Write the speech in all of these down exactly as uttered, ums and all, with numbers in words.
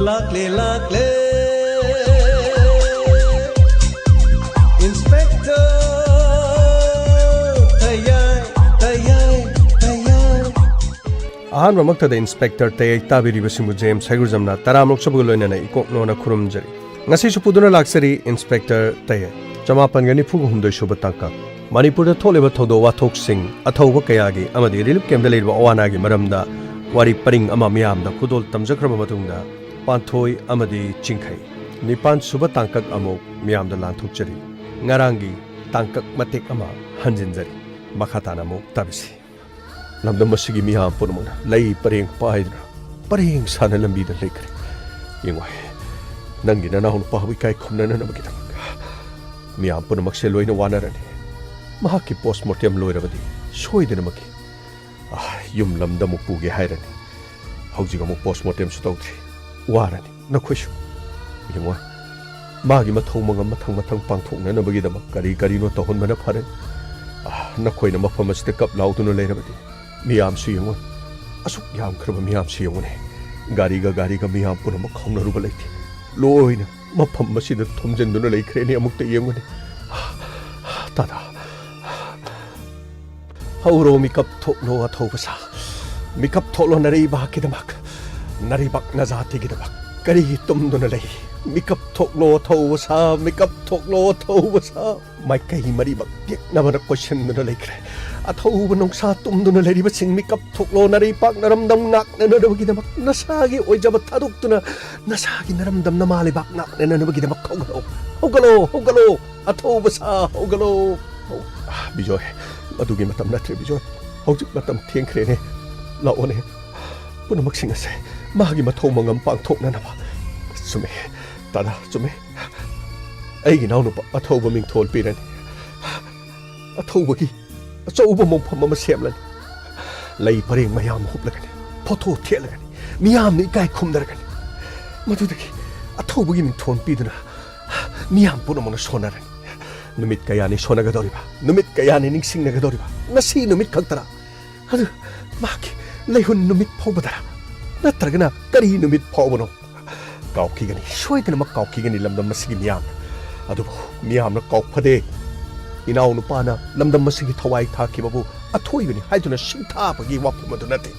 ꯂꯥꯛꯂꯦ, ꯂꯥꯛꯂꯦ, Inspector ꯇꯌꯥꯏ, ꯇꯌꯥꯏ, ꯇꯌꯥꯏ꯫ ꯑꯍꯥꯟꯕꯃꯛꯇꯗ Inspector ꯇꯌꯥꯏ ꯇꯥꯕꯤꯔꯤꯕꯁꯤꯡꯕꯨ James ꯍꯩꯒ꯭ꯔꯨꯖꯝꯅ ꯇꯔꯥꯃꯔꯛ ꯁꯨꯕꯒ ꯂꯣꯏꯅꯅ ꯏꯀꯣꯛꯅꯣꯅ ꯈꯨꯔꯨꯝꯖꯔꯤ꯫ ꯉꯁꯤꯁꯨ ꯄꯨꯗꯨꯅ ꯂꯥꯛꯆꯔꯤ Inspector ꯇꯌꯥꯏ꯫ ꯆꯃꯥꯄꯟꯒ ꯅꯤꯐꯨꯒ ꯍꯨꯝꯗꯣꯏ ꯁꯨꯕ ꯇꯥꯡꯀꯛ꯫ ꯃꯅꯤꯄꯨꯔꯗ ꯊꯣꯛꯂꯤꯕ ꯊꯧꯗꯣꯛ ꯋꯥꯊꯣꯛꯁꯤꯡ, ꯑꯊꯧꯕ ꯀꯌꯥꯒꯤ ꯑꯃꯗꯤ relief camp ꯗ ꯂꯩꯔꯤꯕ ꯑꯋꯥ ꯑꯅꯥꯒꯤ ꯃꯔꯝꯗ ꯋꯥꯔꯤ ꯄꯔꯤꯡ ꯑꯃ ꯃꯤꯌꯥꯝꯗ ꯈꯨꯗꯣꯜ ꯇꯝꯖꯈ꯭ꯔꯕ ꯃꯇꯨꯡꯗ, ꯄꯥꯟꯊꯣꯏ ꯑꯃꯗꯤ ꯆꯤꯡꯈꯩ꯫ ꯅꯤꯄꯥꯟ ꯁꯨꯕ ꯇꯥꯡꯀꯛ ꯑꯃꯨꯛ ꯃꯤꯌꯥꯝꯗ ꯂꯥꯟꯊꯣꯛꯆꯔꯤ꯫ ꯉꯔꯥꯡꯒꯤ ꯇꯥꯡꯀꯛ ꯃꯇꯦꯛ ꯑꯃ ꯍꯟꯖꯤꯟꯖꯔꯤ꯫ ꯃꯈꯥ ꯇꯥꯅ ꯑꯃꯨꯛ ꯇꯥꯕꯤꯁꯤ꯫ ꯂꯝꯗꯝ ꯑꯁꯤꯒꯤ ꯃꯤꯌꯥꯝ ꯄꯨꯝꯅꯃꯛꯅ ꯂꯩ ꯄꯔꯦꯡ ꯄꯥꯏꯗꯨꯅ ꯄꯔꯦꯡ ꯁꯥꯅ ꯂꯝꯕꯤꯗ ꯂꯦꯛꯈ꯭ꯔꯦ꯫ ꯌꯦꯡꯉꯣ, ꯅꯪꯒꯤ ꯅꯅꯥꯎ ꯅꯨꯄꯥꯕꯨ ꯏꯀꯥꯏ ꯈꯨꯝꯅꯅꯕꯒꯤꯗꯃꯛ ꯃꯤꯌꯥꯝ ꯄꯨꯝꯅꯃꯛꯁꯦ ꯂꯣꯏꯅ ꯋꯥꯅꯔꯅꯤ꯫ ꯃꯍꯥꯛꯀꯤ post mortem ꯂꯣꯏꯔꯕꯗꯤ ꯁꯣꯏꯗꯅꯃꯛꯀꯤ, ꯑꯥ, ꯌꯨꯝ ꯂꯝꯗ ꯑꯃꯨꯛ ꯄꯨꯒꯦ ꯍꯥꯏꯔꯅꯤ꯫ ꯍꯧꯖꯤꯛ ꯑꯃꯨꯛ post mortem ꯁꯨ ꯇꯧꯗ꯭ꯔꯤ꯫ ꯋꯥꯔꯅꯤ ꯅꯈꯣꯏꯁꯨ꯫ ꯌꯦꯡꯉꯣ, ꯃꯥꯒꯤ ꯃꯊꯧ ꯃꯉꯝ ꯃꯊꯪ ꯃꯊꯪ ꯄꯥꯡꯊꯣꯛꯅꯅꯕꯒꯤꯗꯃꯛ ꯀꯔꯤ ꯀꯔꯤꯅꯣ ꯇꯧꯍꯟꯕꯅ ꯐꯔꯦ꯫ ꯑꯥ, ꯅꯈꯣꯏꯅ ꯃꯐꯝ ꯑꯁꯤꯗ ꯀꯞ ꯂꯥꯎꯗꯨꯅ ꯂꯩꯔꯕꯗꯤ ꯃꯤꯌꯥꯝꯁꯨ ꯌꯦꯡꯉꯣ, ꯑꯁꯨꯛ ꯌꯥꯝꯈ꯭ꯔꯕ ꯃꯤꯌꯥꯝꯁꯨ ꯌꯦꯡꯉꯨꯅꯦ꯫ ꯒꯥꯔꯤꯒ ꯒꯥꯔꯤꯒ ꯃꯤꯌꯥꯝ ꯄꯨꯝꯅꯃꯛ ꯍꯧꯅꯔꯨꯕ ꯂꯩꯇꯦ꯫ ꯂꯣꯏꯅ ꯃꯐꯝ ꯑꯁꯤꯗ ꯊꯣꯝꯖꯤꯟꯗꯨꯅ ꯂꯩꯈ꯭ꯔꯦꯅꯦ꯫ ꯑꯃꯨꯛꯇ ꯌꯦꯡꯉꯨꯅꯦ꯫ ꯇꯥꯗꯥ, ꯍꯧꯔꯣ, ꯃꯤꯀꯞ ꯊꯣꯛꯂꯣ ꯑꯊꯧꯕ ꯁꯥ꯫ ꯃꯤꯀꯞ ꯊꯣꯛꯂꯣ ꯅꯔꯩꯕꯥꯛꯀꯤꯗꯃꯛ, ꯅꯔꯩꯕꯥꯛ ꯅꯖꯥꯇꯤꯒꯤꯗꯃꯛ꯫ ꯀꯔꯤꯒꯤ ꯇꯨꯝꯗꯨꯅ ꯂꯩ? ꯃꯤꯀꯞ ꯊꯣꯛꯂꯣ ꯑꯊꯧꯕ ꯁꯥ, ꯃꯤꯀꯞ ꯊꯣꯛꯂꯣ ꯑꯊꯧꯕ ꯁꯥ꯫ ꯃꯥꯏꯀꯩ ꯃꯔꯤꯃꯛ ꯌꯦꯛꯅꯕꯅ ꯀꯣꯏꯁꯤꯟꯗꯨꯅ ꯂꯩꯈ꯭ꯔꯦ꯫ ꯑꯊꯧꯕ ꯅꯨꯡꯁꯥ ꯇꯨꯝꯗꯨꯅ ꯂꯩꯔꯤꯕꯁꯤꯡ, ꯃꯤꯀꯞ ꯊꯣꯛꯂꯣ, ꯅꯔꯩꯄꯥꯛ ꯅꯔꯝꯗꯝ ꯉꯥꯛꯅꯅꯕꯒꯤꯗꯃꯛ, ꯅꯁꯥꯒꯤ ꯑꯣꯏꯖꯕ ꯊꯥꯗꯣꯛꯇꯨꯅ, ꯅꯁꯥꯒꯤ ꯅꯔꯝꯗꯝ ꯅꯃꯥ ꯂꯩꯕꯥꯛ ꯉꯥꯛꯅꯅꯕꯒꯤꯗꯃꯛ ꯍꯧꯒꯠꯂꯣ, ꯍꯧꯒꯠꯂꯣ, ꯍꯧꯒꯠꯂꯣ, ꯑꯊꯧꯕ ꯁꯥ, ꯍꯧꯒꯠꯂꯣ꯫ ꯍꯧ-, ꯕꯤꯖꯣꯏ, ꯃꯗꯨꯒꯤ ꯃꯇꯝ ꯅꯠꯇ꯭ꯔꯦ ꯕꯤꯖꯣꯏ, ꯍꯧꯖꯤꯛ ꯃꯇꯝ ꯊꯦꯡꯈ꯭ꯔꯦꯅꯦ꯫ ꯂꯥꯛꯑꯣꯅꯦ, ꯄꯨꯝꯅꯃꯛꯁꯤꯡ ꯑꯁꯦ ꯃꯥꯒꯤ ꯃꯊꯧ ꯃꯉꯝ ꯄꯥꯡꯊꯣꯛꯅꯅꯕ꯫ ꯆꯨꯝꯃꯦ, ꯇꯥꯗꯥ, ꯆꯨꯝꯃꯦ꯫ ꯑꯩꯒꯤ ꯏꯅꯥꯎꯅꯨꯄꯥ ꯑꯊꯧꯕ ꯃꯤꯡꯊꯣꯜ ꯄꯤꯔꯅꯤ꯫ ꯑꯊꯧꯕꯒꯤ ꯑꯆꯧꯕ ꯃꯣꯡꯐꯝ ꯑꯃ ꯁꯦꯝꯂꯅꯤ꯫ ꯂꯩ ꯄꯔꯦꯡ ꯃꯌꯥꯝ ꯍꯨꯞꯂꯒꯅꯤ, ꯐꯣꯇꯣ ꯊꯦꯠꯂꯒꯅꯤ, ꯃꯤꯌꯥꯝꯅ ꯏꯀꯥꯏ ꯈꯨꯝꯅꯔꯒꯅꯤ꯫ ꯃꯗꯨꯗꯒꯤ ꯑꯊꯧꯕꯒꯤ ꯃꯤꯡꯊꯣꯜ ꯄꯤꯗꯨꯅ ꯃꯤꯌꯥꯝ ꯄꯨꯝꯅꯃꯛꯅ ꯁꯣꯟꯅꯔꯅꯤ꯫ ꯅꯨꯃꯤꯠ ꯀꯌꯥꯅꯤ ꯁꯣꯟꯅꯒꯗꯧꯔꯤꯕ? ꯅꯨꯃꯤꯠ ꯀꯌꯥꯅꯤ ꯅꯤꯡꯁꯤꯡꯅꯒꯗꯧꯔꯤꯕ? ꯉꯁꯤ ꯅꯨꯃꯤꯠ ꯈꯛꯇꯔꯥ? ꯑꯗꯨ ꯃꯍꯥꯛꯀꯤ ꯂꯩꯍꯨꯟ ꯅꯨꯃꯤꯠ ꯐꯥꯎꯕꯗꯔꯥ? ꯅꯠꯇ꯭ꯔꯒꯅ ꯀꯔꯤ ꯅꯨꯃꯤꯠ ꯐꯥꯎꯕꯅꯣ? ꯀꯥꯎꯈꯤꯒꯅꯤ, ꯁꯣꯏꯗꯅꯃꯛ ꯀꯥꯎꯈꯤꯒꯅꯤ ꯂꯝꯗꯝ ꯑꯁꯤꯒꯤ ꯃꯤꯌꯥꯝꯅ꯫ ꯑꯗꯨꯕꯨ ꯃꯤꯌꯥꯝꯅ ꯀꯥꯎꯐꯗꯦ꯫ ꯏꯅꯥꯎꯅꯨꯄꯥꯅ ꯂꯝꯗꯝ ꯑꯁꯤꯒꯤ ꯊꯋꯥꯏ ꯊꯥꯈꯤꯕꯕꯨ ꯑꯊꯣꯏꯕꯅꯤ ꯍꯥꯏꯗꯨꯅ ꯁꯤꯡꯊꯥꯕꯒꯤ ꯋꯥꯐꯝ ꯑꯗꯨ ꯅꯠꯇꯦ꯫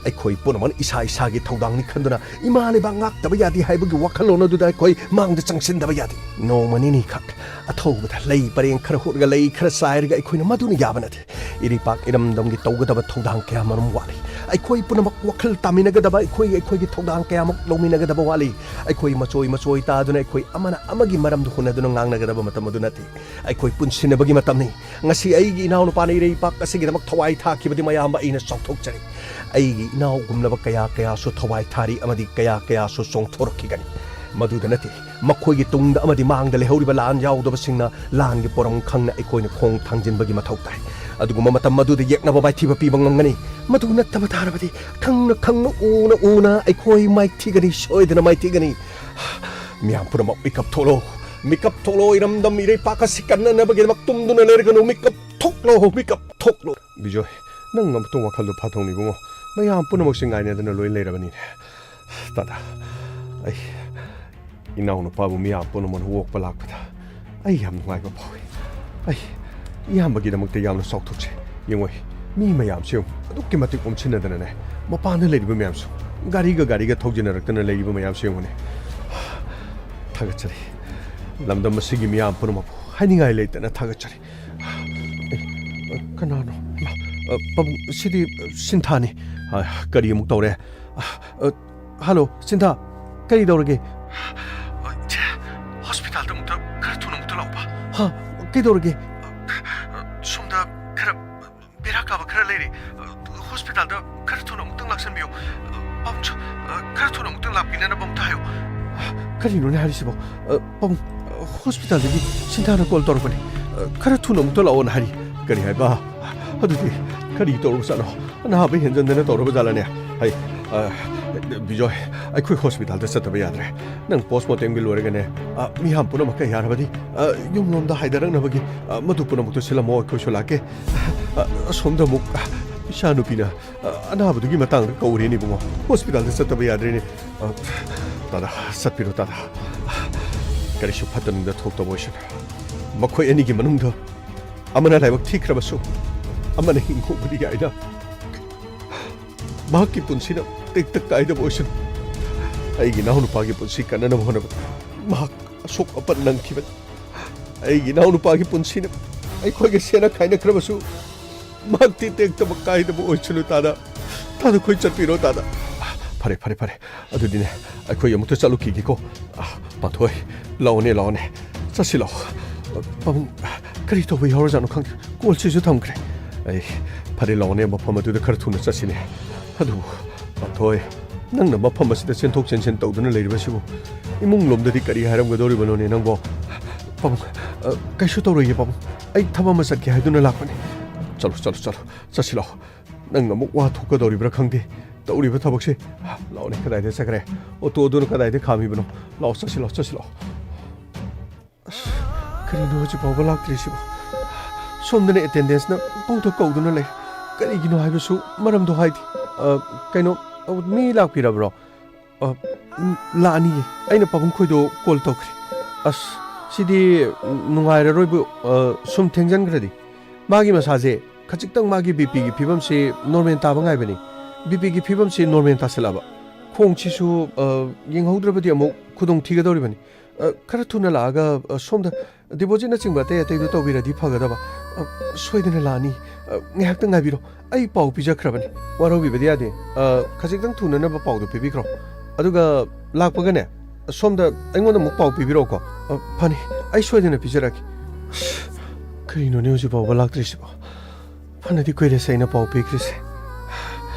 ꯑꯩꯈꯣꯏ ꯄꯨꯝꯅꯃꯛ ꯏꯁꯥ ꯏꯁꯥꯒꯤ ꯊꯧꯗꯥꯡꯅꯤ ꯈꯟꯗꯨꯅ ꯏꯃꯥ ꯂꯩꯕꯥꯛ ꯉꯥꯛꯇꯕ ꯌꯥꯗꯦ ꯍꯥꯏꯕꯒꯤ ꯋꯥꯈꯜꯂꯣꯟ ꯑꯗꯨꯗ ꯑꯩꯈꯣꯏ ꯃꯥꯡꯗ ꯆꯪꯁꯤꯟꯗꯕ ꯌꯥꯗꯦ꯫ ꯅꯣꯡꯃ ꯅꯤꯅꯤꯈꯛ ꯑꯊꯧꯕꯗ ꯂꯩ ꯄꯔꯦꯡ ꯈꯔ ꯍꯨꯠꯂꯒ ꯂꯩ ꯈꯔ ꯆꯥꯏꯔꯒ ꯑꯩꯈꯣꯏꯅ ꯃꯗꯨꯅ ꯌꯥꯕ ꯅꯠꯇꯦ꯫ ꯏꯔꯩꯄꯥꯛ ꯏꯔꯝꯗꯝꯒꯤ ꯇꯧꯒꯗꯕ ꯊꯧꯗꯥꯡ ꯀꯌꯥ ꯃꯔꯨꯝ ꯋꯥꯠꯂꯤ꯫ ꯑꯩꯈꯣꯏ ꯄꯨꯝꯅꯃꯛ ꯋꯥꯈꯜ ꯇꯥꯃꯤꯟꯅꯒꯗꯕ, ꯑꯩꯈꯣꯏ ꯑꯩꯈꯣꯏꯒꯤ ꯊꯧꯗꯥꯡ ꯀꯌꯥꯃꯨꯛ ꯂꯧꯃꯤꯟꯅꯒꯗꯕ ꯋꯥꯠꯂꯤ꯫ ꯑꯩꯈꯣꯏ ꯃꯆꯣꯏ ꯃꯆꯣꯏ ꯇꯥꯗꯨꯅ ꯑꯩꯈꯣꯏ ꯑꯃꯅ ꯑꯃꯒꯤ ꯃꯔꯝꯗ ꯍꯨꯟꯅꯗꯨꯅ ꯉꯥꯡꯅꯒꯗꯕ ꯃꯇꯝ ꯑꯗꯨ ꯅꯠꯇꯦ꯫ ꯑꯩꯈꯣꯏ ꯄꯨꯟꯁꯤꯟꯅꯕꯒꯤ ꯃꯇꯝꯅꯤ꯫ ꯉꯁꯤ ꯑꯩꯒꯤ ꯏꯅꯥꯎꯅꯨꯄꯥꯅ ꯏꯔꯩꯄꯥꯛ ꯑꯁꯤꯒꯤꯗꯃꯛ ꯊꯋꯥꯏ ꯊꯥꯈꯤꯕꯗꯤ ꯃꯌꯥꯝꯕ ꯑꯩꯅ ꯆꯥꯎꯊꯣꯛꯆꯔꯤ꯫ ꯑꯩꯒꯤ ꯏꯅꯥꯎꯒꯨꯝꯂꯕ ꯀꯌꯥ ꯀꯌꯥꯁꯨ ꯊꯋꯥꯏ ꯊꯥꯔꯤ ꯑꯃꯗꯤ ꯀꯌꯥ ꯀꯌꯥꯁꯨ ꯆꯣꯡꯊꯣꯔꯛꯈꯤꯒꯅꯤ꯫ ꯃꯗꯨꯗ ꯅꯠꯇꯦ, ꯃꯈꯣꯏꯒꯤ ꯇꯨꯡꯗ ꯑꯃꯗꯤ ꯃꯥꯡꯗ ꯂꯩꯍꯧꯔꯤꯕ ꯂꯥꯟ ꯌꯥꯎꯗꯕꯁꯤꯡꯅ ꯂꯥꯟꯒꯤ ꯄꯣꯔꯝ ꯈꯪꯅ ꯑꯩꯈꯣꯏꯅ ꯈꯣꯡ ꯊꯥꯡꯖꯤꯟꯕꯒꯤ ꯃꯊꯧ ꯇꯥꯏ꯫ ꯑꯗꯨꯒꯨꯝꯕ ꯃꯇꯝ ꯑꯗꯨꯗ ꯌꯦꯛꯅꯕ ꯃꯥꯏꯊꯤꯕ ꯄꯤꯕ ꯉꯝꯒꯅꯤ꯫ ꯃꯗꯨ ꯅꯠꯇꯕ ꯇꯥꯔꯕꯗꯤ ꯈꯪꯅ ꯈꯪꯅ ꯎꯅ ꯎꯅ ꯑꯩꯈꯣꯏ ꯃꯥꯏꯊꯤꯒꯅꯤ, ꯁꯣꯏꯗꯅ ꯃꯥꯏꯊꯤꯒꯅꯤ꯫ ꯃꯤꯌꯥꯝ ꯄꯨꯝꯅꯃꯛ ꯃꯤꯀꯞ ꯊꯣꯛꯂꯣ, ꯃꯤꯀꯞ ꯊꯣꯛꯂꯣ, ꯏꯔꯝꯗꯝ ꯏꯔꯩꯄꯥꯛ ꯑꯁꯤ ꯀꯟꯅꯅꯕꯒꯤꯗꯃꯛ ꯇꯨꯝꯗꯨꯅ ꯂꯩꯔꯒꯅꯨ, ꯃꯤꯀꯞ ꯊꯣꯛꯂꯣ, ꯃꯤꯀꯞ ꯊꯣꯛꯂꯣ꯫ ꯕꯤꯖꯣꯏ, ꯅꯪ ꯑꯃꯨꯛꯇ ꯋꯥꯈꯜꯗꯣ ꯐꯥꯊꯧꯅꯦ ꯏꯕꯨꯡꯉꯣ꯫ ꯃꯌꯥꯝ ꯄꯨꯝꯅꯃꯛꯁꯦ ꯉꯥꯏꯅꯗꯅ ꯂꯣꯏ ꯂꯩꯔꯕꯅꯤꯅꯦ꯫ ꯇꯥꯗꯥ, ꯑꯩ ꯏꯅꯥꯎꯅꯨꯄꯥꯕꯨ ꯃꯤꯌꯥꯝ ꯄꯨꯝꯅꯃꯛꯅ ꯑꯣꯛꯄ ꯂꯥꯛꯄꯗ ꯑꯩ ꯌꯥꯝ ꯅꯨꯡꯉꯥꯏꯕ ꯐꯥꯎꯏ꯫ ꯑꯩ ꯏꯌꯥꯝꯕꯒꯤꯗꯃꯛꯇ ꯌꯥꯝꯅ ꯆꯥꯎꯊꯣꯛꯆꯩ꯫ ꯌꯦꯡꯉꯣ, ꯃꯤ ꯃꯌꯥꯝꯁꯦ ꯌꯦꯡꯉꯨ, ꯑꯗꯨꯛꯀꯤ ꯃꯇꯤꯛ ꯑꯣꯝꯁꯤꯟꯅꯗꯅꯅꯦ, ꯃꯄꯥꯟꯗ ꯂꯩꯔꯤꯕ ꯃꯌꯥꯝꯁꯨ, ꯒꯥꯔꯤꯒ ꯒꯥꯔꯤꯒ ꯊꯧꯖꯤꯟꯅꯔꯛꯇꯅ ꯂꯩꯔꯤꯕ ꯃꯌꯥꯝꯁꯦ ꯌꯦꯡꯉꯨꯅꯦ꯫ ꯊꯥꯒꯠꯆꯔꯤ꯫ ꯂꯝꯗꯝ ꯑꯁꯤꯒꯤ ꯃꯤꯌꯥꯝ ꯄꯨꯝꯅꯃꯛꯄꯨ ꯍꯥꯏꯅꯤꯡꯉꯥꯏ ꯂꯩꯇꯅ ꯊꯥꯒꯠꯆꯔꯤ꯫ ꯑꯦ, ꯀꯅꯥꯅꯣ? ꯍꯩꯃꯥ, ꯑ, ꯄꯥꯕꯨꯡ, ꯁꯤꯗꯤ ꯁꯤꯟꯊꯥꯅꯤ꯫ ꯑ, ꯀꯔꯤ ꯑꯃꯨꯛ ꯇꯧꯔꯦ? ꯑ, ꯑ, ꯍꯜꯂꯣ, ꯁꯤꯟꯊꯥ, ꯀꯔꯤ ꯇꯧꯔꯒꯦ? ꯑ, ꯏꯆꯦ, ꯍꯣꯁꯄꯤꯇꯥꯜꯗ ꯑꯃꯨꯛꯇ ꯈꯔ ꯊꯨꯅ ꯑꯃꯨꯛꯇ ꯂꯥꯛꯑꯣꯕ꯫ ꯍꯥ? ꯀꯩꯗꯧꯔꯒꯦ? ꯑ, ꯁꯣꯝꯗ ꯈꯔ ꯕꯦꯔꯥ ꯀꯥꯕ ꯈꯔ ꯂꯩꯔꯦ꯫ ꯑ, ꯍꯣꯁꯄꯤꯇꯥꯜꯗ ꯈꯔ ꯊꯨꯅ ꯑꯃꯨꯛꯇꯪ ꯂꯥꯛꯁꯟꯕꯤꯌꯨ꯫ ꯑ, ꯄꯥꯕꯨꯡꯁꯨ, ꯑ, ꯈꯔ ꯊꯨꯅ ꯑꯃꯨꯛꯇꯪ ꯂꯥꯛꯄꯤꯅꯅꯕ ꯑꯃꯨꯛꯇ ꯍꯥꯏꯌꯨ꯫ ꯀꯔꯤꯅꯣꯅꯦ ꯍꯥꯏꯔꯤꯁꯤꯕꯣ? ꯑ, ꯄꯥꯕꯨꯡ, ꯑ, ꯍꯣꯁꯄꯤꯇꯥꯜꯗꯒꯤ ꯁꯤꯟꯊꯥꯅ ꯀꯣꯜ ꯇꯧꯔꯛꯄꯅꯤ꯫ ꯑ, ꯈꯔ ꯊꯨꯅ ꯑꯃꯨꯛꯇ ꯂꯥꯛꯑꯣꯅ ꯍꯥꯏꯔꯤ꯫ ꯀꯔꯤ ꯍꯥꯏꯕ? ꯑꯗꯨꯗꯤ ꯀꯔꯤ ꯇꯧꯔꯕꯖꯥꯠꯅꯣ? ꯑꯅꯥꯕ ꯍꯦꯟꯖꯟꯗꯅ ꯇꯧꯔꯕ ꯖꯥꯠꯂꯅꯦ? ꯍꯩ, ꯑ, ꯕꯤꯖꯣꯏ, ꯑꯩꯈꯣꯏ ꯍꯣꯁꯄꯤꯇꯥꯜꯗ ꯆꯠꯇꯕ ꯌꯥꯗ꯭ꯔꯦ꯫ ꯅꯪ ꯄꯣꯁꯃꯣꯔꯇꯦꯝꯒꯤ ꯂꯣꯏꯔꯒꯅꯦ, ꯑ, ꯃꯤꯌꯥꯝ ꯄꯨꯝꯅꯃꯛꯀ ꯌꯥꯔꯕꯗꯤ, ꯑ, ꯌꯨꯝꯂꯣꯝꯗ ꯍꯥꯏꯗꯔꯛꯅꯕꯒꯤ, ꯑ, ꯃꯗꯨ ꯄꯨꯝꯅꯃꯛꯇꯨ ꯁꯤꯜꯂꯝꯃꯣ, ꯑꯩꯈꯣꯏꯁꯨ ꯂꯥꯛꯀꯦ꯫ ꯑ, ꯑꯁꯣꯝꯗ ꯑꯃꯨꯛ, ꯑ, ꯏꯆꯥꯅꯨꯄꯤꯅ, ꯑ, ꯑꯅꯥꯕꯗꯨꯒꯤ ꯃꯇꯥꯡꯗ ꯀꯧꯔꯦꯅꯦ ꯏꯕꯨꯡꯉꯣ꯫ ꯍꯣꯁꯄꯤꯇꯥꯜꯗ ꯆꯠꯇꯕ ꯌꯥꯗ꯭ꯔꯦꯅꯦ꯫ ꯑ, ꯇꯥꯗꯥ, ꯆꯠꯄꯤꯔꯣ ꯇꯥꯗꯥ꯫ ꯀꯔꯤꯁꯨ ꯐꯠꯇ ꯅꯨꯡꯗ ꯊꯣꯛꯇꯕ ꯑꯣꯏꯁꯅꯨ꯫ ꯃꯈꯣꯏ ꯑꯅꯤꯒꯤ ꯃꯅꯨꯡꯗ ꯑꯃꯅ ꯂꯥꯏꯕꯛ ꯊꯤꯈ꯭ꯔꯕꯁꯨ ꯑꯃꯅ ꯍꯤꯡꯍꯧꯕꯗꯤ ꯌꯥꯏꯗ꯫ ꯃꯍꯥꯛꯀꯤ ꯄꯨꯟꯁꯤꯅ ꯇꯦꯛꯇ ꯀꯥꯏꯗꯕ ꯑꯣꯏꯁꯅꯨ꯫ ꯑꯩꯒꯤ ꯏꯅꯥꯎꯅꯨꯄꯥꯒꯤ ꯄꯨꯟꯁꯤ ꯀꯟꯅꯅꯕ ꯍꯣꯠꯅꯕꯗ ꯃꯍꯥꯛ ꯑꯁꯣꯛ ꯑꯄꯟ ꯅꯪꯈꯤꯕꯅꯤ꯫ ꯑꯩꯒꯤ ꯏꯅꯥꯎꯅꯨꯄꯥꯒꯤ ꯄꯨꯟꯁꯤꯅ ꯑꯩꯈꯣꯏꯒ ꯁꯦꯠꯅ ꯈꯥꯏꯅꯈ꯭ꯔꯕꯁꯨ ꯃꯍꯥꯛꯇꯤ ꯇꯦꯛꯇꯕ ꯀꯥꯏꯗꯕ ꯑꯣꯏꯁꯅꯨ ꯇꯥꯗꯥ꯫ ꯇꯥꯗꯥ, ꯑꯩꯈꯣꯏ ꯆꯠꯄꯤꯔꯣ ꯇꯥꯗꯥ꯫ ꯐꯔꯦ, ꯐꯔꯦ, ꯐꯔꯦ꯫ ꯑꯗꯨꯗꯤꯅꯦ, ꯑꯩꯈꯣꯏ ꯑꯃꯨꯛꯇ ꯆꯠꯂꯨꯈꯤꯒꯦꯀꯣ꯫ ꯑ, ꯄꯥꯟꯊꯣꯏ, ꯂꯥꯛꯑꯣꯅꯦ, ꯂꯥꯛꯑꯣꯅꯦ꯫ ꯆꯠꯁꯤ ꯂꯥꯛꯑꯣ꯫ ꯄꯥꯕꯨꯡ, ꯀꯔꯤ ꯇꯧꯕ ꯌꯥꯎꯔꯖꯥꯠꯅꯣ ꯈꯪꯗꯦ꯫ ꯀꯣꯜꯁꯤꯁꯨ ꯊꯝꯈ꯭ꯔꯦ꯫ ꯑꯩ, ꯐꯔꯦ, ꯂꯥꯛꯑꯣꯅꯦ, ꯃꯐꯝ ꯑꯗꯨꯗ ꯈꯔ ꯊꯨꯅ ꯆꯠꯁꯤꯅꯦ꯫ ꯑꯗꯨꯕꯨ, ꯄꯥꯟꯊꯣꯏ, ꯅꯪꯅ ꯃꯐꯝ ꯑꯁꯤꯗ ꯆꯦꯟꯊꯣꯛ ꯆꯦꯟꯁꯤꯟ ꯇꯧꯗꯨꯅ ꯂꯩꯔꯤꯕꯁꯤꯕꯨ ꯏꯃꯨꯡ ꯂꯣꯝꯗꯗꯤ ꯀꯔꯤ ꯍꯥꯏꯔꯝꯒꯗꯧꯔꯤꯕꯅꯣꯅꯦ ꯅꯪꯕꯣ? ꯄꯥꯕꯨꯡ, ꯑ, ꯀꯩꯁꯨ ꯇꯧꯔꯣꯏꯌꯦ ꯄꯥꯕꯨꯡ꯫ ꯑꯩ ꯊꯕꯛ ꯑꯃ ꯆꯠꯀꯦ ꯍꯥꯏꯗꯨꯅ ꯂꯥꯛꯄꯅꯦ꯫ ꯆꯠꯂꯣ, ꯆꯠꯂꯣ, ꯆꯠꯂꯣ꯫ ꯆꯠꯁꯤ ꯂꯥꯛꯑꯣ꯫ ꯅꯪ ꯑꯃꯨꯛ ꯋꯥ ꯊꯣꯛꯀꯗꯧꯔꯤꯕ꯭ꯔꯥ ꯈꯪꯗꯦ꯫ ꯇꯧꯔꯤꯕ ꯊꯕꯛꯁꯦ꯫ ꯂꯥꯛꯑꯣꯅꯦ, ꯀꯗꯥꯏꯗ ꯆꯠꯈ꯭ꯔꯦ? ꯑꯣꯇꯣ ꯑꯗꯨꯅ ꯀꯗꯥꯏꯗ ꯈꯥꯝꯃꯤꯕꯅꯣ? ꯂꯥꯛꯑꯣ, ꯆꯠꯁꯤ ꯂꯥꯛꯑꯣ, ꯆꯠꯁꯤ ꯂꯥꯛꯑꯣ꯫ ꯑꯁ, ꯀꯔꯤꯅꯣ ꯍꯧꯖꯤꯛ ꯐꯥꯎꯕ ꯂꯥꯛꯇ꯭ꯔꯤꯁꯤꯕꯣ? ꯁꯣꯝꯗꯅ ꯑꯦꯇꯦꯟꯗꯦꯟꯁꯅ ꯄꯨꯡꯊꯣꯛ ꯀꯧꯗꯨꯅ ꯂꯩ꯫ ꯀꯔꯤꯒꯤꯅꯣ ꯍꯥꯏꯕꯁꯨ ꯃꯔꯝꯗꯣ ꯍꯥꯏꯗꯦ꯫ ꯑ, ꯀꯩꯅꯣ, ꯑ, ꯃꯤ ꯂꯥꯛꯄꯤꯔꯕ꯭ꯔꯣ? ꯑ, ꯎꯝ, ꯂꯥꯛꯑꯅꯤꯌꯦ꯫ ꯑꯩꯅ ꯄꯥꯕꯨꯡ ꯈꯣꯏꯗꯣ ꯀꯣꯜ ꯇꯧꯈ꯭ꯔꯦ꯫ ꯑꯁ, ꯁꯤꯗꯤ ꯅꯨꯡꯉꯥꯏꯔꯔꯣꯏꯕꯨ, ꯑ, ꯁꯨꯝ ꯊꯦꯡꯖꯟꯈ꯭ꯔꯗꯤ꯫ ꯃꯥꯒꯤ ꯃꯁꯥꯁꯦ ꯈꯖꯤꯛꯇꯪ ꯃꯥꯒꯤ ꯕꯤ ꯄꯤꯒꯤ ꯐꯤꯕꯝꯁꯤ ꯅꯣꯔꯃꯦꯜ ꯇꯥꯕ ꯉꯥꯏꯕꯅꯤ꯫ ꯕꯤ ꯄꯤꯒꯤ ꯐꯤꯕꯝꯁꯤ ꯅꯣꯔꯃꯦꯜ ꯇꯥꯁꯤꯜꯂꯛꯑꯕ꯫ ꯈꯣꯡꯁꯤꯁꯨ, ꯑ, ꯌꯦꯡꯍꯧꯗ꯭ꯔꯕꯗꯤ ꯑꯃꯨꯛ ꯈꯨꯗꯣꯡ ꯊꯤꯒꯗꯧꯔꯤꯕꯅꯤ꯫ ꯑ, ꯈꯔ ꯊꯨꯅ ꯂꯥꯛꯑꯒ, ꯑ, ꯁꯣꯝꯗ ꯗꯤꯄꯣꯖꯤꯠꯅꯆꯤꯡꯕ ꯑꯇꯩ ꯑꯇꯩꯗꯨ ꯇꯧꯕꯤꯔꯗꯤ ꯐꯒꯗꯕ꯫ ꯑ, ꯁꯣꯏꯗꯅ ꯂꯥꯛꯑꯅꯤ꯫ ꯑ, ꯉꯥꯏꯍꯥꯛꯇꯪ ꯉꯥꯏꯕꯤꯔꯣ꯫ ꯑꯩ ꯄꯥꯎ ꯄꯤꯖꯈ꯭ꯔꯕꯅꯤ꯫ ꯋꯥꯔꯧꯕꯤꯕꯗꯤ ꯌꯥꯗꯦ꯫ ꯑ, ꯈꯖꯤꯛꯇꯪ ꯊꯨꯅꯅꯕ ꯄꯥꯎꯗꯨ ꯄꯤꯕꯤꯈ꯭ꯔꯣ꯫ ꯑꯗꯨꯒ ꯂꯥꯛꯄꯒꯅꯦ, ꯁꯣꯝꯗ ꯑꯩꯉꯣꯟꯗ ꯑꯃꯨꯛ ꯄꯥꯎ ꯄꯤꯕꯤꯔꯛꯎꯀꯣ꯫ ꯑ, ꯐꯅꯤ꯫ ꯑꯩ ꯁꯣꯏꯗꯅ ꯄꯤꯖꯔꯛꯀꯦ꯫ ꯑꯁ, ꯀꯔꯤꯅꯣꯅꯦ ꯍꯧꯖꯤꯛ ꯐꯥꯎꯕ ꯂꯥꯛꯇ꯭ꯔꯤꯁꯤꯕꯣ? ꯐꯅꯗꯤ ꯀꯨꯏꯔꯦꯁꯦ ꯑꯩꯅ ꯄꯥꯎ ꯄꯤꯈ꯭ꯔꯤꯁꯦ꯫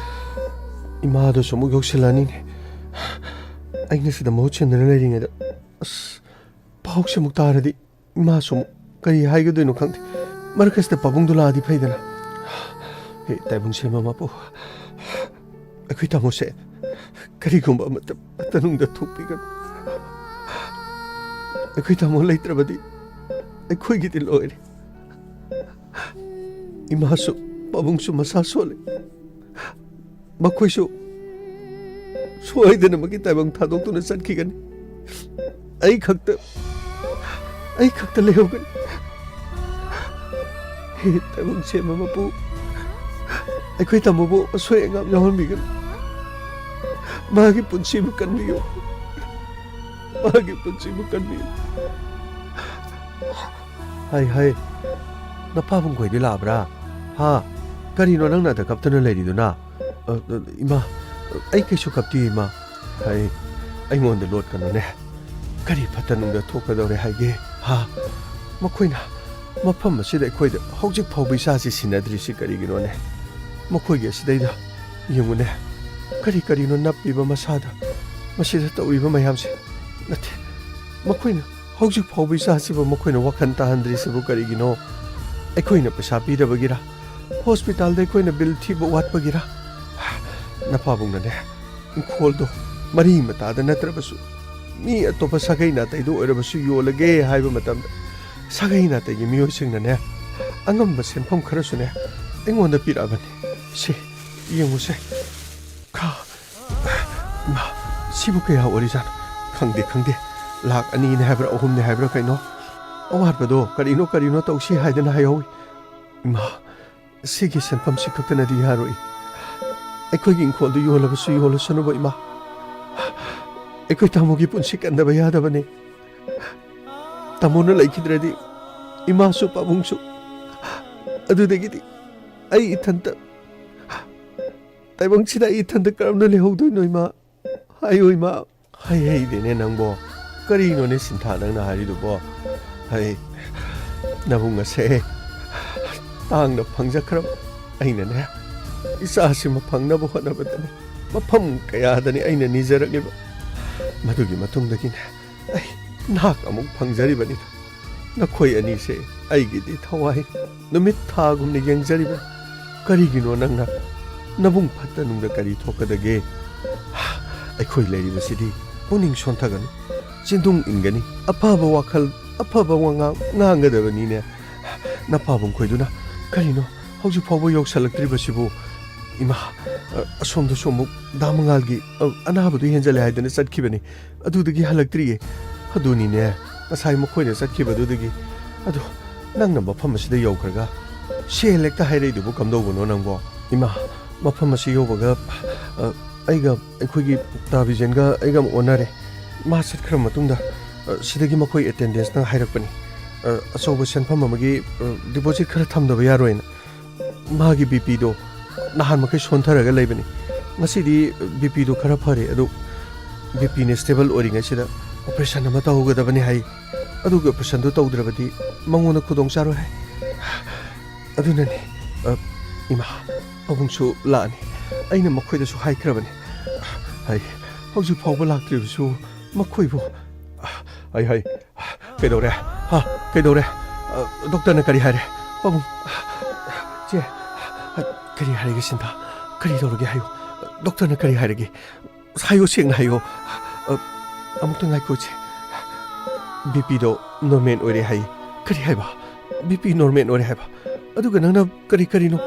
ꯏꯃꯥꯗꯨꯁꯨ ꯑꯃꯨꯛ ꯌꯧꯁꯤꯜꯂꯛꯑꯅꯤꯅꯦ꯫ ꯑꯩꯅ ꯁꯤꯗ ꯃꯍꯨꯠ ꯁꯤꯟꯗꯨꯅ ꯂꯩꯔꯤꯉꯩꯗ, ꯑꯁ, ꯄꯥꯎꯁꯦ ꯑꯃꯨꯛ ꯇꯥꯔꯗꯤ ꯏꯃꯥꯁꯨ ꯑꯃꯨꯛ ꯀꯔꯤ ꯍꯥꯏꯒꯗꯣꯏꯅꯣ ꯈꯪꯗꯦ꯫ ꯃꯔꯛ ꯑꯁꯤꯗ ꯄꯥꯕꯨꯡꯗꯨ ꯂꯥꯛꯑꯗꯤ ꯐꯩꯗꯅ꯫ ꯍꯦ, ꯇꯥꯏꯕꯪ ꯁꯦꯝꯕ ꯃꯄꯨ, ꯑꯩꯈꯣꯏ ꯇꯥꯃꯣꯁꯦ ꯀꯔꯤꯒꯨꯝꯕ ꯑꯃꯠꯇ ꯐꯠꯇ ꯅꯨꯡꯗ ꯊꯣꯛꯄꯤꯒꯅꯨ꯫ ꯑꯩꯈꯣꯏ ꯇꯥꯃꯣ ꯂꯩꯇ꯭ꯔꯕꯗꯤ ꯑꯩꯈꯣꯏꯒꯤꯗꯤ ꯂꯣꯏꯔꯦ꯫ ꯏꯃꯥꯁꯨ ꯄꯥꯕꯨꯡꯁꯨ ꯃꯁꯥ ꯁꯣꯜꯂꯤ꯫ ꯃꯈꯣꯏꯁꯨ ꯁꯣꯏꯗꯅꯃꯛꯀꯤ ꯇꯥꯏꯕꯪ ꯊꯥꯗꯣꯛꯇꯨꯅ ꯆꯠꯈꯤꯒꯅꯤ꯫ ꯑꯩ ꯈꯛꯇ, ꯑꯩ ꯈꯛꯇ ꯂꯩꯍꯧꯒꯅꯤ꯫ ꯍꯦ ꯇꯥꯏꯕꯪ ꯁꯦꯝꯕ ꯃꯄꯨ, ꯑꯩꯈꯣꯏ ꯇꯥꯃꯣꯕꯨ ꯑꯁꯣꯏ ꯑꯉꯥꯝ ꯌꯥꯎꯍꯟꯕꯤꯒꯅꯨ꯫ ꯃꯥꯒꯤ ꯄꯨꯟꯁꯤꯕꯨ ꯀꯟꯕꯤꯌꯨ꯫ ꯃꯥꯒꯤ ꯄꯨꯟꯁꯤꯕꯨ ꯀꯟꯕꯤꯌꯨ꯫ ꯍꯥꯏ, ꯍꯥꯏ꯫ ꯅꯄꯥꯕꯨꯡ ꯈꯣꯏꯗꯤ ꯂꯥꯛꯑꯕ꯭ꯔꯥ? ꯍꯥ? ꯀꯔꯤꯅꯣ ꯅꯪꯅ ꯑꯗ ꯀꯞꯇꯨꯅ ꯂꯩꯔꯤꯗꯨꯅ? ꯑ, ꯑ, ꯏꯃꯥ, ꯑꯩ ꯀꯩꯁꯨ ꯀꯞꯇꯦ, ꯏꯃꯥ꯫ ꯍꯥꯏ, ꯑꯩꯉꯣꯟꯗ ꯂꯣꯠꯀꯅꯨꯅꯦ꯫ ꯀꯔꯤ ꯐꯠꯇ ꯅꯨꯡꯗ ꯊꯣꯛꯀꯗꯧꯔꯦ ꯍꯥꯏꯒꯦ? ꯍꯥ? ꯃꯈꯣꯏꯅ ꯃꯐꯝ ꯑꯁꯤꯗ ꯑꯩꯈꯣꯏꯗ ꯍꯧꯖꯤꯛ ꯐꯥꯎꯕ ꯏꯆꯥꯁꯤ ꯁꯤꯟꯅꯗ꯭ꯔꯤꯁꯤ ꯀꯔꯤꯒꯤꯅꯣꯅꯦ? ꯃꯈꯣꯏꯒꯤ ꯑꯁꯤꯗꯩꯗ ꯌꯦꯡꯉꯨꯅꯦ꯫ ꯀꯔꯤ ꯀꯔꯤꯅꯣ ꯅꯞꯄꯤꯕ ꯃꯁꯥꯗ? ꯃꯁꯤꯗ ꯇꯧꯔꯤꯕ ꯃꯌꯥꯝꯁꯦ? ꯅꯠꯇꯦ, ꯃꯈꯣꯏꯅ ꯍꯧꯖꯤꯛ ꯐꯥꯎꯕ ꯏꯆꯥꯁꯤꯕꯨ ꯃꯈꯣꯏꯅ ꯋꯥꯈꯜ ꯇꯥꯍꯟꯗ꯭ꯔꯤꯁꯤꯕꯨ ꯀꯔꯤꯒꯤꯅꯣ? ꯑꯩꯈꯣꯏꯅ ꯄꯩꯁꯥ ꯄꯤꯗꯕꯒꯤꯔ? ꯍꯣꯁꯄꯤꯇꯥꯜꯗ ꯑꯩꯈꯣꯏꯅ ꯕꯤꯜ ꯊꯤꯕ ꯋꯥꯠꯄꯒꯤꯔ? ꯅꯄꯥꯕꯨꯡꯅꯅꯦ, ꯏꯪꯈꯣꯜꯗꯣ ꯃꯔꯤ ꯃꯇꯥꯗ ꯅꯠꯇ꯭ꯔꯕꯁꯨ ꯃꯤ ꯑꯇꯣꯞꯄ ꯁꯥꯒꯩ ꯅꯥꯇꯩꯗ ꯑꯣꯏꯔꯕꯁꯨ ꯌꯣꯜꯂꯒꯦ ꯍꯥꯏꯕ ꯃꯇꯝꯗ, ꯁꯥꯒꯩ ꯅꯥꯇꯩꯒꯤ ꯃꯤꯑꯣꯏꯁꯤꯡꯅꯅꯦ, ꯑꯉꯝꯕ ꯁꯦꯟꯐꯝ ꯈꯔꯁꯨꯅꯦ, ꯑꯩꯉꯣꯟꯗ ꯄꯤꯔꯛꯑꯕꯅꯤ꯫ ꯁꯤ ꯌꯦꯡꯉꯨꯁꯦ꯫ ꯈꯥ, ꯏꯃꯥ, ꯁꯤꯕꯨ ꯀꯌꯥ ꯑꯣꯏꯔꯤꯖꯥꯠꯅꯣ? ꯈꯪꯗꯦ, ꯈꯪꯗꯦ꯫ ꯂꯥꯛ ꯑꯅꯤꯅꯦ ꯍꯥꯏꯕ꯭ꯔꯥ, ꯑꯍꯨꯝꯅꯦ ꯍꯥꯏꯕ꯭ꯔꯥ ꯀꯩꯅꯣ? ꯑꯋꯥꯠꯄꯗꯣ ꯀꯔꯤꯅꯣ ꯀꯔꯤꯅꯣ ꯇꯧꯁꯤ ꯍꯥꯏꯗꯅ ꯍꯥꯏꯍꯧꯏ꯫ ꯏꯃꯥ, ꯁꯤꯒꯤ ꯁꯦꯟꯐꯝꯁꯤ ꯈꯛꯇꯅꯗꯤ ꯌꯥꯔꯣꯏ꯫ ꯑꯩꯈꯣꯏꯒꯤ ꯏꯪꯈꯣꯜꯗꯨ ꯌꯣꯜꯂꯕꯁꯨ ꯌꯣꯜꯂꯁꯅꯨꯕ, ꯏꯃꯥ꯫ ꯑꯩꯈꯣꯏ ꯇꯥꯃꯣꯒꯤ ꯄꯨꯟꯁꯤ ꯀꯟꯗꯕ ꯌꯥꯗꯕꯅꯤ꯫ ꯇꯥꯃꯣꯅ ꯂꯩꯈꯤꯗ꯭ꯔꯗꯤ ꯏꯃꯥꯁꯨ ꯄꯥꯕꯨꯡꯁꯨ, ꯑꯗꯨꯗꯒꯤꯗꯤ ꯑꯩ ꯏꯊꯟꯇ, ꯇꯥꯏꯕꯪꯁꯤꯗ ꯑꯩ ꯏꯊꯟꯇ ꯀꯔꯝꯅ ꯂꯩꯍꯧꯗꯣꯏꯅꯣ, ꯏꯃꯥ? ꯍꯥꯏꯌꯨ, ꯏꯃꯥ꯫ ꯍꯩ ꯍꯩꯗꯦꯅꯦ ꯅꯪꯕꯣ꯫ ꯀꯔꯤꯅꯣꯅꯦ ꯁꯤꯟꯊꯥ ꯅꯪꯅ ꯍꯥꯏꯔꯤꯗꯨꯕꯣ? ꯍꯩ, ꯅꯕꯨꯡ ꯑꯁꯦ ꯇꯥꯡꯅ ꯐꯪꯖꯈ꯭ꯔꯕ ꯑꯩꯅꯅꯦ, ꯏꯆꯥꯁꯤꯃ ꯐꯪꯅꯕ ꯍꯣꯠꯅꯕꯗꯅꯦ, ꯃꯐꯝ ꯀꯌꯥꯗꯅꯤ ꯑꯩꯅ ꯅꯤꯖꯔꯛꯂꯤꯕ꯫ ꯃꯗꯨꯒꯤ ꯃꯇꯨꯡꯗꯒꯤꯅꯦ ꯑꯩ ꯅꯍꯥꯛ ꯑꯃꯨꯛ ꯐꯪꯖꯔꯤꯕꯅꯤꯗ꯫ ꯅꯈꯣꯏ ꯑꯅꯤꯁꯦ ꯑꯩꯒꯤꯗꯤ ꯊꯋꯥꯏ ꯅꯨꯃꯤꯠ ꯊꯥꯒꯨꯝꯅ ꯌꯦꯡꯖꯔꯤꯕ꯫ ꯀꯔꯤꯒꯤꯅꯣ ꯅꯪꯅ? ꯅꯕꯨꯡ ꯐꯠꯇ ꯅꯨꯡꯗ ꯀꯔꯤ ꯊꯣꯛꯀꯗꯒꯦ? ꯑꯩꯈꯣꯏ ꯂꯩꯔꯤꯕꯁꯤꯗꯤ ꯄꯨꯛꯅꯤꯡ ꯁꯣꯟꯊꯒꯅꯨ, ꯆꯤꯟꯗꯨꯡ ꯏꯟꯒꯅꯤ꯫ ꯑꯐꯕ ꯋꯥꯈꯜ, ꯑꯐꯕ ꯋꯥꯉꯥꯡ ꯉꯥꯡꯒꯗꯕꯅꯤꯅꯦ꯫ ꯅꯄꯥꯕꯨꯡ ꯈꯣꯏꯗꯨꯅ ꯀꯔꯤꯅꯣ ꯍꯧꯖꯤꯛ ꯐꯥꯎꯕ ꯌꯧꯁꯜꯂꯛꯇ꯭ꯔꯤꯕꯁꯤꯕꯨ? ꯏꯃꯥ, ꯑ, ꯑꯁꯣꯝꯗꯁꯨ ꯑꯃꯨꯛ ꯗꯥ ꯃꯉꯥꯜꯒꯤ, ꯑ, ꯑꯅꯥꯕꯗꯨ ꯍꯦꯟꯖꯜꯂꯦ ꯍꯥꯏꯗꯅ ꯆꯠꯈꯤꯕꯅꯤ꯫ ꯑꯗꯨꯗꯒꯤ ꯍꯜꯂꯛꯇ꯭ꯔꯤꯌꯦ꯫ ꯑꯗꯨꯅꯤꯅꯦ, ꯉꯁꯥꯏ ꯃꯈꯣꯏꯅ ꯆꯠꯈꯤꯕꯗꯨꯗꯒꯤ꯫ ꯑꯗꯣ ꯅꯪꯅ ꯃꯐꯝ ꯑꯁꯤꯗ ꯌꯧꯈ꯭ꯔꯒ ꯁꯦꯜ ꯍꯦꯛꯇ ꯍꯥꯏꯔꯛꯏꯗꯨꯕꯨ ꯀꯝꯗꯧꯕꯅꯣ ꯅꯪꯕꯣ? ꯏꯃꯥ, ꯃꯐꯝ ꯑꯁꯤ ꯌꯧꯕꯒ, ꯑ, ꯑꯩꯒ, ꯑꯩꯈꯣꯏꯒꯤ ꯄꯨꯛꯇꯥ ꯕꯤꯖꯦꯟꯒ ꯑꯩꯒ ꯑꯃꯨꯛ ꯑꯣꯟꯅꯔꯦ꯫ ꯃꯥ ꯆꯠꯈ꯭ꯔ ꯃꯇꯨꯡꯗ, ꯑ, ꯁꯤꯗꯒꯤ ꯃꯈꯣꯏ ꯑꯦꯇꯦꯟꯗꯦꯟꯁꯅ ꯍꯥꯏꯔꯛꯄꯅꯤ꯫ ꯑ, ꯑꯆꯧꯕ ꯁꯦꯟꯐꯝ ꯑꯃꯒꯤ, ꯑ, ꯗꯤꯄꯣꯖꯤꯠ ꯈꯔ ꯊꯝꯗꯕ ꯌꯥꯔꯣꯏꯅ꯫ ꯃꯥꯒꯤ ꯕꯤ ꯄꯤꯗꯣ ꯅꯍꯥꯟ ꯃꯈꯩ ꯁꯣꯟꯊꯔꯒ ꯂꯩꯕꯅꯤ꯫ ꯉꯁꯤꯗꯤ ꯕꯤ ꯄꯤꯗꯣ ꯈꯔ ꯐꯔꯦ, ꯑꯗꯨ ꯕꯤ ꯄꯤꯅ ꯁ꯭ꯇꯦꯕꯜ ꯑꯣꯏꯔꯤꯉꯩꯁꯤꯗ ꯑꯣꯄꯔꯦꯁꯟ ꯑꯃ ꯇꯧꯍꯧꯒꯗꯕꯅꯤ ꯍꯥꯏ꯫ ꯑꯗꯨꯒꯤ ꯑꯣꯄꯔꯦꯁꯟꯗꯨ ꯇꯧꯗ꯭ꯔꯕꯗꯤ ꯃꯉꯣꯟꯗ ꯈꯨꯗꯣꯡ ꯆꯥꯔꯣꯏ ꯍꯥꯏ꯫ ꯑꯗꯨꯅꯅꯤ, ꯑ, ꯏꯃꯥ, ꯄꯥꯕꯨꯡꯁꯨ ꯂꯥꯛꯑꯅꯤ꯫ ꯑꯩꯅ ꯃꯈꯣꯏꯗꯁꯨ ꯍꯥꯏꯈ꯭ꯔꯕꯅꯤ꯫ ꯍꯥꯏ, ꯍꯧꯖꯤꯛ ꯐꯥꯎꯕ ꯂꯥꯛꯇ꯭ꯔꯤꯕꯁꯨ ꯃꯈꯣꯏꯕꯨ꯫ ꯍꯥꯏ, ꯍꯥꯏ, ꯀꯩꯗꯧꯔꯦ? ꯍꯥ? ꯀꯩꯗꯧꯔꯦ? ꯑ, ꯗꯣꯛꯇꯔꯅ ꯀꯔꯤ ꯍꯥꯏꯔꯦ? ꯄꯥꯕꯨꯡ, ꯆꯦ, ꯀꯔꯤ ꯍꯥꯏꯔꯒꯦ ꯁꯤꯟꯊꯥ? ꯀꯔꯤ ꯇꯧꯔꯒꯦ ꯍꯥꯏꯌꯨ꯫ ꯗꯣꯛꯇꯔꯅ ꯀꯔꯤ ꯍꯥꯏꯔꯒꯦ? ꯍꯥꯏꯌꯨ, ꯁꯦꯡꯅ ꯍꯥꯏꯌꯨ꯫ ꯑ, ꯑꯃꯨꯛꯇ ꯉꯥꯏꯈꯣ, ꯏꯆꯦ꯫ ꯕꯤ ꯄꯤꯗꯣ ꯅꯣꯔꯃꯦꯜ ꯑꯣꯏꯔꯦ ꯍꯥꯏꯌꯦ꯫ ꯀꯔꯤ ꯍꯥꯏꯕ? ꯕꯤ ꯄꯤ ꯅꯣꯔꯃꯦꯜ ꯑꯣꯏꯔꯦ ꯍꯥꯏꯕ? ꯑꯗꯨꯒ ꯅꯪꯅ ꯀꯔꯤ ꯀꯔꯤꯅꯣ,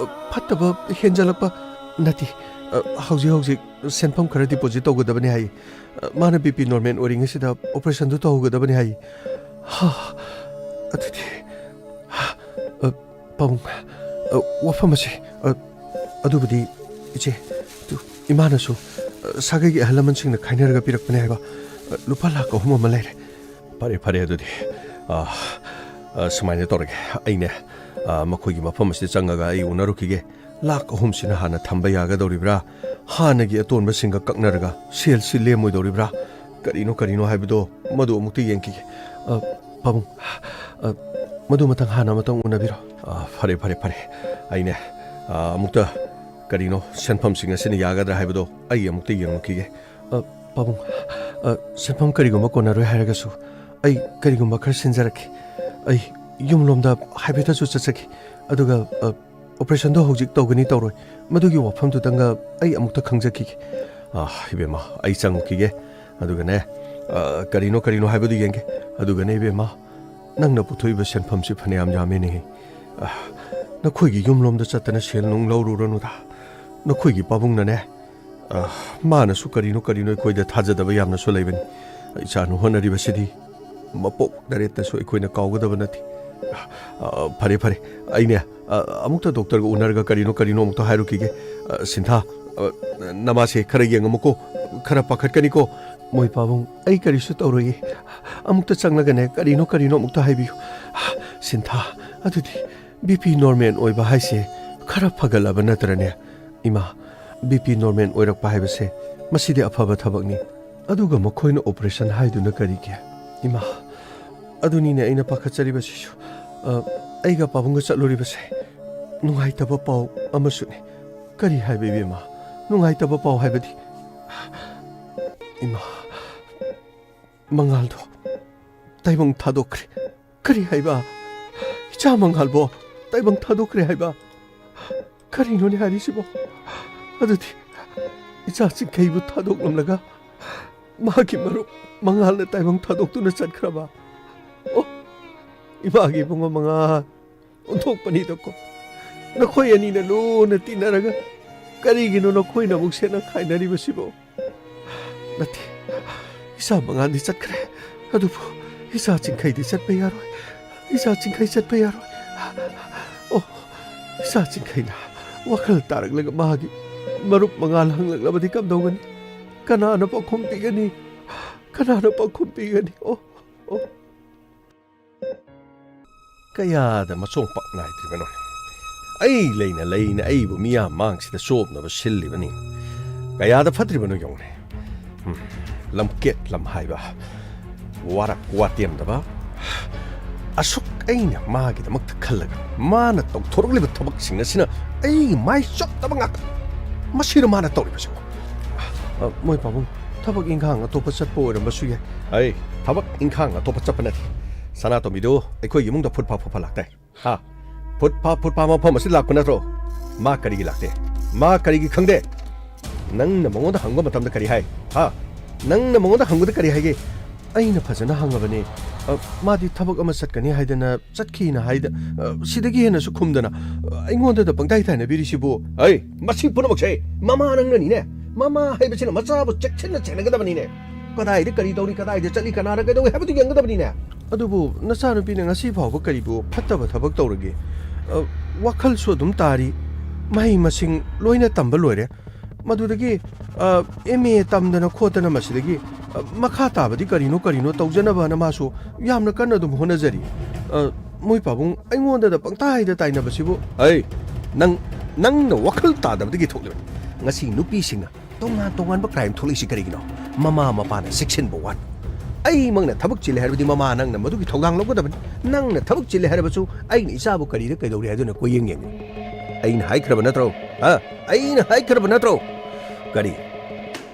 ꯑ, ꯐꯠꯇꯕ ꯍꯦꯟꯖꯜꯂꯛꯄ? ꯅꯠꯇꯦ꯫ ꯑ, ꯍꯧꯖꯤꯛ ꯍꯧꯖꯤꯛ ꯁꯦꯟꯐꯝ ꯈꯔ ꯗꯤꯄꯣꯖꯤꯠ ꯇꯧꯒꯗꯕꯅꯤ ꯍꯥꯏꯌꯦ꯫ ꯑ, ꯃꯥꯅ ꯕꯤ ꯄꯤ ꯅꯣꯔꯃꯦꯜ ꯑꯣꯏꯔꯤꯉꯩꯁꯤꯗ ꯑꯣꯄꯔꯦꯁꯟꯗꯨ ꯇꯧꯍꯧꯒꯗꯕꯅꯤ ꯍꯥꯏꯌꯦ꯫ ꯍꯥ, ꯑꯗꯨꯗꯤ, ꯍꯥ, ꯑ, ꯄꯥꯕꯨꯡ, ꯑ, ꯋꯥꯐꯝ ꯑꯁꯤ, ꯑ, ꯑꯗꯨꯕꯨꯗꯤ ꯏꯆꯦ, ꯑꯗꯨ ꯏꯃꯥꯅꯁꯨ, ꯑ, ꯁꯥꯒꯩꯒꯤ ꯑꯍꯜ ꯂꯃꯟꯁꯤꯡꯅ ꯈꯥꯏꯅꯔꯒ ꯄꯤꯔꯛꯄꯅꯦ ꯍꯥꯏꯕ, ꯑ, ꯂꯨꯄꯥ ꯂꯥꯈ ꯑꯍꯨꯝ ꯑꯃ ꯂꯩꯔꯦ꯫ ꯐꯔꯦ, ꯐꯔꯦ, ꯑꯗꯨꯗꯤ, ꯑ, ꯑ, ꯁꯨꯃꯥꯏꯅ ꯇꯧꯔꯒꯦ, ꯑꯩꯅꯦ, ꯑ, ꯃꯈꯣꯏꯒꯤ ꯃꯐꯝ ꯑꯁꯤꯗ ꯆꯪꯉꯒ ꯑꯩ ꯎꯅꯔꯨꯈꯤꯒꯦ꯫ ꯂꯥꯈ ꯑꯍꯨꯝꯁꯤꯅ ꯍꯥꯟꯅ ꯊꯝꯕ ꯌꯥꯒꯗꯧꯔꯤꯕ꯭ꯔꯥ? ꯍꯥꯟꯅꯒꯤ ꯑꯇꯣꯟꯕꯁꯤꯡꯒ ꯀꯛꯅꯔꯒ ꯁꯦꯜꯁꯤ ꯂꯦꯝꯃꯣꯏꯗꯧꯔꯤꯕ꯭ꯔꯥ? ꯀꯔꯤꯅꯣ, ꯀꯔꯤꯅꯣ ꯍꯥꯏꯕꯗꯣ ꯃꯗꯨ ꯑꯃꯨꯛꯇ ꯌꯦꯡꯈꯤꯒꯦ꯫ ꯑ, ꯄꯥꯕꯨꯡ, ꯑ, ꯃꯗꯨ ꯃꯊꯪ ꯍꯥꯟꯅ ꯑꯃꯇꯪ ꯎꯅꯕꯤꯔꯣ꯫ ꯑ, ꯐꯔꯦ, ꯐꯔꯦ, ꯐꯔꯦ꯫ ꯑꯩꯅꯦ, ꯑ, ꯑꯃꯨꯛꯇ ꯀꯔꯤꯅꯣ ꯁꯦꯟꯐꯝꯁꯤꯡ ꯑꯁꯤꯅ ꯌꯥꯒꯗ꯭ꯔꯥ ꯍꯥꯏꯕꯗꯣ ꯑꯩ ꯑꯃꯨꯛꯇ ꯌꯦꯡꯉꯨꯈꯤꯒꯦ꯫ ꯑ, ꯄꯥꯕꯨꯡ, ꯑ, ꯁꯦꯟꯐꯝ ꯀꯔꯤꯒꯨꯝꯕ ꯀꯣꯟꯅꯔꯣꯏ ꯍꯥꯏꯔꯒꯁꯨ ꯑꯩ ꯀꯔꯤꯒꯨꯝꯕ ꯈꯔ ꯁꯤꯟꯖꯔꯛꯀꯦ꯫ ꯑꯩ ꯌꯨꯝꯂꯣꯝꯗ ꯍꯥꯏꯐꯦꯠꯇꯁꯨ ꯆꯠꯆꯒꯦ꯫ ꯑꯗꯨꯒ, ꯑ, ꯑꯣꯄꯔꯦꯁꯟꯗꯣ ꯍꯧꯖꯤꯛ ꯇꯧꯒꯅꯤ ꯇꯧꯔꯣꯏ, ꯃꯗꯨꯒꯤ ꯋꯥꯐꯝꯗꯨꯗꯪꯒ ꯑꯩ ꯑꯃꯨꯛꯇ ꯈꯪꯖꯈꯤꯒꯦ꯫ ꯑ, ꯏꯕꯦꯝꯃ, ꯑꯩ ꯆꯪꯉꯨꯈꯤꯒꯦ꯫ ꯑꯗꯨꯒꯅꯦ, ꯑ, ꯀꯔꯤꯅꯣ ꯀꯔꯤꯅꯣ ꯍꯥꯏꯕꯗꯨ ꯌꯦꯡꯒꯦ꯫ ꯑꯗꯨꯒꯅꯦ, ꯏꯕꯦꯝꯃ, ꯅꯪꯅ ꯄꯨꯊꯣꯛꯏꯕ ꯁꯦꯟꯐꯝꯁꯤ ꯐꯅꯌꯥꯝ ꯌꯥꯝꯃꯦꯅꯦꯍꯦ꯫ ꯑ, ꯅꯈꯣꯏꯒꯤ ꯌꯨꯝꯂꯣꯝꯗ ꯆꯠꯇꯅ ꯁꯦꯜ ꯅꯨꯡ ꯂꯧꯔꯨꯔꯅꯨꯗ꯫ ꯅꯈꯣꯏꯒꯤ ꯄꯥꯕꯨꯡꯅꯅꯦ, ꯑ, ꯃꯥꯅꯁꯨ ꯀꯔꯤꯅꯣ ꯀꯔꯤꯅꯣ ꯑꯩꯈꯣꯏꯗ ꯊꯥꯖꯗꯕ ꯌꯥꯝꯅꯁꯨ ꯂꯩꯕꯅꯤ꯫ ꯏꯆꯥꯅ ꯍꯣꯠꯅꯔꯤꯕꯁꯤꯗꯤ ꯃꯄꯣꯛ ꯇꯔꯦꯠꯇꯁꯨ ꯑꯩꯈꯣꯏꯅ ꯀꯥꯎꯒꯗꯕ ꯅꯠꯇꯦ꯫ ꯑ, ꯐꯔꯦ, ꯐꯔꯦ꯫ ꯑꯩꯅꯦ, ꯑ, ꯑꯃꯨꯛꯇ ꯗꯣꯛꯇꯔꯒ ꯎꯅꯔꯒ ꯀꯔꯤꯅꯣ ꯀꯔꯤꯅꯣ ꯑꯃꯨꯛꯇ ꯍꯥꯏꯔꯨꯈꯤꯒꯦ꯫ ꯑ, ꯁꯤꯟꯊꯥ, ꯑ, ꯅꯃꯥꯁꯦ ꯈꯔ ꯌꯦꯡꯉꯝꯃꯨꯀꯣ, ꯈꯔ ꯄꯥꯈꯠꯀꯅꯤꯀꯣ꯫ ꯃꯣꯏ ꯄꯥꯕꯨꯡ, ꯑꯩ ꯀꯔꯤꯁꯨ ꯇꯧꯔꯣꯏꯌꯦ꯫ ꯑꯃꯨꯛꯇ ꯆꯪꯂꯒꯅꯦ, ꯀꯔꯤꯅꯣ ꯀꯔꯤꯅꯣ ꯑꯃꯨꯛꯇ ꯍꯥꯏꯕꯤꯌꯨ꯫ ꯁꯤꯟꯊꯥ, ꯑꯗꯨꯗꯤ ꯕꯤ ꯄꯤ ꯅꯣꯔꯃꯦꯜ ꯑꯣꯏꯕ ꯍꯥꯏꯁꯦ ꯈꯔ ꯐꯒꯠꯂꯕ ꯅꯠꯇ꯭ꯔꯅꯦ? ꯏꯃꯥ, ꯕꯤ ꯄꯤ ꯅꯣꯔꯃꯦꯜ ꯑꯣꯏꯔꯛꯄ ꯍꯥꯏꯕꯁꯦ ꯃꯁꯤꯗꯤ ꯑꯐꯕ ꯊꯕꯛꯅꯤ꯫ ꯑꯗꯨꯒ ꯃꯈꯣꯏꯅ ꯑꯣꯄꯔꯦꯁꯟ ꯍꯥꯏꯗꯨꯅ ꯀꯔꯤꯒꯤ? ꯏꯃꯥ, ꯑꯗꯨꯅꯤꯅꯦ ꯑꯩꯅ ꯄꯥꯈꯠꯆꯔꯤꯕꯁꯤꯁꯨ꯫ ꯑ, ꯑꯩꯒ ꯄꯥꯕꯨꯡꯒ ꯆꯠꯂꯨꯔꯤꯕꯁꯦ ꯅꯨꯡꯉꯥꯏꯇꯕ ꯄꯥꯎ ꯑꯃꯁꯨꯅꯤ꯫ ꯀꯔꯤ ꯍꯥꯏꯕ, ꯏꯕꯦꯝꯃ? ꯅꯨꯡꯉꯥꯏꯇꯕ ꯄꯥꯎ ꯍꯥꯏꯕꯗꯤ? ꯏꯃꯥ, ꯃꯉꯥꯜꯗꯣ ꯇꯥꯏꯕꯪ ꯊꯥꯗꯣꯛꯈ꯭ꯔꯦ꯫ ꯀꯔꯤ ꯍꯥꯏꯕ? ꯏꯆꯥ ꯃꯉꯥꯜꯕꯣ ꯇꯥꯏꯕꯪ ꯊꯥꯗꯣꯛꯈ꯭ꯔꯦ ꯍꯥꯏꯕ? ꯀꯔꯤꯅꯣꯅꯦ ꯍꯥꯏꯔꯤꯁꯤꯕꯣ? ꯑꯗꯨꯗꯤ ꯏꯆꯥ ꯆꯤꯡꯈꯩꯕꯨ ꯊꯥꯗꯣꯛꯂꯝꯂꯒ ꯃꯥꯒꯤ ꯃꯔꯨꯞ ꯃꯉꯥꯜꯅ ꯇꯥꯏꯕꯪ ꯊꯥꯗꯣꯛꯇꯨꯅ ꯆꯠꯈ꯭ꯔꯕ? ꯑꯣ, ꯏꯃꯥꯒꯤ ꯏꯕꯨꯡꯉꯣ ꯃꯉꯥꯜ, ꯑꯣꯟꯊꯣꯛꯄꯅꯤꯗꯀꯣ꯫ ꯅꯈꯣꯏ ꯑꯅꯤꯅ ꯂꯨꯅ ꯇꯤꯟꯅꯔꯒ ꯀꯔꯤꯒꯤꯅꯣ ꯅꯈꯣꯏꯅ ꯑꯃꯨꯛ ꯁꯦꯠꯅ ꯈꯥꯏꯅꯔꯤꯕꯁꯤꯕꯣ? ꯅꯠꯇꯦ, ꯏꯆꯥ ꯃꯉꯥꯜꯗꯤ ꯆꯠꯈ꯭ꯔꯦ, ꯑꯗꯨꯕꯨ ꯏꯆꯥ ꯆꯤꯡꯈꯩꯗꯤ ꯆꯠꯄ ꯌꯥꯔꯣꯏ꯫ ꯏꯆꯥ ꯆꯤꯡꯈꯩ ꯆꯠꯄ ꯌꯥꯔꯣꯏ꯫ ꯑꯣ, ꯏꯆꯥ ꯆꯤꯡꯈꯩꯅ ꯋꯥꯈꯜ ꯇꯥꯔꯛꯂꯒ ꯃꯥꯒꯤ ꯃꯔꯨꯞ ꯃꯉꯥꯜ ꯍꯪꯂꯛꯂꯕꯗꯤ ꯀꯝꯗꯧꯒꯅꯤ? ꯀꯅꯥꯅ ꯄꯥꯎꯈꯨꯝ ꯄꯤꯒꯅꯤ? ꯀꯅꯥꯅ ꯄꯥꯎꯈꯨꯝ ꯄꯤꯒꯅꯤ? ꯑꯣ, ꯑꯣ꯫ ꯀꯌꯥꯗ ꯃꯆꯣꯡ ꯄꯥꯛ ꯅꯥꯏꯗ꯭ꯔꯤꯕꯅꯣ? ꯑꯩ ꯂꯩꯅ ꯂꯩꯅ ꯑꯩꯕꯨ ꯃꯤꯌꯥꯝ ꯃꯥꯡꯁꯤꯗ ꯆꯣꯞꯅꯕ ꯁꯤꯜꯂꯤꯕꯅꯤ꯫ ꯀꯌꯥꯗ ꯐꯠꯇ꯭ꯔꯤꯕꯅꯣ ꯌꯦꯡꯉꯨꯅꯦ꯫ ꯎꯝ, ꯂꯝꯀꯦꯠ ꯂꯝꯍꯥꯏꯕ, ꯋꯥꯔꯛ ꯋꯥꯇꯦꯝꯗꯕ, ꯑꯁꯨꯛ ꯑꯩꯅ ꯃꯥꯒꯤꯗꯃꯛꯇ ꯈꯜꯂꯒ ꯃꯥꯅ ꯇꯧꯊꯣꯔꯛꯂꯤꯕ ꯊꯕꯛꯁꯤꯡ ꯑꯁꯤꯅ ꯑꯩꯒꯤ ꯃꯥꯏ ꯆꯣꯞꯇꯕ ꯉꯥꯛꯇ꯫ ꯃꯁꯤꯔ ꯃꯥꯅ ꯇꯧꯔꯤꯕꯁꯤꯕꯨ? ꯑ, ꯃꯣꯏ ꯄꯥꯕꯨꯡ, ꯊꯕꯛ ꯏꯪꯈꯥꯡ ꯑꯇꯣꯞꯄ ꯆꯠꯄ ꯑꯣꯏꯔꯝꯕꯁꯨ ꯌꯥꯏ꯫ ꯑꯩ ꯊꯕꯛ ꯏꯪꯈꯥꯡ ꯑꯇꯣꯞꯄ ꯆꯠꯄ ꯅꯠꯇꯦ꯫ ꯁꯅꯥꯇꯣꯝꯕꯤꯗꯨ ꯑꯩꯈꯣꯏꯒꯤ ꯏꯃꯨꯡꯗ ꯐꯨꯠ ꯐꯥ ꯐꯨꯠ ꯐꯥ ꯂꯥꯛꯇꯦ꯫ ꯍꯥ? ꯐꯨꯠ ꯐꯥ ꯐꯨꯠ ꯐꯥ ꯃꯐꯝ ꯑꯁꯤꯗ ꯂꯥꯛꯄ ꯅꯠꯇ꯭ꯔꯣ? ꯃꯥ ꯀꯔꯤꯒꯤ ꯂꯥꯛꯇꯦ? ꯃꯥ ꯀꯔꯤꯒꯤ ꯈꯪꯗꯦ? ꯅꯪꯅ ꯃꯉꯣꯟꯗ ꯍꯪꯕ ꯃꯇꯝꯗ ꯀꯔꯤ ꯍꯥꯏ? ꯍꯥ? ꯅꯪꯅ ꯃꯉꯣꯟꯗ ꯍꯪꯕꯗ ꯀꯔꯤ ꯍꯥꯏꯒꯦ? ꯑꯩꯅ ꯐꯖꯅ ꯍꯪꯉꯕꯅꯤ꯫ ꯑ, ꯃꯥꯗꯤ ꯊꯕꯛ ꯑꯃ ꯆꯠꯀꯅꯤ ꯍꯥꯏꯗꯅ ꯆꯠꯈꯤꯅ ꯍꯥꯏꯗ, ꯑ, ꯁꯤꯗꯒꯤ ꯍꯦꯟꯅꯁꯨ ꯈꯨꯝꯗꯅ, ꯑ, ꯑꯩꯉꯣꯟꯗꯗ ꯄꯪꯇꯥꯏ ꯇꯥꯏꯅꯕꯤꯔꯤꯁꯤꯕꯨ? ꯑꯩ, ꯃꯁꯤ ꯄꯨꯝꯅꯃꯛꯁꯦ ꯃꯃꯥ ꯅꯪꯅꯅꯤꯅꯦ꯫ ꯃꯃꯥ ꯍꯥꯏꯕꯁꯤꯅ ꯃꯆꯥꯕꯨ ꯆꯦꯛꯁꯤꯟꯅ ꯁꯦꯟꯅꯒꯗꯕꯅꯤꯅꯦ꯫ ꯀꯗꯥꯏꯗ ꯀꯔꯤ ꯇꯧꯔꯤ, ꯀꯗꯥꯏꯗ ꯆꯠꯂꯤ, ꯀꯅꯥꯅ ꯀꯩꯗꯧꯏ ꯍꯥꯏꯕꯗꯨ ꯌꯦꯡꯒꯗꯕꯅꯤꯅꯦ꯫ ꯑꯗꯨꯕꯨ ꯅꯆꯥꯅꯨꯄꯤꯅ ꯉꯁꯤ ꯐꯥꯎꯕ ꯀꯔꯤꯕꯨ ꯐꯠꯇꯕ ꯊꯕꯛ ꯇꯧꯔꯒꯦ? ꯑ, ꯋꯥꯈꯜꯁꯨ ꯑꯗꯨꯝ ꯇꯥꯔꯤ, ꯃꯍꯩ ꯃꯁꯤꯡ ꯂꯣꯏꯅ ꯇꯝꯕ ꯂꯣꯏꯔꯦ꯫ ꯃꯗꯨꯗꯒꯤ, ꯑ, ꯑꯦꯝ ꯑꯦ ꯇꯝꯗꯅ ꯈꯣꯠꯇꯅ ꯃꯁꯤꯗꯒꯤ, ꯑ, ꯃꯈꯥ ꯇꯥꯕꯗꯤ ꯀꯔꯤꯅꯣ ꯀꯔꯤꯅꯣ ꯇꯧꯖꯅꯕꯅ ꯃꯥꯁꯨ ꯌꯥꯝꯅ ꯀꯟꯅ ꯑꯗꯨꯝ ꯍꯣꯠꯅꯖꯔꯤ꯫ ꯑ, ꯃꯣꯏ ꯄꯥꯕꯨꯡ ꯑꯩꯉꯣꯟꯗꯗ ꯄꯪꯇꯥꯏꯗ ꯇꯥꯏꯅꯕꯁꯤꯕꯨ? ꯑꯩ, ꯅꯪ, ꯅꯪꯅ ꯋꯥꯈꯜ ꯇꯥꯗꯕꯗꯒꯤ ꯊꯣꯛꯂꯤꯕꯅꯤ꯫ ꯉꯁꯤ ꯅꯨꯄꯤꯁꯤꯡꯅ ꯇꯣꯉꯥꯟ ꯇꯣꯉꯥꯟꯕ ꯀ꯭ꯔꯥꯏꯝ ꯊꯣꯛꯂꯛꯏꯁꯤ ꯀꯔꯤꯒꯤꯅꯣ? ꯃꯃꯥ ꯃꯄꯥꯅ ꯆꯦꯛꯁꯤꯟꯕ ꯋꯥꯠꯄ꯫ ꯑꯩꯃꯛꯅ ꯊꯕꯛ ꯆꯤꯜꯂꯦ ꯍꯥꯏꯔꯕꯗꯤ ꯃꯃꯥ ꯅꯪꯅ ꯃꯗꯨꯒꯤ ꯊꯧꯗꯥꯡ ꯂꯧꯒꯗꯕꯅꯤ꯫ ꯅꯪꯅ ꯊꯕꯛ ꯆꯤꯜꯂꯦ ꯍꯥꯏꯔꯕꯁꯨ ꯑꯩꯅ ꯏꯆꯥꯕꯨ ꯀꯔꯤꯗ ꯀꯩꯗꯧꯔꯤ ꯍꯥꯏꯗꯨꯅ ꯀꯣꯏꯌꯦꯡ ꯌꯦꯡꯉꯤ꯫ ꯑꯩꯅ ꯍꯥꯏꯈ꯭ꯔꯕ ꯅꯠꯇ꯭ꯔꯣ? ꯍꯥ? ꯑꯩꯅ ꯍꯥꯏꯈ꯭ꯔꯕ ꯅꯠꯇ꯭ꯔꯣ? ꯀꯔꯤ?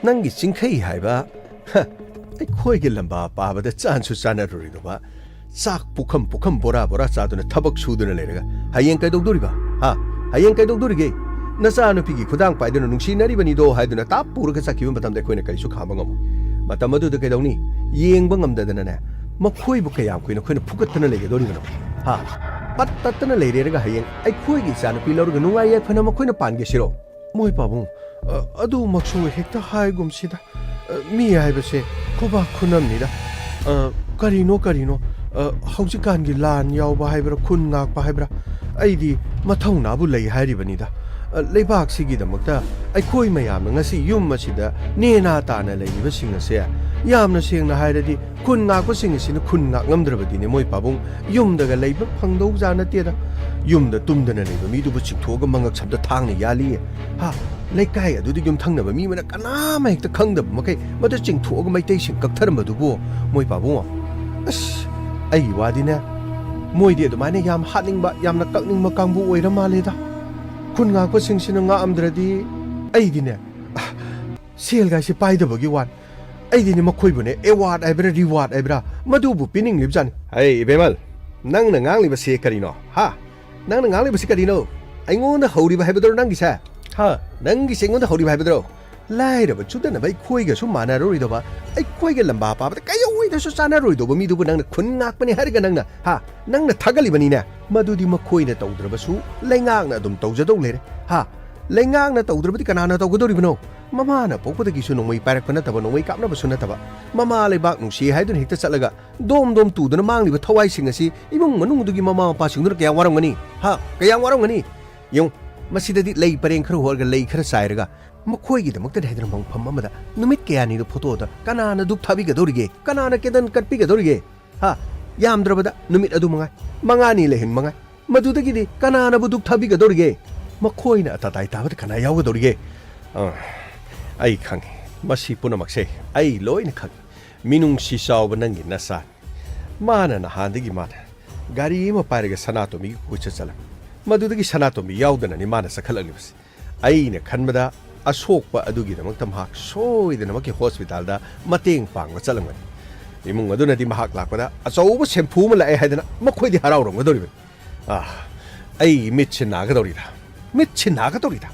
ꯅꯪꯒꯤ ꯆꯤꯡꯈꯩ ꯍꯥꯏꯕ? ꯍ, ꯑꯩꯈꯣꯏꯒꯤ ꯂꯝꯕꯥ ꯄꯥꯕꯗ ꯆꯥꯟꯁꯨ ꯆꯥꯟꯅꯔꯨꯔꯣꯏꯗꯕ꯫ ꯆꯥꯛ ꯄꯨꯈꯝ ꯄꯨꯈꯝ ꯕꯣꯔꯥ ꯕꯣꯔꯥ ꯆꯥꯗꯨꯅ ꯊꯕꯛ ꯁꯨꯗꯨꯅ ꯂꯩꯔꯒ ꯍꯌꯦꯡ ꯀꯩꯗꯧꯗꯣꯔꯤꯕ? ꯍꯥ? ꯍꯌꯦꯡ ꯀꯩꯗꯧꯗꯣꯔꯤꯒꯦ? ꯅꯆꯥꯅꯨꯄꯤꯒꯤ ꯈꯨꯗꯥꯡ ꯄꯥꯏꯗꯨꯅ ꯅꯨꯡꯁꯤꯅꯔꯤꯕꯅꯤꯗꯣ ꯍꯥꯏꯗꯨꯅ ꯇꯥꯞ ꯄꯨꯔꯒ ꯆꯠꯈꯤꯕ ꯃꯇꯝꯗ ꯑꯩꯈꯣꯏꯅ ꯀꯔꯤꯁꯨ ꯈꯥꯝꯕ ꯉꯝꯃꯣꯏ꯫ ꯃꯇꯝ ꯑꯗꯨꯗ ꯀꯩꯗꯧꯅꯤ? ꯌꯦꯡꯕ ꯉꯝꯗꯗꯅꯅꯦ, ꯃꯈꯣꯏꯕꯨ ꯀꯌꯥꯝ ꯀꯨꯏꯅ ꯑꯩꯈꯣꯏꯅ ꯐꯨꯒꯠꯇꯅ ꯂꯩꯒꯗꯧꯔꯤꯕꯅꯣ? ꯍꯥ? ꯄꯠ ꯇꯠꯇꯅ ꯂꯩꯔꯦꯔꯒ ꯍꯌꯦꯡ ꯑꯩꯈꯣꯏꯒꯤ ꯏꯆꯥꯅꯨꯄꯤ ꯂꯧꯔꯒ ꯅꯨꯡꯉꯥꯏ ꯌꯥꯏꯐꯅ ꯃꯈꯣꯏꯅ ꯄꯥꯟꯒꯦ ꯁꯤꯔꯣ? ꯃꯣꯏ ꯄꯥꯕꯨꯡ, ꯑ, ꯑꯗꯨꯃꯛꯁꯨ ꯍꯦꯛꯇ ꯍꯥꯏꯒꯨꯝꯁꯤꯗ꯫ ꯑ, ꯃꯤ ꯍꯥꯏꯕꯁꯦ ꯈꯨꯕꯥꯛ ꯈꯨꯅꯝꯅꯤꯗ꯫ ꯑ, ꯀꯔꯤꯅꯣ ꯀꯔꯤꯅꯣ, ꯑ, ꯍꯧꯖꯤꯛꯀꯥꯟꯒꯤ ꯂꯥꯟ ꯌꯥꯎꯕ ꯍꯥꯏꯕ꯭ꯔꯥ, ꯈꯨꯟ ꯉꯥꯛꯄ ꯍꯥꯏꯕ꯭ꯔꯥ, ꯑꯩꯗꯤ ꯃꯊꯧꯅꯥꯕꯨ ꯂꯩ ꯍꯥꯏꯔꯤꯕꯅꯤꯗ꯫ ꯑ, ꯂꯩꯕꯥꯛꯁꯤꯒꯤꯗꯃꯛꯇ ꯑꯩꯈꯣꯏ ꯃꯌꯥꯝꯅ ꯉꯁꯤ ꯌꯨꯝ ꯑꯁꯤꯗ ꯅꯦꯅꯥ ꯇꯥꯅ ꯂꯩꯔꯤꯕꯁꯤꯡ ꯑꯁꯦ, ꯌꯥꯝꯅ ꯁꯦꯡꯅ ꯍꯥꯏꯔꯗꯤ, ꯈꯨꯟ ꯉꯥꯛꯄꯁꯤꯡ ꯑꯁꯤꯅ ꯈꯨꯟ ꯉꯥꯛꯂꯝꯗ꯭ꯔꯕꯗꯤꯅꯦ, ꯃꯣꯏ ꯄꯥꯕꯨꯡ, ꯌꯨꯝꯗꯒ ꯂꯩꯕ ꯐꯪꯗꯧꯖꯥꯠ ꯅꯠꯇꯦꯗ꯫ ꯌꯨꯝꯗ ꯇꯨꯝꯗꯅ ꯂꯩꯕ ꯃꯤꯗꯨꯕꯨ ꯆꯤꯡꯊꯣꯛꯑꯒ ꯃꯉꯛ ꯁꯝꯗ ꯊꯥꯡꯅ ꯌꯥꯜꯂꯤ꯫ ꯍꯥ? ꯂꯩꯀꯥꯏ ꯑꯗꯨꯗ ꯌꯨꯝꯊꯪꯅꯕ ꯃꯤ ꯑꯃꯅ ꯀꯅꯥꯃ ꯍꯦꯛꯇ ꯈꯪꯗꯕ ꯃꯈꯩ ꯃꯗꯨ ꯆꯤꯡꯊꯣꯛꯑꯒ ꯃꯩꯇꯩꯁꯤꯡ ꯀꯛꯊꯔꯝꯕꯗꯨꯕꯨ, ꯃꯣꯏ ꯄꯥꯕꯨꯡ? ꯑꯁ, ꯑꯩꯒꯤ ꯋꯥꯗꯤꯅꯦ, ꯃꯣꯏꯗꯤ ꯑꯗꯨꯃꯥꯏꯅ ꯌꯥꯝ ꯍꯥꯠꯅꯤꯡꯕ, ꯌꯥꯝꯅ ꯀꯛꯅꯤꯡꯕ ꯀꯥꯡꯕꯨ ꯑꯣꯏꯔ ꯃꯥꯜꯂꯦꯗ꯫ ꯈꯨꯟ ꯉꯥꯛꯄꯁꯤꯡꯁꯤꯅ ꯉꯥꯛꯑꯝꯗ꯭ꯔꯗꯤ ꯑꯩꯗꯤꯅꯦ, ꯁꯦꯜꯒꯥꯏꯁꯦ ꯄꯥꯏꯗꯕꯒꯤ ꯋꯥꯅꯤ꯫ ꯑꯩꯗꯤꯅꯦ ꯃꯈꯣꯏꯕꯨꯅꯦ ꯑꯦꯋꯥꯔꯗ ꯍꯥꯏꯕ꯭ꯔꯥ ꯔꯤꯋꯥꯔꯗ ꯍꯥꯏꯕ꯭ꯔꯥ ꯃꯗꯨꯕꯨ ꯄꯤꯅꯤꯡꯂꯤꯕꯖꯥꯠꯅꯤ꯫ ꯍꯩ ꯏꯕꯦꯃꯜ, ꯅꯪꯅ ꯉꯥꯡꯂꯤꯕꯁꯦ ꯀꯔꯤꯅꯣ? ꯍꯥ? ꯅꯪꯅ ꯉꯥꯡꯂꯤꯕꯁꯤ ꯀꯔꯤꯅꯣ? ꯑꯩꯉꯣꯟꯗ ꯍꯧꯔꯤꯕ ꯍꯥꯏꯕꯗꯨꯔꯣ ꯅꯪꯒꯤꯁꯦ? ꯍꯥ? ꯅꯪꯒꯤꯁꯦ ꯑꯩꯉꯣꯟꯗ ꯍꯧꯔꯤꯕ ꯍꯥꯏꯕꯗꯨꯔꯣ? ꯂꯥꯏꯔꯕ ꯆꯨꯗꯅꯕ ꯑꯩꯈꯣꯏꯒꯁꯨ ꯃꯥꯟꯅꯔꯣꯏꯗꯕ, ꯑꯩꯈꯣꯏꯒ ꯂꯝꯕꯥ ꯄꯥꯕꯗ ꯀꯩꯌꯧ ꯃꯣꯏꯗꯁꯨ ꯆꯥꯅꯔꯣꯏꯗꯧꯕ ꯃꯤꯗꯨꯕꯨ ꯅꯪꯅ ꯈꯨꯟ ꯉꯥꯛꯄꯅꯤ ꯍꯥꯏꯔꯒ ꯅꯪꯅ, ꯍꯥ, ꯅꯪꯅ ꯊꯥꯒꯠꯂꯤꯕꯅꯤꯅꯦ꯫ ꯃꯗꯨꯗꯤ ꯃꯈꯣꯏꯅ ꯇꯧꯗ꯭ꯔꯕꯁꯨ ꯂꯩꯉꯥꯛꯅ ꯑꯗꯨꯝ ꯇꯧꯖꯗꯧ ꯂꯩꯔꯦ, ꯍꯥ꯫ ꯂꯩꯉꯥꯛꯅ ꯇꯧꯗ꯭ꯔꯕꯗꯤ ꯀꯅꯥꯅ ꯇꯧꯒꯗꯧꯔꯤꯕꯅꯣ? ꯃꯃꯥꯅ ꯄꯣꯛꯄꯗꯒꯤꯁꯨ ꯅꯣꯡꯃꯩ ꯄꯥꯏꯔꯛꯄ ꯅꯠꯇꯕ, ꯅꯣꯡꯃꯩ ꯀꯥꯞꯅꯕꯁꯨ ꯅꯠꯇꯕ, ꯃꯃꯥ ꯂꯩꯕꯥꯛ ꯅꯨꯡꯁꯤ ꯍꯥꯏꯗꯨꯅ ꯍꯦꯛꯇ ꯆꯠꯂꯒ ꯗꯣꯝ ꯗꯣꯝ ꯇꯨꯗꯨꯅ ꯃꯥꯡꯂꯤꯕ ꯊꯋꯥꯏꯁꯤꯡ ꯑꯁꯤ ꯏꯃꯨꯡ ꯃꯅꯨꯡꯗꯨꯒꯤ ꯃꯃꯥ ꯃꯄꯥꯁꯤꯡꯗꯨꯅ ꯀꯌꯥꯝ ꯋꯥꯔꯝꯒꯅꯤ? ꯍꯥ? ꯀꯌꯥꯝ ꯋꯥꯔꯝꯒꯅꯤ? ꯌꯦꯡꯉꯨ, ꯃꯁꯤꯗꯗꯤ ꯂꯩ ꯄꯔꯦꯡ ꯈꯔ ꯍꯣꯔꯒ ꯂꯩ ꯈꯔ ꯆꯥꯏꯔꯒ ꯃꯈꯣꯏꯒꯤꯗꯃꯛꯇꯗꯤ ꯍꯥꯏꯗꯨꯅ ꯃꯐꯝ ꯑꯃꯗ ꯅꯨꯃꯤꯠ ꯀꯌꯥꯅꯤꯗ ꯐꯣꯇꯣꯗ ꯀꯅꯥꯅ ꯙꯨꯞ ꯊꯥꯕꯤꯒꯗꯧꯔꯤꯒꯦ? ꯀꯅꯥꯅ ꯀꯦꯟꯗꯜ ꯀꯠꯄꯤꯒꯗꯧꯔꯤꯒꯦ? ꯍꯥ? ꯌꯥꯝꯗ꯭ꯔꯕꯗ ꯅꯨꯃꯤꯠ ꯑꯗꯨ ꯃꯉꯥꯏ, ꯃꯉꯥꯅꯤ ꯂꯩꯍꯟ ꯃꯉꯥꯏ꯫ ꯃꯗꯨꯗꯒꯤꯗꯤ ꯀꯅꯥꯅꯕꯨ ꯙꯨꯞ ꯊꯥꯕꯤꯒꯗꯧꯔꯤꯒꯦ? ꯃꯈꯣꯏꯅ ꯑꯇꯇꯥꯏ ꯇꯥꯕꯗ ꯀꯅꯥ ꯌꯥꯎꯒꯗꯧꯔꯤꯒꯦ? ꯑ, ꯑꯩ ꯈꯪꯉꯤ꯫ ꯃꯁꯤ ꯄꯨꯝꯅꯃꯛꯁꯦ ꯑꯩ ꯂꯣꯏꯅ ꯈꯪꯉꯤ꯫ ꯃꯤꯅꯨꯡꯁꯤ ꯆꯥꯎꯕ ꯅꯪꯒꯤ ꯅꯆꯥꯅꯤ꯫ ꯃꯥꯅ ꯅꯍꯥꯟꯗꯒꯤ ꯃꯥꯅ ꯒꯥꯔꯤ ꯑꯃ ꯄꯥꯏꯔꯒ ꯁꯅꯥꯇꯣꯝꯕꯤꯒꯤ ꯀꯣꯏꯆꯠ ꯆꯠꯂꯝꯃꯤ꯫ ꯃꯗꯨꯗꯒꯤ ꯁꯅꯥꯇꯣꯝꯕꯤ ꯌꯥꯎꯗꯅꯅꯤ ꯃꯥꯅ ꯆꯠꯈꯠꯂꯛꯂꯤꯕꯁꯤ꯫ ꯑꯩꯅ ꯈꯟꯕꯗ ꯑꯁꯣꯛꯄ ꯑꯗꯨꯒꯤꯗꯃꯛꯇ ꯃꯍꯥꯛ ꯁꯣꯏꯗꯅꯃꯛꯀꯤ ꯍꯣꯁꯄꯤꯇꯥꯜꯗ ꯃꯇꯦꯡ ꯄꯥꯡꯕ ꯆꯠꯂꯝꯒꯅꯤ꯫ ꯏꯃꯨꯡ ꯑꯗꯨꯅꯗꯤ ꯃꯍꯥꯛ ꯂꯥꯛꯄꯗ ꯑꯆꯧꯕ ꯁꯦꯝꯐꯨ ꯑꯃ ꯂꯥꯛꯑꯦ ꯍꯥꯏꯗꯅ ꯃꯈꯣꯏꯗꯤ ꯍꯔꯥꯎꯔꯝꯒꯗꯧꯔꯤꯕꯅꯤ꯫ ꯑꯥ, ꯑꯩ ꯃꯤꯠꯁꯦ ꯅꯥꯒꯗꯧꯔꯤꯗ꯫ ꯃꯤꯠꯁꯦ ꯅꯥꯒꯗꯧꯔꯤꯗ꯫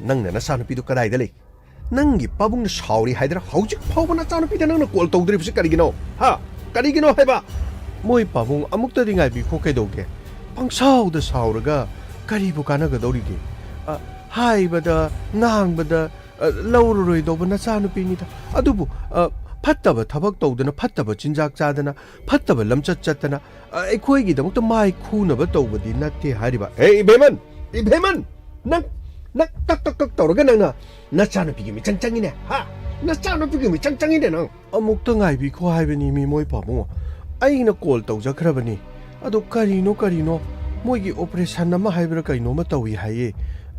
ꯅꯪꯅ ꯅꯆꯥꯅꯨꯄꯤꯗꯨ ꯀꯗꯥꯏꯗ ꯂꯩ? ꯅꯪꯒꯤ ꯄꯥꯕꯨꯡꯅ ꯁꯥꯎꯔꯤ ꯍꯥꯏꯗꯅ ꯍꯧꯖꯤꯛ ꯐꯥꯎꯕ ꯅꯆꯥꯅꯨꯄꯤꯗ ꯅꯪꯅ ꯀꯣꯜ ꯇꯧꯗ꯭ꯔꯤꯕꯁꯤ ꯀꯔꯤꯒꯤꯅꯣ? ꯍꯥ? ꯀꯔꯤꯒꯤꯅꯣ ꯍꯥꯏꯕ? ꯃꯣꯏ ꯄꯥꯕꯨꯡ ꯑꯃꯨꯛꯇꯗꯤ ꯉꯥꯏꯕꯤꯈꯣ ꯀꯩꯗꯧꯒꯦ? ꯄꯪꯁꯥꯎꯗ ꯁꯥꯎꯔꯒ ꯀꯔꯤꯕꯨ ꯀꯥꯟꯅꯒꯗꯧꯔꯤꯒꯦ? ꯑ, ꯍꯥꯏꯕꯗ, ꯉꯥꯡꯕꯗ, ꯑ, ꯂꯧꯔꯔꯣꯏꯗꯧꯕ ꯅꯆꯥꯅꯨꯄꯤꯅꯤꯗ꯫ ꯑꯗꯨꯕꯨ, ꯑ, ꯐꯠꯇꯕ ꯊꯕꯛ ꯇꯧꯗꯅ, ꯐꯠꯇꯕ ꯆꯤꯟꯖꯥꯛ ꯆꯥꯗꯅ, ꯐꯠꯇꯕ ꯂꯝꯆꯠ ꯆꯠꯇꯅ, ꯑ, ꯑꯩꯈꯣꯏꯒꯤꯗꯃꯛꯇ ꯃꯥꯏ ꯈꯨꯅꯕ ꯇꯧꯕꯗꯤ ꯅꯠꯇꯦ ꯍꯥꯏꯔꯤꯕ꯫ ꯍꯦ, ꯏꯚꯦꯃꯟ! ꯏꯚꯦꯃꯟ! ꯅꯪ, ꯅꯪ ꯀꯛ, ꯀꯛ, ꯀꯛ ꯇꯧꯔꯒ ꯅꯪꯅ ꯅꯆꯥꯅꯨꯄꯤꯒꯤ ꯃꯤꯆꯪ ꯆꯪꯉꯤꯅꯦ, ꯍꯥ? ꯅꯆꯥꯅꯨꯄꯤꯒꯤ ꯃꯤꯆꯪ ꯆꯪꯉꯤꯅꯦ ꯅꯪ꯫ ꯑꯃꯨꯛꯇ ꯉꯥꯏꯕꯤꯈꯣ ꯍꯥꯏꯕꯅꯤ, ꯃꯤꯃꯣꯏ ꯄꯥꯕꯨꯡ꯫ ꯑꯩꯅ ꯀꯣꯜ ꯇꯧꯖꯈ꯭ꯔꯕꯅꯤ꯫ ꯑꯗꯣ ꯀꯔꯤꯅꯣ, ꯀꯔꯤꯅꯣ? ꯃꯣꯏꯒꯤ ꯑꯣꯄꯔꯦꯁꯟ ꯑꯃ ꯍꯥꯏꯕ꯭ꯔꯥ ꯀꯩꯅꯣꯃ ꯇꯧꯏ ꯍꯥꯏꯌꯦ꯫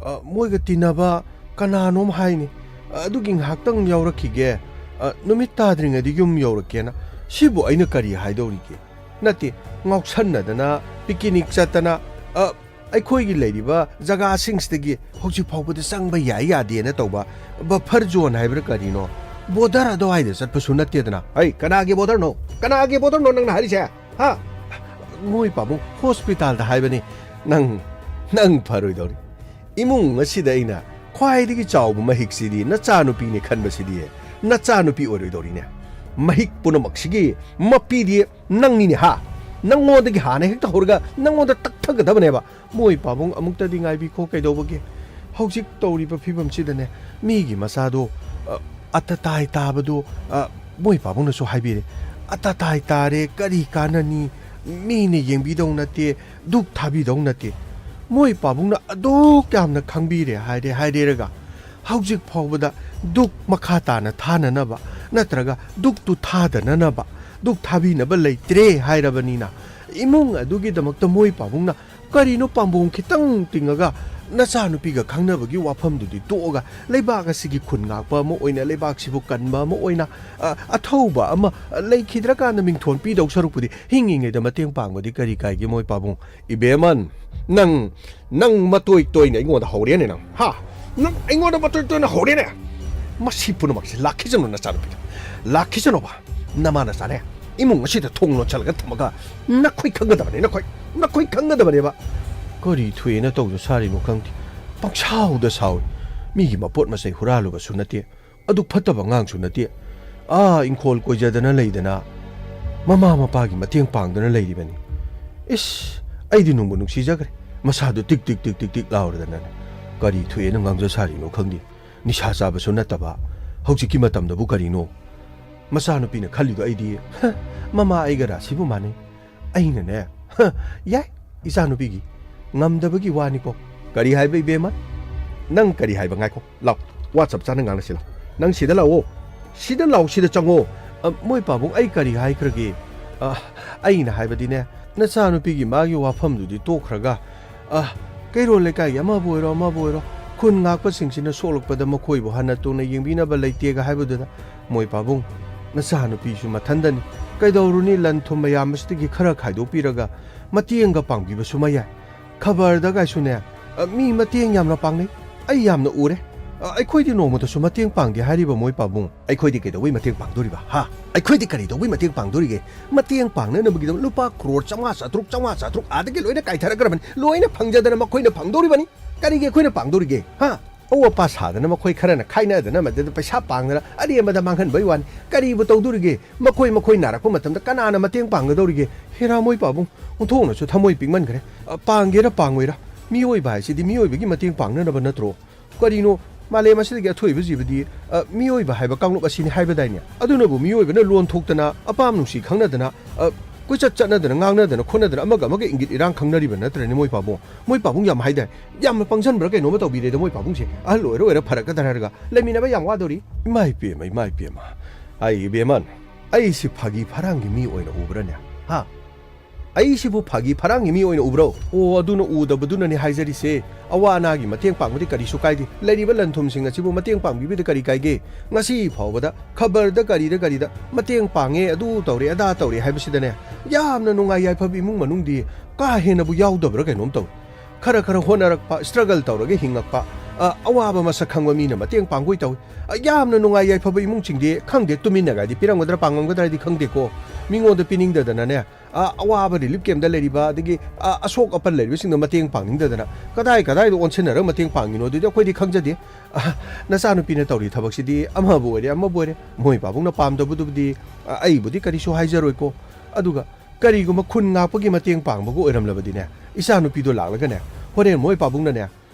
ꯑ, ꯃꯣꯏꯒ ꯇꯤꯟꯅꯕ ꯀꯅꯥꯅꯣꯝ ꯍꯥꯏꯅꯤ꯫ ꯑ, ꯑꯗꯨꯒꯤ ꯉꯥꯏꯍꯥꯛꯇꯪ ꯌꯥꯎꯔꯛꯈꯤꯒꯦ꯫ ꯑ, ꯅꯨꯃꯤꯠ ꯇꯥꯗ꯭ꯔꯤꯉꯩꯗ ꯌꯨꯝ ꯌꯧꯔꯛꯀꯦꯅ꯫ ꯁꯤꯕꯨ ꯑꯩꯅ ꯀꯔꯤ ꯍꯥꯏꯗꯧꯔꯤꯒꯦ? ꯅꯠꯇꯦ, ꯉꯥꯎꯁꯟꯅꯗꯅ, ꯄꯤꯀꯤꯅꯤꯛ ꯆꯠꯇꯅ, ꯑ, ꯑꯩꯈꯣꯏꯒꯤ ꯂꯩꯔꯤꯕ ꯖꯒꯥꯁꯤꯡꯁꯤꯗꯒꯤ ꯍꯧꯖꯤꯛ ꯐꯥꯎꯕꯗ ꯆꯪꯕ ꯌꯥꯏ ꯌꯥꯗꯦꯅ ꯇꯧꯕ ꯕꯐꯔ ꯖꯣꯟ ꯍꯥꯏꯕ꯭ꯔꯥ ꯀꯔꯤꯅꯣ, ꯕꯣꯔꯗꯔ ꯑꯗꯨꯋꯥꯏꯗ ꯆꯠꯄꯁꯨ ꯅꯠꯇꯦꯗꯅ꯫ ꯑꯩ ꯀꯅꯥꯒꯤ ꯕꯣꯔꯗꯔꯅꯣ? ꯀꯅꯥꯒꯤ ꯕꯣꯔꯗꯔꯅꯣ ꯅꯪꯅ ꯍꯥꯏꯔꯤꯁꯦ? ꯍꯥ? ꯃꯣꯏ ꯄꯥꯕꯨꯡ ꯍꯣꯁꯄꯤꯇꯥꯜꯗ ꯍꯥꯏꯕꯅꯤ꯫ ꯅꯪ, ꯅꯪ ꯐꯔꯣꯏꯗꯧꯔꯤ꯫ ꯏꯃꯨꯡ ꯑꯁꯤꯗ ꯑꯩꯅ ꯈ꯭ꯋꯥꯏꯗꯒꯤ ꯆꯥꯎꯕ ꯃꯍꯤꯛꯁꯤꯗꯤ ꯅꯆꯥꯅꯨꯄꯤꯅꯦ ꯈꯟꯕꯁꯤꯗꯤ ꯅꯆꯥꯅꯨꯄꯤ ꯑꯣꯏꯔꯣꯏꯗꯧꯔꯤꯅꯦ꯫ ꯃꯍꯤꯛ ꯄꯨꯝꯅꯃꯛꯁꯤꯒꯤ ꯃꯄꯤꯗꯤ ꯅꯪꯅꯤꯅꯦ ꯍꯥ? ꯅꯪꯉꯣꯟꯗꯒꯤ ꯍꯥꯟꯅ ꯍꯦꯛꯇ ꯍꯧꯔꯒ ꯅꯪꯉꯣꯟꯗ ꯇꯛꯊꯒꯗꯕꯅꯦꯕ꯫ ꯃꯣꯏ ꯄꯥꯕꯨꯡ, ꯑꯃꯨꯛꯇꯗꯤ ꯉꯥꯏꯕꯤꯈꯣ꯫ ꯀꯩꯗꯧꯕꯒꯦ? ꯍꯧꯖꯤꯛ ꯇꯧꯔꯤꯕ ꯐꯤꯕꯝꯁꯤꯗꯅꯦ, ꯃꯤꯒꯤ ꯃꯆꯥꯗꯣ, ꯑ, ꯑꯇꯇꯥꯏ ꯇꯥꯕꯗꯣ, ꯑ, ꯃꯣꯏ ꯄꯥꯕꯨꯡꯅꯁꯨ ꯍꯥꯏꯕꯤꯔꯦ꯫ "ꯑꯇꯇꯥꯏ ꯇꯥꯔꯦ, ꯀꯔꯤ ꯀꯥꯟꯅꯅꯤ? ꯃꯤꯅ ꯌꯦꯡꯕꯤꯗꯧ ꯅꯠꯇꯦ, ꯗꯨꯛ ꯊꯥꯕꯤꯗꯧ ꯅꯠꯇꯦ"꯫ ꯃꯣꯏ ꯄꯥꯕꯨꯡꯅ ꯑꯗꯨꯛ ꯌꯥꯝꯅ ꯈꯪꯕꯤꯔꯦ ꯍꯥꯏꯔꯦ, ꯍꯥꯏꯔꯦꯔꯒ ꯍꯧꯖꯤꯛ ꯐꯥꯎꯕꯗ ꯗꯨꯛ ꯃꯈꯥ ꯇꯥꯅ ꯊꯥꯅꯅꯕ ꯅꯠꯇ꯭ꯔꯒ ꯗꯨꯛꯇꯨ ꯊꯥꯗꯅꯅꯕ, ꯗꯨꯛ ꯊꯥꯕꯤꯅꯕ ꯂꯩꯇ꯭ꯔꯦ ꯍꯥꯏꯔꯕꯅꯤꯅ, ꯏꯃꯨꯡ ꯑꯗꯨꯒꯤꯗꯃꯛꯇ ꯃꯣꯏ ꯄꯥꯕꯨꯡꯅ ꯀꯔꯤꯅꯣ ꯄꯥꯝꯕꯣꯝ ꯈꯤꯇꯪ ꯇꯤꯡꯉꯒ ꯅꯆꯥꯅꯨꯄꯤꯒ ꯈꯪꯅꯕꯒꯤ ꯋꯥꯐꯝꯗꯨꯗꯤ ꯇꯣꯛꯑꯒ, ꯂꯩꯕꯥꯛ ꯑꯁꯤꯒꯤ ꯈꯨꯟ ꯉꯥꯛꯄ ꯑꯃ ꯑꯣꯏꯅ, ꯂꯩꯕꯥꯛꯁꯤꯕꯨ ꯀꯟꯕ ꯑꯃ ꯑꯣꯏꯅ, ꯑ, ꯑꯊꯧꯕ ꯑꯃ, ꯑ, ꯂꯩꯈꯤꯗ꯭ꯔꯀꯥꯟꯗ ꯃꯤꯡꯊꯣꯟ ꯄꯤꯗꯧ ꯁꯔꯨꯛꯄꯨꯗꯤ ꯍꯤꯡꯉꯤꯉꯩꯗ ꯃꯇꯦꯡ ꯄꯥꯡꯕꯗꯤ ꯀꯔꯤ ꯀꯥꯏꯒꯦ ꯃꯣꯏ ꯄꯥꯕꯨꯡ? ꯏꯕꯦꯝꯃꯟ, ꯅꯪ, ꯅꯪ ꯃꯇꯣꯏ ꯇꯣꯏꯅ ꯑꯩꯉꯣꯟꯗ ꯍꯧꯔꯦꯅꯦ ꯅꯪ, ꯍꯥ? ꯅꯪ ꯑꯩꯉꯣꯟꯗ ꯃꯇꯣꯏ ꯇꯣꯏꯅ ꯍꯧꯔꯦꯅꯦ꯫ ꯃꯁꯤ ꯄꯨꯝꯅꯃꯛꯁꯦ ꯂꯥꯛꯈꯤꯁꯅꯨ ꯅꯆꯥꯅꯨꯄꯤꯗ꯫ ꯂꯥꯛꯈꯤꯁꯅꯨꯕ꯫ ꯅꯃꯥ ꯅꯆꯥꯅꯦ ꯏꯃꯨꯡ ꯑꯁꯤꯗ ꯊꯣꯡ ꯂꯣꯟꯁꯤꯜꯂꯒ ꯊꯝꯃꯒ ꯅꯈꯣꯏ ꯈꯪꯒꯗꯕꯅꯦ, ꯅꯈꯣꯏ, ꯅꯈꯣꯏ ꯈꯪꯒꯗꯕꯅꯦꯕ꯫ ꯀꯔꯤ ꯊꯣꯛꯑꯦꯅ ꯇꯧꯗ ꯁꯥꯔꯤꯅꯣ ꯈꯪꯗꯦ꯫ ꯄꯪꯁꯥꯎꯗ ꯁꯥꯎꯏ꯫ ꯃꯤꯒꯤ ꯃꯄꯣꯠ ꯃꯆꯩ ꯍꯨꯔꯥꯜꯂꯨꯕꯁꯨ ꯅꯠꯇꯦ꯫ ꯑꯗꯨꯛ ꯐꯠꯇꯕ ꯑꯉꯥꯡꯁꯨ ꯅꯠꯇꯦ꯫ ꯑꯥ ꯏꯪꯈꯣꯜ ꯀꯣꯏꯖꯗꯅ ꯂꯩꯗꯅ, ꯃꯃꯥ ꯃꯄꯥꯒꯤ ꯃꯇꯦꯡ ꯄꯥꯡꯗꯅ ꯂꯩꯔꯤꯕꯅꯤ꯫ ꯏꯁ, ꯑꯩꯗꯤ ꯅꯨꯡꯕꯨ ꯅꯨꯡꯁꯤꯖꯈ꯭ꯔꯦ꯫ ꯃꯁꯥꯗꯨ ꯇꯤꯛ ꯇꯤꯛ ꯇꯤꯛ ꯇꯤꯛ ꯇꯤꯛ ꯂꯥꯎꯔꯗꯅꯅꯦ꯫ ꯀꯔꯤ ꯊꯣꯛꯑꯦꯅ ꯉꯥꯡꯖ ꯁꯥꯔꯤꯅꯣ ꯈꯪꯗꯦ꯫ ꯅꯤꯁꯥ ꯆꯥꯕꯁꯨ ꯅꯠꯇꯕ, ꯍꯧꯖꯤꯛꯀꯤ ꯃꯇꯝꯗꯕꯨ ꯀꯔꯤꯅꯣ? ꯃꯆꯥꯅꯨꯄꯤꯅ ꯈꯜꯂꯤꯗꯣ ꯑꯩꯗꯤ, ꯍ, ꯃꯃꯥ ꯑꯩꯒ ꯔꯥꯁꯤꯕꯨ ꯃꯥꯟꯅꯩ꯫ ꯑꯩꯅꯅꯦ, ꯍ, ꯌꯥꯏ, ꯏꯆꯥꯅꯨꯄꯤꯒꯤ ꯉꯝꯗꯕꯒꯤ ꯋꯥꯅꯤꯀꯣ꯫ ꯀꯔꯤ ꯍꯥꯏꯕ ꯏꯕꯦꯝꯃ? ꯅꯪ ꯀꯔꯤ ꯍꯥꯏꯕ? ꯉꯥꯏꯈꯣ, ꯂꯥꯎ, ꯋꯥ ꯆꯞ ꯆꯥꯅ ꯉꯥꯡꯅꯁꯤ ꯂꯥꯎ꯫ ꯅꯪ ꯁꯤꯗ ꯂꯥꯛꯑꯣ, ꯁꯤꯗ ꯂꯥꯛꯑꯣ, ꯁꯤꯗ ꯆꯪꯉꯣ꯫ ꯑ, ꯃꯣꯏ ꯄꯥꯕꯨꯡ, ꯑꯩ ꯀꯔꯤ ꯍꯥꯏꯈ꯭ꯔꯒꯦ? ꯑ, ꯑꯩꯅ ꯍꯥꯏꯕꯗꯤꯅꯦ, ꯅꯆꯥꯅꯨꯄꯤꯒꯤ ꯃꯥꯒꯤ ꯋꯥꯐꯝꯗꯨꯗꯤ ꯇꯣꯛꯈ꯭ꯔꯒ, ꯑ, ꯀꯩꯔꯣꯜ ꯂꯩꯀꯥꯏꯒꯤ ꯑꯃꯕꯨ ꯑꯣꯏꯔꯣ, ꯑꯃꯕꯨ ꯑꯣꯏꯔꯣ, ꯈꯨꯟ ꯉꯥꯛꯄꯁꯤꯡꯁꯤꯅ ꯁꯣꯛꯂꯛꯄꯗ ꯃꯈꯣꯏꯕꯨ ꯍꯟꯅ ꯇꯨꯅ ꯌꯦꯡꯕꯤꯅꯕ ꯂꯩꯇꯦꯒ ꯍꯥꯏꯕꯗꯨꯗ, ꯃꯣꯏ ꯄꯥꯕꯨꯡ, ꯅꯆꯥꯅꯨꯄꯤꯁꯨ ꯃꯊꯟꯗꯅꯤ꯫ ꯀꯩꯗꯧꯔꯨꯅꯤ, ꯂꯟ ꯊꯨꯝ ꯃꯌꯥꯝ ꯑꯁꯤꯗꯒꯤ ꯈꯔ ꯈꯥꯏꯗꯣꯛꯄꯤꯔꯒ ꯃꯇꯦꯡꯒ ꯄꯥꯡꯕꯤꯕꯁꯨ ꯃꯌꯥꯏ꯫ ꯈꯕꯔꯗꯒꯥꯏꯁꯨꯅꯦ, ꯑ, ꯃꯤ ꯃꯇꯦꯡ ꯌꯥꯝꯅ ꯄꯥꯡꯅꯩ꯫ ꯑꯩ ꯌꯥꯝꯅ ꯎꯔꯦ꯫ ꯑ, ꯑꯩꯈꯣꯏꯗꯤ ꯅꯣꯡꯃꯇꯁꯨ ꯃꯇꯦꯡ ꯄꯥꯡꯗꯦ ꯍꯥꯏꯔꯤꯕ ꯃꯣꯏ ꯄꯥꯕꯨꯡ꯫ ꯑꯩꯈꯣꯏꯗꯤ ꯀꯩꯗꯧꯕꯩ ꯃꯇꯦꯡ ꯄꯥꯡꯗꯣꯔꯤꯕ? ꯍꯥ? ꯑꯩꯈꯣꯏꯗꯤ ꯀꯔꯤꯗꯧꯕꯩ ꯃꯇꯦꯡ ꯄꯥꯡꯗꯣꯔꯤꯒꯦ? ꯃꯇꯦꯡ ꯄꯥꯡꯅꯅꯕꯒꯤꯗꯃꯛ ꯂꯨꯄꯥ ꯀ꯭ꯔꯣꯔ ꯆꯥꯝꯃꯉꯥ, ꯆꯥꯇ꯭ꯔꯨꯛ, ꯆꯥꯝꯃꯉꯥ, ꯆꯥꯇ꯭ꯔꯨꯛ ꯑꯥꯗꯒꯤ ꯂꯣꯏꯅ ꯀꯥꯏꯊꯔꯛꯈ꯭ꯔꯕꯅꯤ꯫ ꯂꯣꯏꯅ ꯐꯪꯖꯗꯅ ꯃꯈꯣꯏꯅ ꯐꯪꯗꯣꯔꯤꯕꯅꯤ꯫ ꯀꯔꯤꯒꯤ ꯑꯩꯈꯣꯏꯅ ꯄꯥꯡꯗꯣꯔꯤꯒꯦ? ꯍꯥ? ꯑꯎ ꯑꯄꯥ ꯁꯥꯗꯅ ꯃꯈꯣꯏ ꯈꯔꯅ ꯈꯥꯏꯅꯗꯅ ꯃꯗꯨꯗ ꯄꯩꯁꯥ ꯄꯥꯡꯗꯅ ꯑꯔꯦꯝꯕꯗ ꯃꯥꯡꯍꯟꯕꯩ ꯋꯥꯅꯤ꯫ ꯀꯔꯤꯕꯨ ꯇꯧꯗꯣꯔꯤꯒꯦ? ꯃꯈꯣꯏ ꯃꯈꯣꯏ ꯅꯥꯔꯛꯄ ꯃꯇꯝꯗ ꯀꯅꯥꯅ ꯃꯇꯦꯡ ꯄꯥꯡꯒꯗꯧꯔꯤꯒꯦ? ꯍꯦꯔꯥ ꯃꯣꯏ ꯄꯥꯕꯨꯡ, ꯑꯣꯟꯊꯣꯛꯅꯁꯨ ꯊꯃꯣꯏ ꯄꯤꯛꯃꯟꯈ꯭ꯔꯦ꯫ ꯑ, ꯄꯥꯡꯒꯦꯔꯥ ꯄꯥꯡꯉꯣꯏꯔꯥ, ꯃꯤꯑꯣꯏꯕ ꯍꯥꯏꯁꯤꯗꯤ ꯃꯤꯑꯣꯏꯕꯒꯤ ꯃꯇꯦꯡ ꯄꯥꯡꯅꯅꯕ ꯅꯠꯇ꯭ꯔꯣ? ꯀꯔꯤꯅꯣ, ꯃꯥꯂꯦꯝ ꯑꯁꯤꯗꯒꯤ ꯑꯊꯣꯏꯕ ꯖꯤꯕꯗꯤ, ꯑ, ꯃꯤꯑꯣꯏꯕ ꯍꯥꯏꯕ ꯀꯥꯡꯂꯨꯞ ꯑꯁꯤꯅꯤ ꯍꯥꯏꯕꯗꯥꯏꯅꯦ? ꯑꯗꯨꯅꯕꯨ ꯃꯤꯑꯣꯏꯕꯅ ꯂꯣꯟ ꯊꯣꯛꯇꯅ, ꯑꯄꯥꯝ ꯅꯨꯡꯁꯤ ꯈꯪꯅꯗꯅ, ꯑ, ꯀꯣꯏꯆꯠ ꯆꯠꯅꯗꯅ, ꯉꯥꯡꯅꯗꯅ ꯈꯣꯠꯅꯗꯅ, ꯑꯃꯒ ꯑꯃꯒ ꯏꯪꯒꯤꯠ ꯏꯔꯥꯡ ꯈꯪꯅꯔꯤꯕ ꯅꯠꯇ꯭ꯔꯅꯦ ꯃꯣꯏ ꯄꯥꯕꯨꯡ? ꯃꯣꯏ ꯄꯥꯕꯨꯡ ꯌꯥꯝ ꯍꯥꯏꯗꯥꯏ? ꯌꯥꯝꯅ ꯄꯪꯁꯟꯕ꯭ꯔꯥ ꯀꯩꯅꯣꯝꯃ ꯇꯧꯕꯤꯔꯦꯗ ꯃꯣꯏ ꯄꯥꯕꯨꯡꯁꯦ꯫ ꯑꯍꯜ ꯑꯣꯏꯔ ꯑꯣꯏꯔ ꯐꯔꯛꯀꯗ꯭ꯔꯥ ꯍꯥꯏꯔꯒ ꯂꯩꯃꯤꯟꯅꯕ ꯌꯥꯝ ꯋꯥꯗꯧꯔꯤ꯫ ꯏꯃꯥ ꯏꯄꯦꯝꯃ, ꯏꯃꯥ ꯏꯄꯦꯝꯃ꯫ ꯑꯩ ꯏꯕꯦꯝꯃ, ꯑꯩꯁꯤ ꯐꯥꯒꯤ ꯐꯔꯥꯡꯒꯤ ꯃꯤ ꯑꯣꯏꯅ ꯎꯕ꯭ꯔꯥꯅꯦ? ꯍꯥ? ꯑꯩꯁꯤꯕꯨ ꯐꯥꯒꯤ ꯐꯔꯥꯡꯒꯤ ꯃꯤ ꯑꯣꯏꯅ ꯎꯕ꯭ꯔꯣ? ꯑꯣ, ꯑꯗꯨꯅ ꯎꯗꯕꯗꯨꯅꯅꯦ ꯍꯥꯏꯖꯔꯤꯁꯦ꯫ ꯑꯋꯥ ꯑꯅꯥꯒꯤ ꯃꯇꯦꯡ ꯄꯥꯡꯕꯗꯤ ꯀꯔꯤꯁꯨ ꯀꯥꯏꯗꯦ꯫ ꯂꯩꯔꯤꯕ ꯂꯟ ꯊꯨꯝꯁꯤꯡ ꯑꯁꯤꯕꯨ ꯃꯇꯦꯡ ꯄꯥꯡꯕꯤꯕꯗ ꯀꯔꯤ ꯀꯥꯏꯒꯦ? ꯉꯁꯤ ꯐꯥꯎꯕꯗ ꯈꯕꯔꯗ ꯀꯔꯤꯗ ꯀꯔꯤꯗ ꯃꯇꯦꯡ ꯄꯥꯡꯉꯦ, ꯑꯗꯨ ꯇꯧꯔꯦ, ꯑꯗꯥ ꯇꯧꯔꯦ ꯍꯥꯏꯕꯁꯤꯗꯅꯦ, ꯌꯥꯝꯅ ꯅꯨꯡꯉꯥꯏ ꯌꯥꯏꯐꯕ ꯏꯃꯨꯡ ꯃꯅꯨꯡꯗꯤ ꯀꯥ ꯍꯦꯟꯅꯕꯨ ꯌꯥꯎꯗꯕ꯭ꯔꯥ ꯀꯩꯅꯣꯝ ꯇꯧꯏ꯫ ꯈꯔ ꯈꯔ ꯍꯣꯠꯅꯔꯛꯄ, struggle ꯇꯧꯔꯒ ꯍꯤꯡꯉꯛꯄ, ꯑ, ꯑꯋꯥꯕ ꯃꯁꯛ ꯈꯪꯕ ꯃꯤꯅ ꯃꯇꯦꯡ ꯄꯥꯡꯒꯣꯏ ꯇꯧꯏ꯫ ꯑ, ꯌꯥꯝꯅ ꯅꯨꯡꯉꯥꯏ ꯌꯥꯏꯐꯕ ꯏꯃꯨꯡꯁꯤꯡꯗꯤ ꯈꯪꯗꯦ, ꯇꯨꯃꯤꯟꯅꯒꯥꯏꯗꯤ ꯄꯤꯔꯝꯒꯗ꯭ꯔꯥ ꯄꯥꯡꯉꯝꯒꯗ꯭ꯔꯥ ꯍꯥꯏꯗꯤ ꯈꯪꯗꯦꯀꯣ꯫ ꯃꯤꯉꯣꯟꯗ ꯄꯤꯅꯤꯡꯗꯗꯅꯅꯦ, ꯑ, ꯑꯋꯥꯕ relief camp ꯇ ꯂꯩꯔꯤꯕ, ꯑꯗꯒꯤ, ꯑ, ꯑꯁꯣꯛ ꯑꯄꯟ ꯂꯩꯔꯤꯕꯁꯤꯡꯗ ꯃꯇꯦꯡ ꯄꯥꯡꯅꯤꯡꯗꯗꯅ ꯀꯗꯥꯏ ꯀꯗꯥꯏꯗ ꯑꯣꯟꯁꯤꯟꯅꯔꯒ ꯃꯇꯦꯡ ꯄꯥꯡꯉꯤꯅꯣ ꯑꯗꯨꯗꯤ ꯑꯩꯈꯣꯏꯗꯤ ꯈꯪꯖꯗꯦ꯫ ꯑ, ꯅꯆꯥꯅꯨꯄꯤꯅ ꯇꯧꯔꯤ ꯊꯕꯛꯁꯤꯗꯤ ꯑꯃꯕꯨ ꯑꯣꯏꯔꯦ ꯑꯃꯕꯨ ꯑꯣꯏꯔꯦ, ꯃꯣꯏ ꯄꯥꯕꯨꯡꯅ ꯄꯥꯝꯗꯕꯗꯨꯕꯨꯗꯤ, ꯑ, ꯑꯩꯕꯨꯗꯤ ꯀꯔꯤꯁꯨ ꯍꯥꯏꯖꯔꯣꯏꯀꯣ꯫ ꯑꯗꯨꯒ ꯀꯔꯤꯒꯨꯝꯕ ꯈꯨꯟ ꯉꯥꯛꯄꯒꯤ ꯃꯇꯦꯡ ꯄꯥꯡꯕꯒ ꯑꯣꯏꯔꯝꯂꯕꯗꯤꯅꯦ, ꯏꯆꯥꯅꯨꯄꯤꯗꯣ ꯂꯥꯛꯂꯒꯅꯦ, ꯍꯣꯔꯦꯟ ꯃꯣꯏ ꯄꯥꯕꯨꯡꯅꯅꯦ,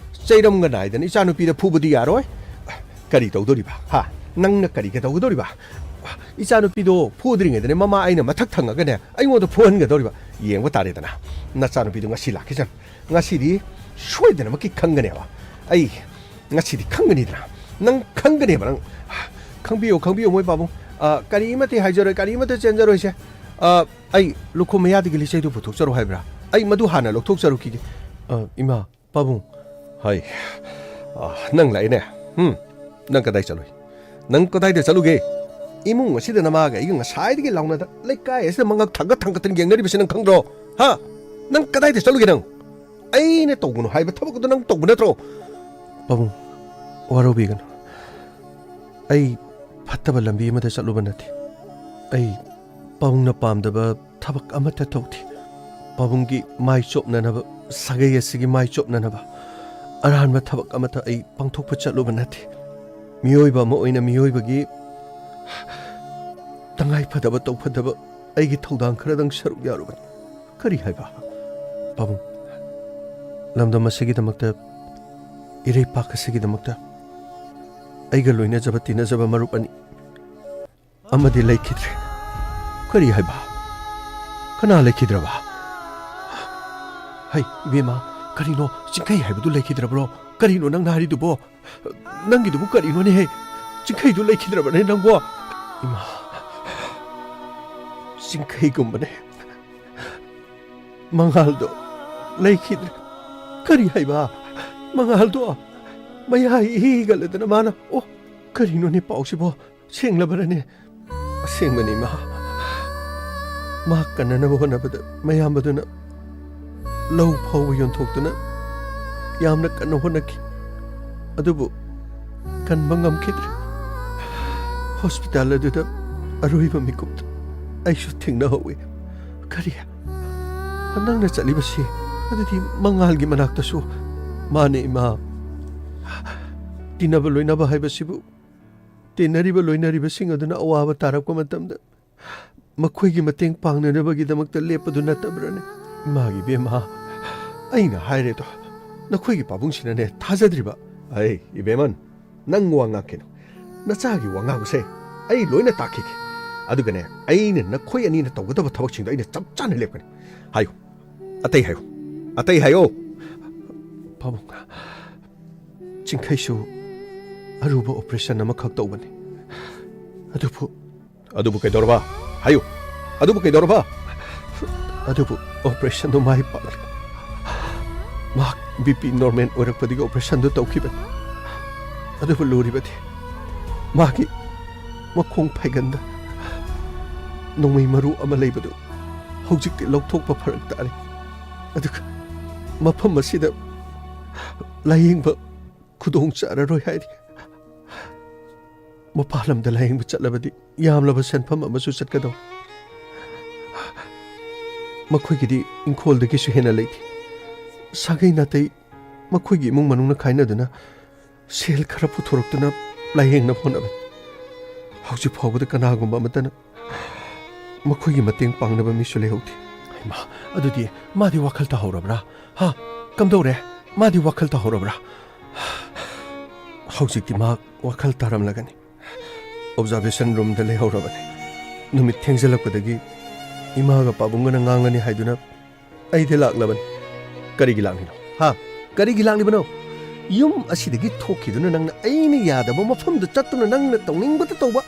ꯆꯩꯔꯝꯒ ꯅꯥꯏꯗꯅ ꯏꯆꯥꯅꯨꯄꯤꯗ ꯐꯨꯕꯗꯤ ꯌꯥꯔꯣꯏ꯫ ꯀꯔꯤ ꯇꯧꯗꯣꯔꯤꯕ? ꯍꯥ? ꯅꯪꯅ ꯀꯔꯤꯒ ꯇꯧꯒꯗꯧꯔꯤꯕ? ꯏꯆꯥꯅꯨꯄꯤꯗꯣ ꯐꯨꯗ꯭ꯔꯤꯉꯩꯗꯅꯦ ꯃꯃꯥ ꯑꯩꯅ ꯃꯊꯛ ꯊꯪꯉꯒꯅꯦ ꯑꯩꯉꯣꯟꯗ ꯐꯨꯍꯟꯒꯗꯧꯔꯤꯕ꯫ ꯌꯦꯡꯕ ꯇꯥꯔꯦꯗꯅ꯫ ꯅꯆꯥꯅꯨꯄꯤꯗꯣ ꯉꯁꯤ ꯂꯥꯛꯈꯤꯁꯅꯨ꯫ ꯉꯁꯤꯗꯤ ꯁꯣꯏꯗꯅꯃꯛꯀꯤ ꯈꯪꯒꯅꯦꯕ꯫ ꯑꯩ ꯉꯁꯤꯗꯤ ꯈꯪꯒꯅꯤꯗꯅ꯫ ꯅꯪ ꯈꯪꯒꯅꯦꯕ ꯅꯪ꯫ ꯈꯪꯕꯤꯌꯨ, ꯈꯪꯕꯤꯌꯨ ꯃꯣꯏ ꯄꯥꯕꯨꯡ꯫ ꯑ, ꯀꯔꯤꯃꯠꯇ ꯍꯥꯏꯖꯔꯣꯏ, ꯀꯔꯤꯃꯠꯇ ꯆꯦꯟꯖꯔꯣꯏꯁꯦ꯫ ꯑ, ꯑꯩ ꯂꯨꯈꯨꯝ ꯃꯌꯥꯗꯒꯤ ꯂꯤꯆꯩꯗꯨ ꯄꯨꯊꯣꯛꯆꯔꯣ ꯍꯥꯏꯕ꯭ꯔꯥ? ꯑꯩ ꯃꯗꯨ ꯍꯥꯟꯅ ꯂꯧꯊꯣꯛꯆꯔꯨꯈꯤꯒꯦ꯫ ꯑ, ꯏꯃꯥ, ꯄꯥꯕꯨꯡ꯫ ꯍꯥꯏ꯫ ꯑ, ꯅꯪ ꯂꯥꯛꯏꯅꯦ꯫ ꯍꯨꯝ, ꯅꯪ ꯀꯗꯥꯏ ꯆꯠꯂꯨꯏ? ꯅꯪ ꯀꯗꯥꯏꯗ ꯆꯠꯂꯨꯒꯦ? ꯏꯃꯨꯡ ꯑꯁꯤꯗ ꯅꯃꯥꯒ ꯑꯩꯒ ꯉꯁꯥꯏꯗꯒꯤ ꯂꯥꯎꯅꯗ ꯂꯩꯀꯥꯏ ꯑꯁꯤꯗ ꯃꯉꯛ ꯊꯥꯡꯒꯠ ꯊꯥꯡꯒꯠꯇꯅ ꯌꯦꯡꯅꯔꯤꯕꯁꯤ ꯅꯪ ꯈꯪꯗ꯭ꯔꯣ? ꯍꯥ? ꯅꯪ ꯀꯗꯥꯏꯗ ꯆꯠꯂꯨꯒꯦ ꯅꯪ? ꯑꯩꯅ ꯇꯧꯒꯅꯨ ꯍꯥꯏꯕ ꯊꯕꯛ ꯑꯗꯨ ꯅꯪ ꯇꯧꯕ ꯅꯠꯇ꯭ꯔꯣ? ꯄꯥꯕꯨꯡ, ꯋꯥꯔꯧꯕꯤꯒꯅꯨ꯫ ꯑꯩ ꯐꯠꯇꯕ ꯂꯝꯕꯤ ꯑꯃꯗ ꯆꯠꯂꯨꯕ ꯅꯠꯇꯦ꯫ ꯑꯩ ꯄꯥꯕꯨꯡꯅ ꯄꯥꯝꯗꯕ ꯊꯕꯛ ꯑꯃꯠꯇ ꯇꯧꯗꯦ꯫ ꯄꯥꯕꯨꯡꯒꯤ ꯃꯥꯏ ꯆꯣꯞꯅꯅꯕ, ꯁꯥꯒꯩ ꯑꯁꯤꯒꯤ ꯃꯥꯏ ꯆꯣꯞꯅꯅꯕ ꯑꯔꯥꯟꯕ ꯊꯕꯛ ꯑꯃꯠꯇ ꯑꯩ ꯄꯥꯡꯊꯣꯛꯄ ꯆꯠꯂꯨꯕ ꯅꯠꯇꯦ꯫ ꯃꯤꯑꯣꯏꯕ ꯑꯃ ꯑꯣꯏꯅ ꯃꯤꯑꯣꯏꯕꯒꯤ ꯇꯉꯥꯏ ꯐꯗꯕ ꯇꯧꯐꯗꯕ ꯑꯩꯒꯤ ꯊꯧꯗꯥꯡ ꯈꯔꯗꯪ ꯁꯔꯨꯛ ꯌꯥꯔꯨꯕꯅꯤ꯫ ꯀꯔꯤ ꯍꯥꯏꯕ? ꯄꯥꯕꯨꯡ, ꯂꯝꯗꯝ ꯑꯁꯤꯒꯤꯗꯃꯛꯇ, ꯏꯔꯩꯄꯥꯛ ꯑꯁꯤꯒꯤꯗꯃꯛꯇ ꯑꯩꯒ ꯂꯣꯏꯅꯖꯕ ꯇꯤꯟꯅꯖꯕ ꯃꯔꯨꯞ ꯑꯅꯤ ꯑꯃꯗꯤ ꯂꯩꯈꯤꯗ꯭ꯔꯦ꯫ ꯀꯔꯤ ꯍꯥꯏꯕ? ꯀꯅꯥ ꯂꯩꯈꯤꯗ꯭ꯔꯕ? ꯍꯩ, ꯏꯕꯦꯝꯃ, ꯀꯔꯤꯅꯣ? ꯆꯤꯡꯈꯩ ꯍꯥꯏꯕꯗꯨ ꯂꯩꯈꯤꯗ꯭ꯔꯕ꯭ꯔꯣ? ꯀꯔꯤꯅꯣ ꯅꯪꯅ ꯍꯥꯏꯔꯤꯗꯨꯕꯣ? ꯅꯪꯒꯤꯗꯨꯕꯨ ꯀꯔꯤꯅꯣꯅꯦꯍꯦ? ꯆꯤꯡꯈꯩꯗꯨ ꯂꯩꯈꯤꯗ꯭ꯔꯕꯅꯦ ꯅꯪꯕꯣ? ꯏꯃꯥ, ꯆꯤꯡꯈꯩꯒꯨꯝꯕꯅꯦ꯫ ꯃꯉꯥꯜꯗꯣ ꯂꯩꯈꯤꯗ꯭ꯔꯦ꯫ ꯀꯔꯤ ꯍꯥꯏꯕ? ꯃꯉꯥꯜꯗꯣ ꯃꯌꯥ ꯏꯒꯠꯂꯗꯅ ꯃꯥꯅ, ꯑꯣ, ꯀꯔꯤꯅꯣꯅꯦ ꯄꯥꯎꯁꯤꯕꯣ? ꯁꯦꯡꯂꯕꯔꯅꯦ? ꯑꯁꯦꯡꯕꯅꯤ, ꯏꯃꯥ꯫ ꯃꯍꯥꯛ ꯀꯟꯅꯅꯕ ꯍꯣꯠꯅꯕꯗ ꯃꯌꯥꯝꯕꯗꯨꯅ ꯂꯧ ꯐꯥꯎꯕ ꯌꯣꯟꯊꯣꯛꯇꯨꯅ ꯌꯥꯝꯅ ꯀꯟꯅ ꯍꯣꯠꯅꯈꯤ꯫ ꯑꯗꯨꯕꯨ ꯀꯟꯕ ꯉꯝꯈꯤꯗ꯭ꯔꯦ꯫ ꯍꯣꯁꯄꯤꯇꯥꯜ ꯑꯗꯨꯗ ꯑꯔꯣꯏꯕ ꯃꯤꯀꯨꯞꯇ ꯑꯩꯁꯨ ꯊꯦꯡꯅꯍꯧꯏ꯫ ꯀꯔꯤ? ꯅꯪꯅ ꯆꯠꯂꯤꯕꯁꯤ? ꯑꯗꯨꯗꯤ ꯃꯉꯥꯜꯒꯤ ꯃꯅꯥꯛꯇꯁꯨ? ꯃꯥꯅꯦ, ꯏꯃꯥ꯫ ꯇꯤꯟꯅꯕ ꯂꯣꯏꯅꯕ ꯍꯥꯏꯕꯁꯤꯕꯨ ꯇꯤꯟꯅꯔꯤꯕ ꯂꯣꯏꯅꯔꯤꯕꯁꯤꯡ ꯑꯗꯨꯅ ꯑꯋꯥꯕ ꯇꯥꯔꯛꯄ ꯃꯇꯝꯗ ꯃꯈꯣꯏꯒꯤ ꯃꯇꯦꯡ ꯄꯥꯡꯅꯅꯕꯒꯤꯗꯃꯛꯇ ꯂꯦꯞꯄꯗꯨ ꯅꯠꯇꯕ꯭ꯔꯅꯦ? ꯏꯃꯥꯒꯤ ꯏꯕꯦꯝꯃ, ꯑꯩꯅ ꯍꯥꯏꯔꯦꯗꯣ, ꯅꯈꯣꯏꯒꯤ ꯄꯥꯕꯨꯡꯁꯤꯅꯅꯦ ꯊꯥꯖꯗ꯭ꯔꯤꯕ꯫ ꯑꯩ, ꯏꯕꯦꯝꯃꯟ, ꯅꯪ ꯋꯥ ꯉꯥꯡꯈꯤꯅꯨ꯫ ꯅꯆꯥꯒꯤ ꯋꯥꯉꯥꯡꯁꯦ ꯑꯩ ꯂꯣꯏꯅ ꯇꯥꯈꯤꯒꯦ꯫ ꯑꯗꯨꯒꯅꯦ, ꯑꯩꯅ ꯅꯈꯣꯏ ꯑꯅꯤꯅ ꯇꯧꯒꯗꯕ ꯊꯕꯛꯁꯤꯡꯗꯣ ꯑꯩꯅ ꯆꯞ ꯆꯥꯅ ꯂꯦꯞꯀꯅꯤ꯫ ꯍꯥꯏꯌꯨ, ꯑꯇꯩ ꯍꯥꯏꯌꯨ, ꯑꯇꯩ ꯍꯥꯏꯌꯣ꯫ ꯄꯥꯕꯨꯡ, ꯆꯤꯡꯈꯩꯁꯨ ꯑꯔꯨꯕ ꯑꯣꯄꯔꯦꯁꯟ ꯑꯃꯈꯛ ꯇꯧꯕꯅꯤ꯫ ꯑꯗꯨꯕꯨ ꯑꯗꯨꯕꯨ ꯀꯩꯗꯧꯔꯕ? ꯍꯥꯏꯌꯨ꯫ ꯑꯗꯨꯕꯨ ꯀꯩꯗꯧꯔꯕ? ꯑꯗꯨꯕꯨ ꯑꯣꯄꯔꯦꯁꯟꯗꯨ ꯃꯥꯏ ꯄꯥꯛꯂꯦ꯫ ꯃꯍꯥꯛ ꯕꯤ ꯄꯤ ꯅꯣꯔꯃꯦꯜ ꯑꯣꯏꯔꯛꯄꯗꯒꯤ ꯑꯣꯄꯔꯦꯁꯟꯗꯨ ꯇꯧꯈꯤꯕꯅꯤ꯫ ꯑꯗꯨꯕꯨ ꯂꯨꯔꯤꯕꯗꯤ ꯃꯥꯒꯤ ꯃꯈꯣꯡ ꯐꯩꯒꯟꯗ ꯅꯣꯡꯃꯩ ꯃꯔꯨ ꯑꯃ ꯂꯩꯕꯗꯨ ꯍꯧꯖꯤꯛꯇꯤ ꯂꯧꯊꯣꯛꯄ ꯐꯔꯛ ꯇꯥꯔꯦ꯫ ꯑꯗꯨꯒ ꯃꯐꯝ ꯑꯁꯤꯗ ꯂꯥꯌꯦꯡꯕ ꯈꯨꯗꯣꯡ ꯆꯥꯔꯔꯣꯏ ꯍꯥꯏꯔꯤ꯫ ꯃꯄꯥꯟ ꯂꯝꯗ ꯂꯥꯌꯦꯡꯕ ꯆꯠꯂꯕꯗꯤ ꯌꯥꯝꯂꯕ ꯁꯦꯟꯐꯝ ꯑꯃꯁꯨ ꯆꯠꯀꯗꯧ꯫ ꯃꯈꯣꯏꯒꯤꯗꯤ ꯏꯪꯈꯣꯜꯗꯒꯤꯁꯨ ꯍꯦꯟꯅ ꯂꯩꯇꯦ꯫ ꯁꯥꯒꯩ ꯅꯥꯇꯩ ꯃꯈꯣꯏꯒꯤ ꯏꯃꯨꯡ ꯃꯅꯨꯡꯅ ꯈꯥꯏꯅꯗꯨꯅ ꯁꯦꯜ ꯈꯔ ꯄꯨꯊꯣꯔꯛꯇꯨꯅ ꯂꯥꯌꯦꯡꯅꯕ ꯍꯣꯠꯅꯕꯅꯤ꯫ ꯍꯧꯖꯤꯛ ꯐꯥꯎꯕꯗ ꯀꯅꯥꯒꯨꯝꯕ ꯑꯃꯠꯇꯅ ꯃꯈꯣꯏꯒꯤ ꯃꯇꯦꯡ ꯄꯥꯡꯅꯕ ꯃꯤꯁꯨ ꯂꯩꯍꯧꯗꯦ꯫ ꯍꯩꯃꯥ, ꯑꯗꯨꯗꯤ ꯃꯥꯗꯤ ꯋꯥꯈꯜ ꯇꯥꯍꯧꯔꯕ꯭ꯔꯥ? ꯍꯥ? ꯀꯝꯗꯧꯔꯦ? ꯃꯥꯗꯤ ꯋꯥꯈꯜ ꯇꯥꯍꯧꯔꯕ꯭ꯔꯥ? ꯍꯧꯖꯤꯛꯇꯤ ꯃꯍꯥꯛ ꯋꯥꯈꯜ ꯇꯥꯔꯝꯂꯒꯅꯤ꯫ ꯑꯣꯕꯖꯥꯔꯕꯦꯁꯟ ꯔꯨꯝꯗ ꯂꯩꯍꯧꯔꯕꯅꯤ꯫ ꯅꯨꯃꯤꯠ ꯊꯦꯡꯖꯤꯜꯂꯛꯄꯗꯒꯤ ꯏꯃꯥꯒ ꯄꯥꯕꯨꯡꯒꯅ ꯉꯥꯡꯂꯅꯤ ꯍꯥꯏꯗꯨꯅ ꯑꯩꯗꯤ ꯂꯥꯛꯂꯕꯅꯤ꯫ ꯀꯔꯤꯒꯤ ꯂꯥꯛꯂꯤꯅꯣ? ꯍꯥ? ꯀꯔꯤꯒꯤ ꯂꯥꯛꯂꯤꯕꯅꯣ? ꯌꯨꯝ ꯑꯁꯤꯗꯒꯤ ꯊꯣꯛꯈꯤꯗꯨꯅ ꯅꯪꯅ ꯑꯩꯅ ꯌꯥꯗꯕ ꯃꯐꯝꯗ ꯆꯠꯇꯨꯅ ꯅꯪꯅ ꯇꯧꯅꯤꯡꯕꯗ ꯇꯧꯕ,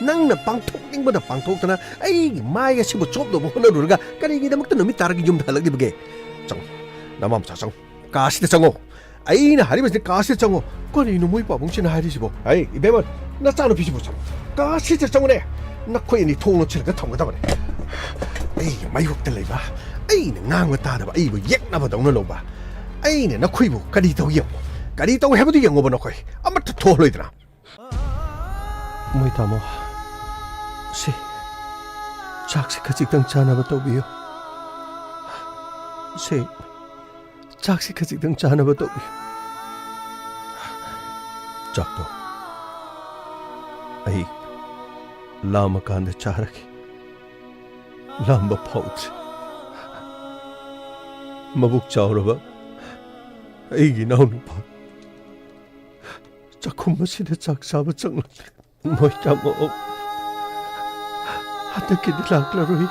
ꯅꯪꯅ ꯄꯥꯡꯊꯣꯛꯅꯤꯡꯕꯗ ꯄꯥꯡꯊꯣꯛꯇꯅ ꯑꯩꯒꯤ ꯃꯥꯏ ꯑꯁꯤꯕꯨ ꯆꯣꯞꯅꯕ ꯍꯣꯠꯅꯔꯨꯔꯒ ꯀꯔꯤꯒꯤꯗꯃꯛꯇ ꯅꯨꯃꯤꯠ ꯇꯥꯔꯒ ꯌꯨꯝꯗ ꯍꯜꯂꯛꯂꯤꯕꯒꯦ? ꯆꯪꯉꯣ, ꯅꯃꯥ ꯃꯆꯥ ꯆꯪꯉꯣ, ꯀꯥ ꯑꯁꯤꯗ ꯆꯪꯉꯣ꯫ ꯑꯩꯅ ꯍꯥꯏꯔꯤꯕꯁꯤꯗꯤ ꯀꯥ ꯑꯁꯤꯗ ꯆꯪꯉꯣ꯫ ꯀꯔꯤꯅꯣ ꯃꯣꯏ ꯄꯥꯕꯨꯡꯁꯤꯅ ꯍꯥꯏꯔꯤꯁꯤꯕꯣ? ꯑꯩ ꯏꯕꯦꯝꯃ, ꯅꯆꯥꯅꯨꯄꯤꯁꯤꯕꯨ ꯆꯪꯉꯣ꯫ ꯀꯥ ꯑꯁꯤꯗ ꯆꯪꯉꯨꯅꯦ꯫ ꯅꯈꯣꯏ ꯑꯅꯤ ꯊꯣꯡ ꯂꯣꯟꯁꯤꯜꯂꯒ ꯊꯝꯒꯗꯕꯅꯦ꯫ ꯑꯩꯒꯤ ꯃꯥꯌꯣꯛꯇ ꯂꯩꯕ, ꯑꯩꯅ ꯉꯥꯡꯕ ꯇꯥꯗꯕ, ꯑꯩꯕꯨ ꯌꯦꯛꯅꯕꯗꯧꯅ ꯂꯧꯕ꯫ ꯑꯩꯅ ꯅꯈꯣꯏꯕꯨ ꯀꯔꯤ ꯇꯧ ꯌꯦꯡꯉꯣ? ꯀꯔꯤ ꯇꯧ ꯍꯥꯏꯕꯗꯨ ꯌꯦꯡꯉꯣꯕ ꯅꯈꯣꯏ꯫ ꯑꯃꯠꯇ ꯊꯣꯛꯍꯜꯂꯣꯏꯗ꯭ꯔꯥ? ꯃꯣꯏ ꯇꯥꯃꯣ, ꯁꯤ ꯆꯥꯛꯁꯤ ꯈꯖꯤꯛꯇꯪ ꯆꯥꯅꯕ ꯇꯧꯕꯤꯌꯨ꯫ ꯁꯤ ꯆꯥꯛꯁꯤ ꯈꯖꯤꯛꯇꯪ ꯆꯥꯅꯕ ꯇꯧꯕꯤꯌꯨ꯫ ꯆꯥꯛꯇꯣ ꯑꯩ ꯂꯥꯝꯃꯀꯥꯟꯗ ꯆꯥꯔꯒꯦ꯫ ꯂꯥꯝꯕ ꯐꯥꯎꯗ꯭ꯔꯤ꯫ ꯃꯕꯨꯛ ꯆꯥꯎꯔꯕ ꯑꯩꯒꯤ ꯏꯅꯥꯎꯅꯨꯄꯥ ꯆꯥꯛꯈꯨꯝ ꯑꯁꯤꯗ ꯆꯥꯛ ꯆꯥꯕ ꯆꯪꯂꯛꯂꯦ꯫ ꯃꯣꯏ ꯇꯥꯃꯣ, ꯍꯟꯗꯛꯀꯤꯗꯤ ꯂꯥꯛꯂꯔꯣꯏ꯫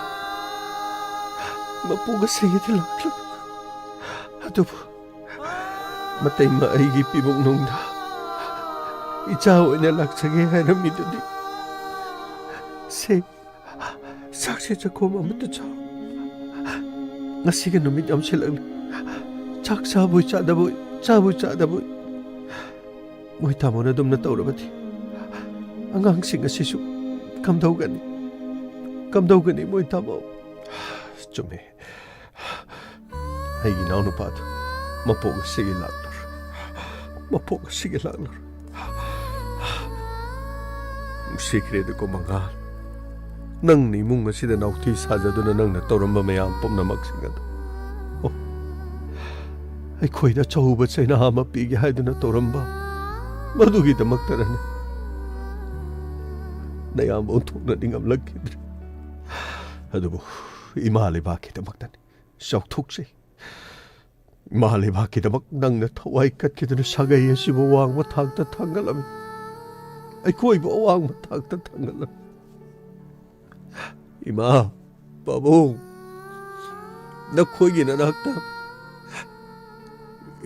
ꯃꯄꯨ ꯉꯁꯤꯒꯤꯗꯤ ꯂꯥꯛꯂꯔꯣꯏ꯫ ꯑꯗꯨꯕꯨ ꯃꯇꯩꯃ ꯑꯩꯒꯤ ꯄꯤꯕꯨꯡꯅꯨꯡꯗ ꯏꯆꯥ ꯑꯣꯏꯅ ꯂꯥꯛꯆꯒꯦ ꯍꯥꯏꯔꯝꯃꯤꯗꯨꯗꯤ꯫ ꯁꯦ, ꯆꯥꯛꯁꯦ ꯆꯥꯛꯈꯣꯝ ꯑꯃꯠꯇ ꯆꯥꯎ꯫ ꯉꯁꯤꯒ ꯅꯨꯃꯤꯠ ꯌꯥꯝꯁꯤꯜꯂꯛꯂꯦ꯫ ꯆꯥꯛ ꯆꯥꯕꯣꯏ ꯆꯥꯗꯕꯣꯏ, ꯆꯥꯕꯣꯏ ꯆꯥꯗꯕꯣꯏ꯫ ꯃꯣꯏ ꯇꯥꯃꯣꯅ ꯑꯗꯨꯝꯅ ꯇꯧꯔꯕꯗꯤ ꯑꯉꯥꯡꯁꯤꯡ ꯑꯁꯤꯁꯨ ꯀꯝꯗꯧꯒꯅꯤ? ꯀꯝꯗꯧꯒꯅꯤ ꯃꯣꯏ ꯇꯥꯃꯣ? ꯆꯨꯝꯃꯦ꯫ ꯑꯩꯒꯤ ꯏꯅꯥꯎꯅꯨꯄꯥꯗꯨ ꯃꯄꯣꯛ ꯑꯁꯤꯒꯤ ꯂꯥꯛꯂꯔꯣꯏ꯫ ꯃꯄꯣꯛ ꯑꯁꯤꯒꯤ ꯂꯥꯛꯂꯔꯣꯏ꯫ ꯅꯨꯡꯁꯤꯈ꯭ꯔꯦꯗꯀꯣ ꯃꯉꯥꯜ꯫ ꯅꯪꯅ ꯏꯃꯨꯡ ꯑꯁꯤꯗ ꯅꯥꯎꯊꯤ ꯁꯥꯖꯗꯨꯅ ꯅꯪꯅ ꯇꯧꯔꯝꯕ ꯃꯌꯥꯝ ꯄꯨꯝꯅꯃꯛꯁꯤꯡ ꯑꯗꯨ꯫ ꯑꯣ, ꯑꯩꯈꯣꯏꯗ ꯑꯆꯧꯕ ꯆꯩꯅꯥ ꯑꯃ ꯄꯤꯒꯦ ꯍꯥꯏꯗꯨꯅ ꯇꯧꯔꯝꯕ ꯃꯗꯨꯒꯤꯗꯃꯛꯇꯔꯅꯦ? ꯅꯌꯥꯝꯕ ꯑꯣꯟꯊꯣꯛꯅ ꯅꯤꯡꯉꯝꯂꯛꯈꯤꯗ꯭ꯔꯦ꯫ ꯑꯗꯨꯕꯨ ꯏꯃꯥ ꯂꯩꯕꯥꯛꯀꯤꯗꯃꯛꯇꯅꯤ꯫ ꯆꯥꯎꯊꯣꯛꯆꯩ꯫ ꯏꯃꯥ ꯂꯩꯕꯥꯛꯀꯤꯗꯃꯛ ꯅꯪꯅ ꯊꯋꯥꯏ ꯀꯠꯈꯤꯗꯨꯅ ꯁꯥꯒꯩ ꯑꯁꯤꯕꯨ ꯋꯥꯡꯕ ꯊꯥꯛꯇ ꯊꯥꯡꯒꯠꯂꯝꯃꯤ꯫ ꯑꯩꯈꯣꯏꯕꯨ ꯑꯋꯥꯡꯕ ꯊꯥꯛꯇ ꯊꯥꯡꯒꯠꯂꯝꯃꯤ꯫ ꯏꯃꯥ, ꯄꯥꯕꯨꯡ, ꯅꯈꯣꯏꯒꯤ ꯅꯅꯥꯛꯇ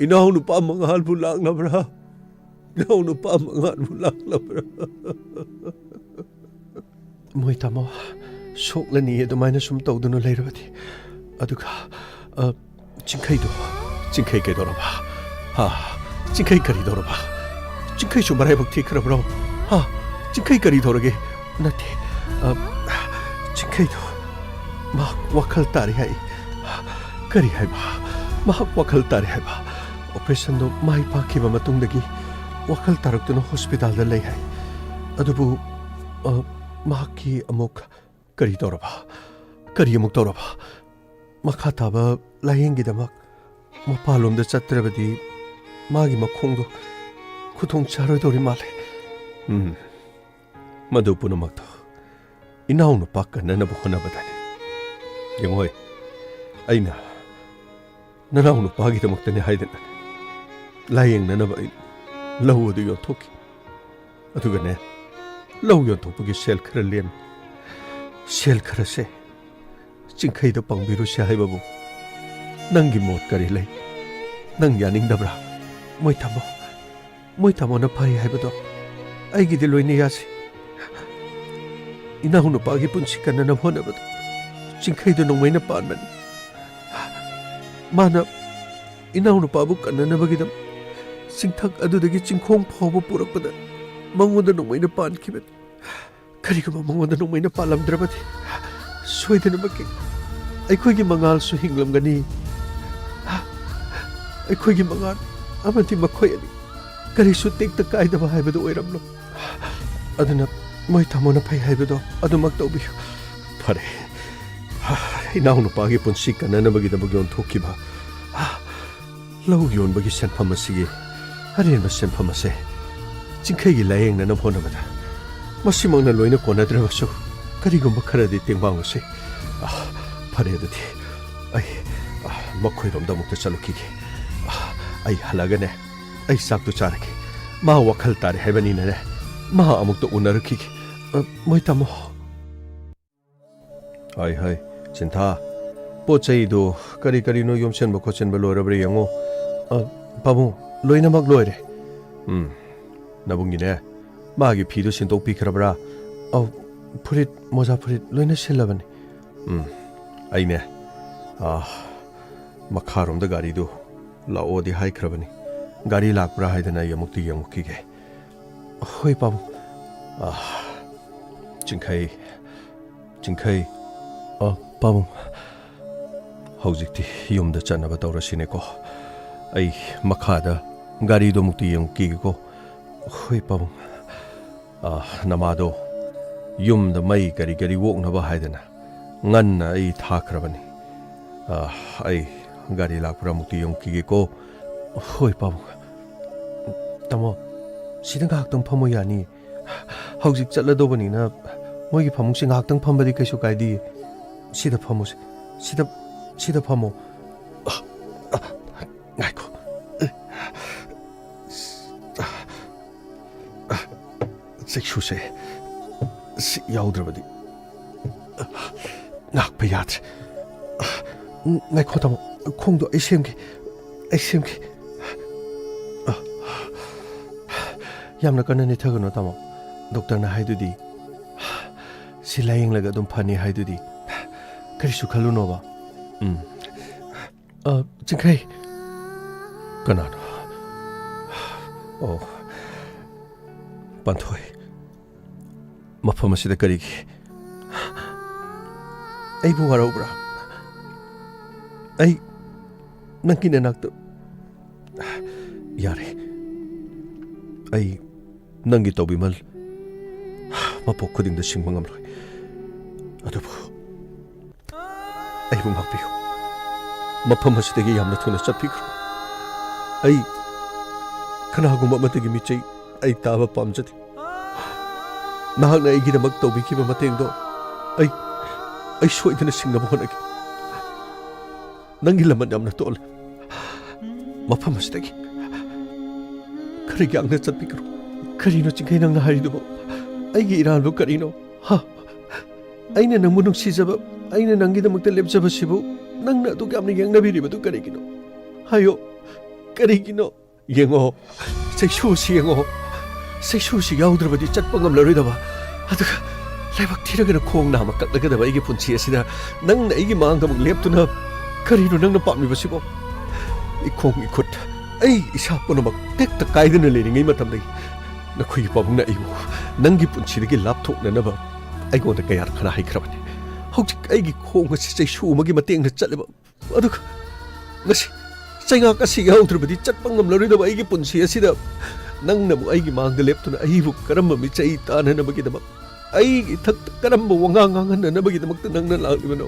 ꯏꯅꯥꯎꯅꯨꯄꯥ ꯃꯉꯥꯜꯕꯨ ꯂꯥꯛꯂꯕ꯭ꯔꯥ? ꯏꯅꯥꯎꯅꯨꯄꯥ ꯃꯉꯥꯜꯕꯨ ꯂꯥꯛꯂꯕ꯭ꯔꯥ? ꯃꯣꯏ ꯇꯥꯃꯣ, ꯁꯣꯛꯂꯅꯤ ꯑꯗꯨꯃꯥꯏꯅ ꯁꯨꯝ ꯇꯧꯗꯨꯅ ꯂꯩꯔꯕꯗꯤ꯫ ꯑꯗꯨꯒ, ꯑ, ꯆꯤꯡꯈꯩꯗꯣ, ꯆꯤꯡꯈꯩ ꯀꯩꯗꯧꯔꯕ? ꯍꯥ? ꯆꯤꯡꯈꯩ ꯀꯔꯤ ꯇꯧꯔꯕ? ꯆꯤꯡꯈꯩꯁꯨ ꯃꯔꯥꯏꯕꯛ ꯊꯤꯈ꯭ꯔꯕ꯭ꯔꯣ? ꯍꯥ? ꯆꯤꯡꯈꯩ ꯀꯔꯤ ꯇꯧꯔꯒꯦ? ꯅꯠꯇꯦ, ꯑ, ꯆꯤꯡꯈꯩꯗꯣ ꯃꯍꯥꯛ ꯋꯥꯈꯜ ꯇꯥꯔꯦ ꯍꯥꯏ꯫ ꯀꯔꯤ ꯍꯥꯏꯕ? ꯃꯍꯥꯛ ꯋꯥꯈꯜ ꯇꯥꯔꯦ ꯍꯥꯏꯕ? ꯑꯣꯄꯔꯦꯁꯟꯗꯣ ꯃꯥꯏ ꯄꯥꯛꯈꯤꯕ ꯃꯇꯨꯡꯗꯒꯤ ꯋꯥꯈꯜ ꯇꯥꯔꯛꯇꯨꯅ ꯍꯣꯁꯄꯤꯇꯥꯜꯗ ꯂꯩ ꯍꯥꯏ꯫ ꯑꯗꯨꯕꯨ, ꯑ, ꯃꯍꯥꯛꯀꯤ ꯑꯃꯨꯛ ꯀꯔꯤ ꯇꯧꯔꯕ? ꯀꯔꯤ ꯑꯃꯨꯛ ꯇꯧꯔꯕ? ꯃꯈꯥ ꯇꯥꯕ ꯂꯥꯌꯦꯡꯒꯤꯗꯃꯛ ꯃꯄꯥꯟꯂꯣꯝꯗ ꯆꯠꯇ꯭ꯔꯕꯗꯤ ꯃꯥꯒꯤ ꯃꯈꯣꯡꯗꯣ ꯈꯨꯗꯣꯡ ꯆꯥꯔꯣꯏꯗꯧꯔꯤ ꯃꯥꯜꯂꯦ꯫ ꯎꯝ, ꯃꯗꯨ ꯄꯨꯝꯅꯃꯛꯇꯣ ꯏꯅꯥꯎꯅꯨꯄꯥ ꯀꯟꯅꯅꯕ ꯍꯣꯠꯅꯕꯗꯅꯤ꯫ ꯌꯦꯡꯉꯣꯏ, ꯑꯩꯅ ꯅꯅꯥꯎꯅꯨꯄꯥꯒꯤꯗꯃꯛꯇꯅꯤ ꯍꯥꯏꯗꯅ ꯂꯥꯌꯦꯡꯅꯅꯕ ꯑꯩ ꯂꯧ ꯑꯗꯨ ꯌꯣꯟꯊꯣꯛꯈꯤ꯫ ꯑꯗꯨꯒꯅꯦ, ꯂꯧ ꯌꯣꯟꯊꯣꯛꯄꯒꯤ ꯁꯦꯜ ꯈꯔ ꯂꯦꯝꯃꯤ꯫ ꯁꯦꯜ ꯈꯔꯁꯦ ꯆꯤꯡꯈꯩꯗ ꯄꯥꯡꯕꯤꯔꯨꯁꯦ ꯍꯥꯏꯕꯕꯨ ꯅꯪꯒꯤ ꯃꯣꯠ ꯀꯔꯤ ꯂꯩ? ꯅꯪ ꯌꯥꯅꯤꯡꯗꯕ꯭ꯔꯥ? ꯃꯣꯏ ꯇꯥꯃꯣ, ꯃꯣꯏ ꯇꯥꯃꯣꯅ ꯐꯩ ꯍꯥꯏꯕꯗꯣ ꯑꯩꯒꯤꯗꯤ ꯂꯣꯏꯅ ꯌꯥꯁꯤ꯫ ꯏꯅꯥꯎꯅꯨꯄꯥꯒꯤ ꯄꯨꯟꯁꯤ ꯀꯟꯅꯅꯕ ꯍꯣꯠꯅꯕꯗ ꯆꯤꯡꯈꯩꯗ ꯅꯣꯡꯃꯩꯅ ꯄꯥꯟꯕꯅꯤ꯫ ꯃꯥꯅ ꯏꯅꯥꯎꯅꯨꯄꯥꯕꯨ ꯀꯟꯅꯅꯕꯒꯤꯗꯃꯛ ꯆꯤꯡꯊꯛ ꯑꯗꯨꯗꯒꯤ ꯆꯤꯡꯈꯣꯡ ꯐꯥꯎꯕ ꯄꯨꯔꯛꯄꯗ ꯃꯉꯣꯟꯗ ꯅꯣꯡꯃꯩꯅ ꯄꯥꯟꯈꯤꯕꯅꯤ꯫ ꯀꯔꯤꯒꯨꯝꯕ ꯃꯉꯣꯟꯗ ꯅꯣꯡꯃꯩꯅ ꯄꯥꯜꯂꯝꯗ꯭ꯔꯕꯗꯤ ꯁꯣꯏꯗꯅꯃꯛꯀꯤ ꯑꯩꯈꯣꯏꯒꯤ ꯃꯉꯥꯜꯁꯨ ꯍꯤꯡꯂꯝꯒꯅꯤ꯫ ꯑꯩꯈꯣꯏꯒꯤ ꯃꯉꯥꯜ ꯑꯃꯗꯤ ꯃꯈꯣꯏ ꯑꯅꯤ ꯀꯔꯤꯁꯨ ꯇꯦꯛꯇ ꯀꯥꯏꯗꯕ ꯍꯥꯏꯕꯗꯨ ꯑꯣꯏꯔꯝꯂꯣꯏ꯫ ꯑꯗꯨꯅ ꯃꯣꯏ ꯇꯥꯃꯣꯅ ꯐꯩ ꯍꯥꯏꯕꯗꯣ ꯑꯗꯨꯃꯛ ꯇꯧꯕꯤꯌꯨ꯫ ꯐꯔꯦ, ꯏꯅꯥꯎꯅꯨꯄꯥꯒꯤ ꯄꯨꯟꯁꯤ ꯀꯟꯅꯅꯕꯒꯤꯗꯃꯛ ꯌꯣꯟꯊꯣꯛꯈꯤꯕ ꯂꯧ ꯌꯣꯟꯕꯒꯤ ꯁꯦꯟꯐꯝ ꯑꯁꯤꯒꯤ ꯑꯔꯦꯝꯕ ꯁꯦꯟꯐꯝ ꯑꯁꯦ ꯆꯤꯡꯈꯩꯒꯤ ꯂꯥꯌꯦꯡꯅꯅꯕ ꯍꯣꯠꯅꯕꯗ ꯃꯁꯤꯃꯛꯅ ꯂꯣꯏꯅ ꯀꯣꯟꯅꯗ꯭ꯔꯕꯁꯨ, ꯀꯔꯤꯒꯨꯝꯕ ꯈꯔꯗꯤ ꯇꯦꯡꯕꯥꯡꯂꯨꯁꯤ꯫ ꯑ, ꯐꯔꯦ, ꯑꯗꯨꯗꯤ ꯑꯩ, ꯑ, ꯃꯈꯣꯏꯔꯣꯝꯗ ꯑꯃꯨꯛꯇ ꯆꯠꯂꯨꯈꯤꯒꯦ꯫ ꯑ, ꯑꯩ ꯍꯜꯂꯛꯑꯒꯅꯦ, ꯑꯩ ꯆꯥꯛꯇꯨ ꯆꯥꯔꯒꯦ꯫ ꯃꯥ ꯋꯥꯈꯜ ꯇꯥꯔꯦ ꯍꯥꯏꯕꯅꯤꯅꯅꯦ, ꯃꯥ ꯑꯃꯨꯛꯇ ꯎꯅꯔꯨꯈꯤꯒꯦ꯫ ꯑ, ꯃꯣꯏ ꯇꯥꯃꯣ꯫ ꯍꯥꯏ, ꯍꯥꯏ, ꯆꯤꯟꯊꯥ, ꯄꯣꯠ ꯆꯩꯗꯨ ꯀꯔꯤ ꯀꯔꯤꯅꯣ ꯌꯣꯝꯁꯤꯟꯕ ꯈꯣꯠꯆꯤꯟꯕ ꯂꯣꯏꯔꯕ꯭ꯔꯥ ꯌꯦꯡꯉꯨ꯫ ꯑ, ꯄꯥꯕꯨꯡ, ꯂꯣꯏꯅꯃꯛ ꯂꯣꯏꯔꯦ꯫ ꯎꯝ, ꯅꯕꯨꯡꯒꯤꯅꯦ, ꯃꯥꯒꯤ ꯐꯤꯗꯨ ꯁꯤꯟꯗꯣꯛꯄꯤꯈ꯭ꯔꯕ꯭ꯔꯥ? ꯑꯧ, ꯐꯨꯔꯤꯠ, ꯃꯣꯖꯥ ꯐꯨꯔꯤꯠ ꯂꯣꯏꯅ ꯁꯤꯜꯂꯕꯅꯤ꯫ ꯎꯝ, ꯑꯩꯅꯦ, ꯑ, ꯃꯈꯥꯔꯣꯝꯗ ꯒꯥꯔꯤꯗꯨ ꯂꯥꯛꯑꯣꯗꯤ ꯍꯥꯏꯈ꯭ꯔꯕꯅꯤ꯫ ꯒꯥꯔꯤ ꯂꯥꯛꯄ꯭ꯔꯥ ꯍꯥꯏꯗꯅ ꯑꯩ ꯑꯃꯨꯛꯇ ꯌꯦꯡꯉꯨꯈꯤꯒꯦ꯫ ꯍꯣꯏ, ꯄꯥꯕꯨꯡ꯫ ꯑ, ꯆꯤꯡꯈꯩ, ꯆꯤꯡꯈꯩ꯫ ꯑ, ꯄꯥꯕꯨꯡ꯫ ꯍꯧꯖꯤꯛꯇꯤ ꯌꯨꯝꯗ ꯆꯠꯅꯕ ꯇꯧꯔꯁꯤꯅꯦꯀꯣ꯫ ꯑꯩ ꯃꯈꯥꯗ ꯒꯥꯔꯤꯗꯣ ꯑꯃꯨꯛꯇ ꯌꯦꯡꯉꯨꯈꯤꯒꯦꯀꯣ꯫ ꯍꯣꯏ, ꯄꯥꯕꯨꯡ꯫ ꯑ, ꯅꯃꯥꯗꯣ ꯌꯨꯝꯗ ꯃꯩ ꯀꯔꯤ ꯀꯔꯤ ꯑꯣꯛꯅꯕ ꯍꯥꯏꯗꯅ ꯉꯟꯅ ꯑꯩ ꯊꯥꯈ꯭ꯔꯕꯅꯤ꯫ ꯑ, ꯑꯩ ꯒꯥꯔꯤ ꯂꯥꯛꯄ꯭ꯔꯥ ꯑꯃꯨꯛꯇ ꯌꯦꯡꯉꯨꯈꯤꯒꯦꯀꯣ꯫ ꯍꯣꯏ, ꯄꯥꯕꯨꯡ꯫ ꯇꯥꯃꯣ, ꯁꯤꯗ ꯉꯥꯏꯍꯥꯛꯇꯪ ꯐꯝꯃꯣ ꯌꯥꯅꯤ? ꯍꯧꯖꯤꯛ ꯆꯠꯂꯗꯧꯕꯅꯤꯅ ꯃꯣꯏꯒꯤ ꯐꯃꯨꯡꯁꯦ ꯉꯥꯏꯍꯥꯛꯇꯪ ꯐꯝꯕꯗꯤ ꯀꯩꯁꯨ ꯀꯥꯏꯗꯦ꯫ ꯁꯤꯗ ꯐꯝꯃꯣꯁꯦ꯫ ꯁꯤꯗ, ꯁꯤꯗ ꯐꯝꯃꯣ꯫ ꯑ, ꯑ, ꯉꯥꯏꯈꯣ꯫ ꯆꯦꯛꯁꯨꯁꯦ ꯁꯤ ꯌꯥꯎꯗ꯭ꯔꯕꯗꯤ ꯉꯥꯛꯄ ꯌꯥꯗ꯭ꯔꯦ꯫ ꯉꯥꯏꯈꯣ ꯇꯥꯃꯣ, ꯈꯣꯡꯗꯣ ꯑꯩ ꯁꯦꯝꯒꯦ, ꯑꯩ ꯁꯦꯝꯒꯦ꯫ ꯌꯥꯝꯅ ꯀꯟꯅ ꯅꯦꯠꯊꯒꯅꯨ ꯇꯥꯃꯣ, ꯗꯣꯛꯇꯔꯅ ꯍꯥꯏꯗꯨꯗꯤ꯫ ꯁꯤ ꯂꯥꯌꯦꯡꯂꯒ ꯑꯗꯨꯝ ꯐꯅꯤ ꯍꯥꯏꯗꯨꯗꯤ꯫ ꯀꯔꯤꯁꯨ ꯈꯜꯂꯨꯅꯣꯕ꯫ ꯎꯝ꯫ ꯑ, ꯆꯤꯡꯈꯩ꯫ ꯀꯅꯥꯅꯣ? ꯑꯣ, ꯄꯥꯟꯊꯣꯏ꯫ ꯃꯐꯝ ꯑꯁꯤꯗ ꯀꯔꯤꯒꯤ? ꯑꯩꯕꯨ ꯋꯥꯔꯧꯕ꯭ꯔꯥ? ꯑꯩ ꯅꯪꯒꯤ ꯅꯅꯥꯛꯇ, ꯌꯥꯔꯦ꯫ ꯑꯩ ꯅꯪꯒꯤ ꯇꯧꯕꯤꯃꯜ ꯃꯄꯣꯛ ꯈꯨꯗꯤꯡꯗ ꯁꯤꯡꯕ ꯉꯝꯂꯣꯏ꯫ ꯑꯗꯨꯕꯨ ꯑꯩꯕꯨ ꯉꯥꯛꯄꯤꯌꯨ꯫ ꯃꯐꯝ ꯑꯁꯤꯗꯒꯤ ꯌꯥꯝꯅ ꯊꯨꯅ ꯆꯠꯄꯤꯈ꯭ꯔꯣ꯫ ꯑꯩ ꯀꯅꯥꯒꯨꯝꯕ ꯑꯃꯗꯒꯤ ꯃꯤꯆꯩ ꯑꯩ ꯇꯥꯕ ꯄꯥꯝꯖꯗꯦ꯫ ꯅꯍꯥꯛꯅ ꯑꯩꯒꯤꯗꯃꯛ ꯇꯧꯕꯤꯈꯤꯕ ꯃꯇꯦꯡꯗꯣ ꯑꯩ, ꯑꯩ ꯁꯣꯏꯗꯅ ꯁꯤꯡꯅꯕ ꯍꯣꯠꯅꯒꯦ꯫ ꯅꯪꯒꯤ ꯂꯃꯟ ꯌꯥꯝꯅ ꯇꯣꯜꯂꯦ꯫ ꯃꯐꯝ ꯑꯁꯤꯗꯒꯤ ꯈꯔ ꯌꯥꯡꯅ ꯆꯠꯄꯤꯒꯅꯨ꯫ ꯀꯔꯤꯅꯣ ꯆꯤꯡꯈꯩ ꯅꯪꯅ ꯍꯥꯏꯔꯤꯗꯨꯕꯣ? ꯑꯩꯒꯤ ꯏꯔꯥꯟꯕꯨ ꯀꯔꯤꯅꯣ? ꯍꯥ? ꯑꯩꯅ ꯅꯪꯕꯨ ꯅꯨꯡꯁꯤꯖꯕ, ꯑꯩꯅ ꯅꯪꯒꯤꯗꯃꯛꯇ ꯂꯦꯞꯆꯕꯁꯤꯕꯨ ꯅꯪꯅ ꯑꯗꯨꯛ ꯌꯥꯝꯅ ꯌꯦꯡꯅꯕꯤꯔꯤꯕꯗꯨ ꯀꯔꯤꯒꯤꯅꯣ? ꯍꯥꯏꯌꯣ, ꯀꯔꯤꯒꯤꯅꯣ? ꯌꯦꯡꯉꯣ, ꯆꯩꯁꯨꯁꯤ ꯌꯦꯡꯉꯣ꯫ ꯆꯩꯁꯨꯁꯤ ꯌꯥꯎꯗ꯭ꯔꯕꯗꯤ ꯆꯠꯄ ꯉꯝꯂꯔꯣꯏꯗꯕ, ꯑꯗꯨꯒ ꯂꯥꯏꯕꯛ ꯊꯤꯔꯒꯅ ꯈꯣꯡ ꯅꯥꯝꯃ ꯀꯛꯂꯒꯗꯕ ꯑꯩꯒꯤ ꯄꯨꯟꯁꯤ ꯑꯁꯤꯗ ꯅꯪꯅ ꯑꯩꯒꯤ ꯃꯥꯡꯗ ꯑꯃꯨꯛ ꯂꯦꯞꯇꯨꯅ ꯀꯔꯤꯅꯣ ꯅꯪꯅ ꯄꯥꯝꯂꯤꯕꯁꯤꯕꯣ? ꯏꯈꯣꯡ ꯏꯈꯨꯠ, ꯑꯩ ꯏꯁꯥ ꯄꯨꯝꯅꯃꯛ ꯇꯦꯛꯇ ꯀꯥꯏꯗꯅ ꯂꯩꯔꯤꯉꯩ ꯃꯇꯝꯗꯒꯤ ꯅꯈꯣꯏꯒꯤ ꯄꯥꯕꯨꯡꯅ ꯑꯩꯕꯨ ꯅꯪꯒꯤ ꯄꯨꯟꯁꯤꯗꯒꯤ ꯂꯥꯞꯊꯣꯛꯅꯅꯕ ꯑꯩꯉꯣꯟꯗ ꯀꯌꯥꯔꯛ ꯈꯅꯥ ꯍꯩꯈ꯭ꯔꯕꯅꯤ꯫ ꯍꯧꯖꯤꯛ ꯑꯩꯒꯤ ꯈꯣꯡ ꯑꯁꯤ ꯆꯩꯁꯨ ꯑꯃꯒꯤ ꯃꯇꯦꯡꯅ ꯆꯠꯂꯤꯕ, ꯑꯗꯨꯒ ꯉꯁꯤ ꯆꯩꯉꯥꯛ ꯑꯁꯤ ꯌꯥꯎꯗ꯭ꯔꯕꯗꯤ ꯆꯠꯄ ꯉꯝꯂꯔꯣꯏꯗꯕ ꯑꯩꯒꯤ ꯄꯨꯟꯁꯤ ꯑꯁꯤꯗ ꯅꯪꯅꯕꯨ ꯑꯩꯒꯤ ꯃꯥꯡꯗ ꯂꯦꯞꯇꯨꯅ ꯑꯩꯕꯨ ꯀꯔꯝꯕ ꯃꯤꯆꯩ ꯇꯥꯅꯅꯕꯒꯤꯗꯃꯛ, ꯑꯩꯒꯤ ꯏꯊꯛꯇ ꯀꯔꯝꯕ ꯋꯥꯉꯥꯡ ꯉꯥꯡꯍꯟꯅꯅꯕꯒꯤꯗꯃꯛꯇ ꯅꯪꯅ ꯂꯥꯛꯂꯤꯕꯅꯣ?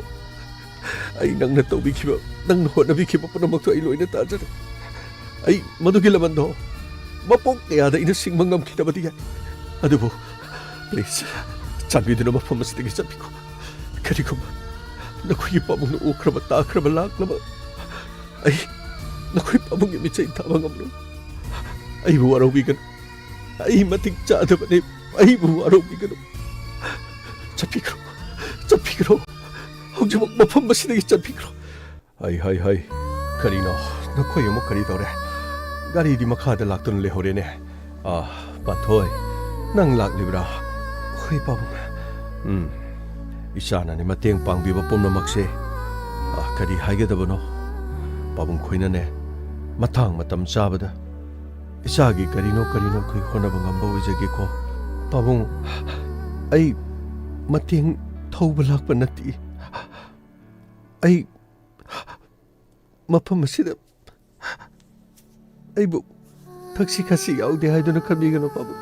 ꯑꯩ ꯅꯪꯅ ꯇꯧꯕꯤꯈꯤꯕ, ꯅꯪꯅ ꯍꯣꯠꯅꯕꯤꯈꯤꯕ ꯄꯨꯝꯅꯃꯛꯇꯨ ꯑꯩ ꯂꯣꯏꯅ ꯇꯥꯖꯔꯦ꯫ ꯑꯩ ꯃꯗꯨꯒꯤ ꯂꯃꯟꯗꯣ ꯃꯄꯣꯛ ꯀꯌꯥꯗ ꯑꯩꯅ ꯁꯤꯡꯕ ꯉꯝꯈꯤꯗꯕꯗꯤ ꯌꯥꯏ, ꯑꯗꯨꯕꯨ please, ꯆꯥꯟꯕꯤꯗꯨꯅ ꯃꯐꯝ ꯑꯁꯤꯗꯒꯤ ꯆꯠꯄꯤꯈꯣ꯫ ꯀꯔꯤꯒꯨꯝꯕ ꯅꯈꯣꯏꯒꯤ ꯄꯥꯕꯨꯡꯅ ꯎꯈ꯭ꯔꯕ, ꯇꯥꯈ꯭ꯔꯕ, ꯂꯥꯛꯂꯕ, ꯑꯩ ꯅꯈꯣꯏ ꯄꯥꯕꯨꯡꯒꯤ ꯃꯤꯆꯩ ꯊꯥꯕ ꯉꯝꯂꯣꯏ꯫ ꯑꯩꯕꯨ ꯋꯥꯔꯧꯕꯤꯒꯅꯨ꯫ ꯑꯩ ꯃꯇꯤꯛ ꯆꯥꯗꯕꯅꯤ꯫ ꯑꯩꯕꯨ ꯋꯥꯔꯧꯕꯤꯒꯅꯨ꯫ ꯆꯠꯄꯤꯈ꯭ꯔꯣ, ꯆꯠꯄꯤꯈ꯭ꯔꯣ꯫ ꯍꯧꯖꯤꯛꯃꯛ ꯃꯐꯝ ꯑꯁꯤꯗꯒꯤ ꯆꯠꯄꯤꯈ꯭ꯔꯣ꯫ ꯍꯩ, ꯍꯩ, ꯍꯩ꯫ ꯀꯔꯤꯅꯣ? ꯅꯈꯣꯏ ꯑꯃꯨꯛ ꯀꯔꯤ ꯇꯧꯔꯦ? ꯒꯥꯔꯤꯗꯤ ꯃꯈꯥꯗ ꯂꯥꯛꯇꯨꯅ ꯂꯩꯍꯧꯔꯦꯅꯦ꯫ ꯑꯥ, ꯄꯥꯟꯊꯣꯏ, ꯅꯪ ꯂꯥꯛꯂꯤꯕ꯭ꯔꯥ? ꯍꯣꯏ, ꯄꯥꯕꯨꯡ꯫ ꯎꯝ, ꯏꯆꯥꯅꯅꯦ ꯃꯇꯦꯡ ꯄꯥꯡꯕꯤꯕ ꯄꯨꯝꯅꯃꯛꯁꯦ, ꯑꯥ, ꯀꯔꯤ ꯍꯥꯏꯒꯗꯕꯅꯣ? ꯄꯥꯕꯨꯡ ꯈꯣꯏꯅꯅꯦ ꯃꯇꯥꯡ ꯃꯇꯝ ꯆꯥꯕꯗ ꯏꯆꯥꯒꯤ ꯀꯔꯤꯅꯣ ꯀꯔꯤꯅꯣ ꯑꯩꯈꯣꯏ ꯍꯣꯠꯅꯕ ꯉꯝꯕ ꯑꯣꯏꯖꯒꯦꯀꯣ꯫ ꯄꯥꯕꯨꯡ, ꯑꯩ ꯃꯇꯦꯡ ꯊꯧꯕ ꯂꯥꯛꯄ ꯅꯠꯇꯦ꯫ ꯑꯩ ꯃꯐꯝ ꯑꯁꯤꯗ ꯑꯩꯕꯨ ꯊꯛꯁꯤ ꯈꯥꯁꯤ ꯌꯥꯎꯗꯦ ꯍꯥꯏꯗꯨꯅ ꯈꯟꯕꯤꯒꯅꯨ, ꯄꯥꯕꯨꯡ꯫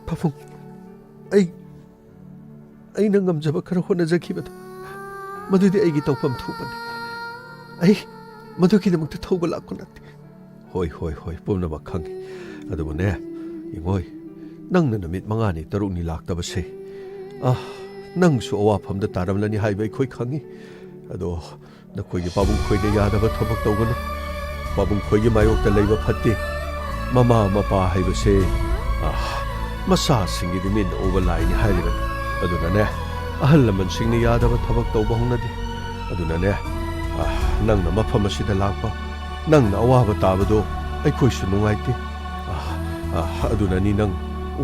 ꯄꯥꯕꯨꯡ, ꯑꯩ, ꯑꯩꯅ ꯉꯝꯖꯕ ꯈꯔ ꯍꯣꯠꯅꯖꯈꯤꯕꯗꯣ, ꯃꯗꯨꯗꯤ ꯑꯩꯒꯤ ꯇꯧꯐꯝ ꯊꯣꯛꯄꯅꯤ꯫ ꯑꯩ, ꯃꯗꯨꯒꯤꯗꯃꯛꯇ ꯊꯧꯕ ꯂꯥꯛꯄ ꯅꯠꯇꯦ꯫ ꯍꯣꯏ, ꯍꯣꯏ, ꯍꯣꯏ, ꯄꯨꯝꯅꯃꯛ ꯈꯪꯏ꯫ ꯑꯗꯨꯕꯨꯅꯦ, ꯏꯉꯣꯏ, ꯅꯪꯅ ꯅꯨꯃꯤꯠ ꯃꯉꯥꯅꯤ ꯇꯔꯨꯛꯅꯤ ꯂꯥꯛꯇꯕꯁꯦ, ꯑꯥ, ꯅꯪꯁꯨ ꯑꯋꯥꯐꯝꯗ ꯇꯥꯔꯝꯂꯅꯤ ꯍꯥꯏꯕ ꯑꯩꯈꯣꯏ ꯈꯪꯏ꯫ ꯑꯗꯣ ꯅꯈꯣꯏꯒꯤ ꯄꯥꯕꯨꯡ ꯈꯣꯏꯗ ꯌꯥꯗꯕ ꯊꯕꯛ ꯇꯧꯒꯅꯨ꯫ ꯄꯥꯕꯨꯡ ꯈꯣꯏꯒꯤ ꯃꯥꯌꯣꯛꯇ ꯂꯩꯕ ꯐꯠꯇꯦ꯫ ꯃꯃꯥ ꯃꯄꯥ ꯍꯥꯏꯕꯁꯦ, ꯑꯥ, ꯃꯆꯥꯁꯤꯡꯒꯤꯗꯤ ꯃꯤꯠꯅ ꯎꯕ ꯂꯥꯏꯅꯤ ꯍꯥꯏꯔꯤꯕꯅꯤ꯫ ꯑꯗꯨꯅꯅꯦ, ꯑꯍꯜ ꯂꯃꯟꯁꯤꯡꯅ ꯌꯥꯗꯕ ꯊꯕꯛ ꯇꯧꯕ ꯍꯧꯅꯗꯦ꯫ ꯑꯗꯨꯅꯅꯦ, ꯑꯥ, ꯅꯪꯅ ꯃꯐꯝ ꯑꯁꯤꯗ ꯂꯥꯛꯄ, ꯅꯪꯅ ꯑꯋꯥꯕ ꯇꯥꯕꯗꯣ ꯑꯩꯈꯣꯏꯁꯨ ꯅꯨꯡꯉꯥꯏꯇꯦ꯫ ꯑꯥ, ꯑꯥ, ꯑꯗꯨꯅꯅꯤ ꯅꯪ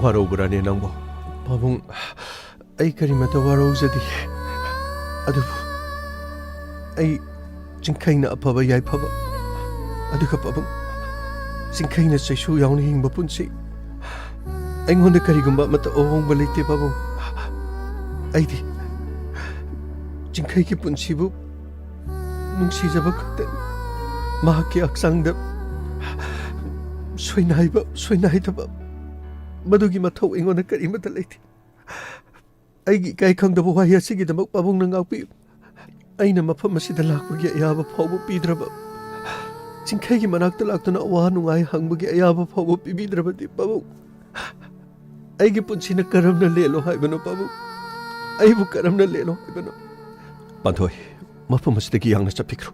ꯋꯥꯔꯧꯕ꯭ꯔꯥꯅꯦ ꯅꯪꯕꯣ? ꯄꯥꯕꯨꯡ, ꯑꯩ ꯀꯔꯤꯃꯇ ꯋꯥꯔꯧꯖꯗꯦ꯫ ꯑꯗꯨꯕꯨ ꯑꯩ ꯆꯤꯡꯈꯩꯅ ꯑꯐꯕ ꯌꯥꯏꯐꯕ, ꯑꯗꯨꯒ ꯄꯥꯕꯨꯡ, ꯆꯤꯡꯈꯩꯅ ꯆꯩꯁꯨ ꯌꯥꯎꯅ ꯍꯤꯡꯕ ꯄꯨꯟꯁꯤ꯫ ꯑꯩꯉꯣꯟꯗ ꯀꯔꯤꯒꯨꯝꯕ ꯑꯃꯠꯇ ꯑꯍꯣꯡꯕ ꯂꯩꯇꯦ ꯄꯥꯕꯨꯡ꯫ ꯑꯩꯗꯤ ꯆꯤꯡꯈꯩꯒꯤ ꯄꯨꯟꯁꯤꯕꯨ ꯅꯨꯡꯁꯤꯖꯕ ꯈꯛꯇꯅꯤ꯫ ꯃꯍꯥꯛꯀꯤ ꯍꯛꯆꯥꯡꯗ ꯁꯣꯏꯅꯥꯏꯕ, ꯁꯣꯏꯅꯥꯏꯗꯕ, ꯃꯗꯨꯒꯤ ꯃꯊꯧ ꯑꯩꯉꯣꯟꯗ ꯀꯔꯤꯃꯠꯇ ꯂꯩꯇꯦ꯫ ꯑꯩꯒꯤ ꯏꯀꯥꯏ ꯈꯪꯗꯕ ꯋꯥꯍꯩ ꯑꯁꯤꯒꯤꯗꯃꯛ ꯄꯥꯕꯨꯡꯅ ꯉꯥꯛꯄꯤꯌꯨ꯫ ꯑꯩꯅ ꯃꯐꯝ ꯑꯁꯤꯗ ꯂꯥꯛꯄꯒꯤ ꯑꯌꯥꯕ ꯐꯥꯎꯕ ꯄꯤꯗ꯭ꯔꯕ, ꯆꯤꯡꯈꯩꯒꯤ ꯃꯅꯥꯛꯇ ꯂꯥꯛꯇꯨꯅ ꯑꯋꯥ ꯅꯨꯡꯉꯥꯏ ꯍꯪꯕꯒꯤ ꯑꯌꯥꯕ ꯐꯥꯎꯕ ꯄꯤꯕꯤꯗ꯭ꯔꯕꯗꯤ ꯄꯥꯕꯨꯡ, ꯑꯩꯒꯤ ꯄꯨꯟꯁꯤꯅ ꯀꯔꯝꯅ ꯂꯦꯜꯂꯣ ꯍꯥꯏꯕꯅꯣ ꯄꯥꯕꯨꯡ? ꯑꯩꯕꯨ ꯀꯔꯝꯅ ꯂꯦꯜꯂꯣ ꯍꯥꯏꯕꯅꯣ? ꯄꯥꯟꯊꯣꯏ, ꯃꯐꯝ ꯑꯁꯤꯗꯒꯤ ꯌꯥꯡꯅ ꯆꯠꯄꯤꯈ꯭ꯔꯣ꯫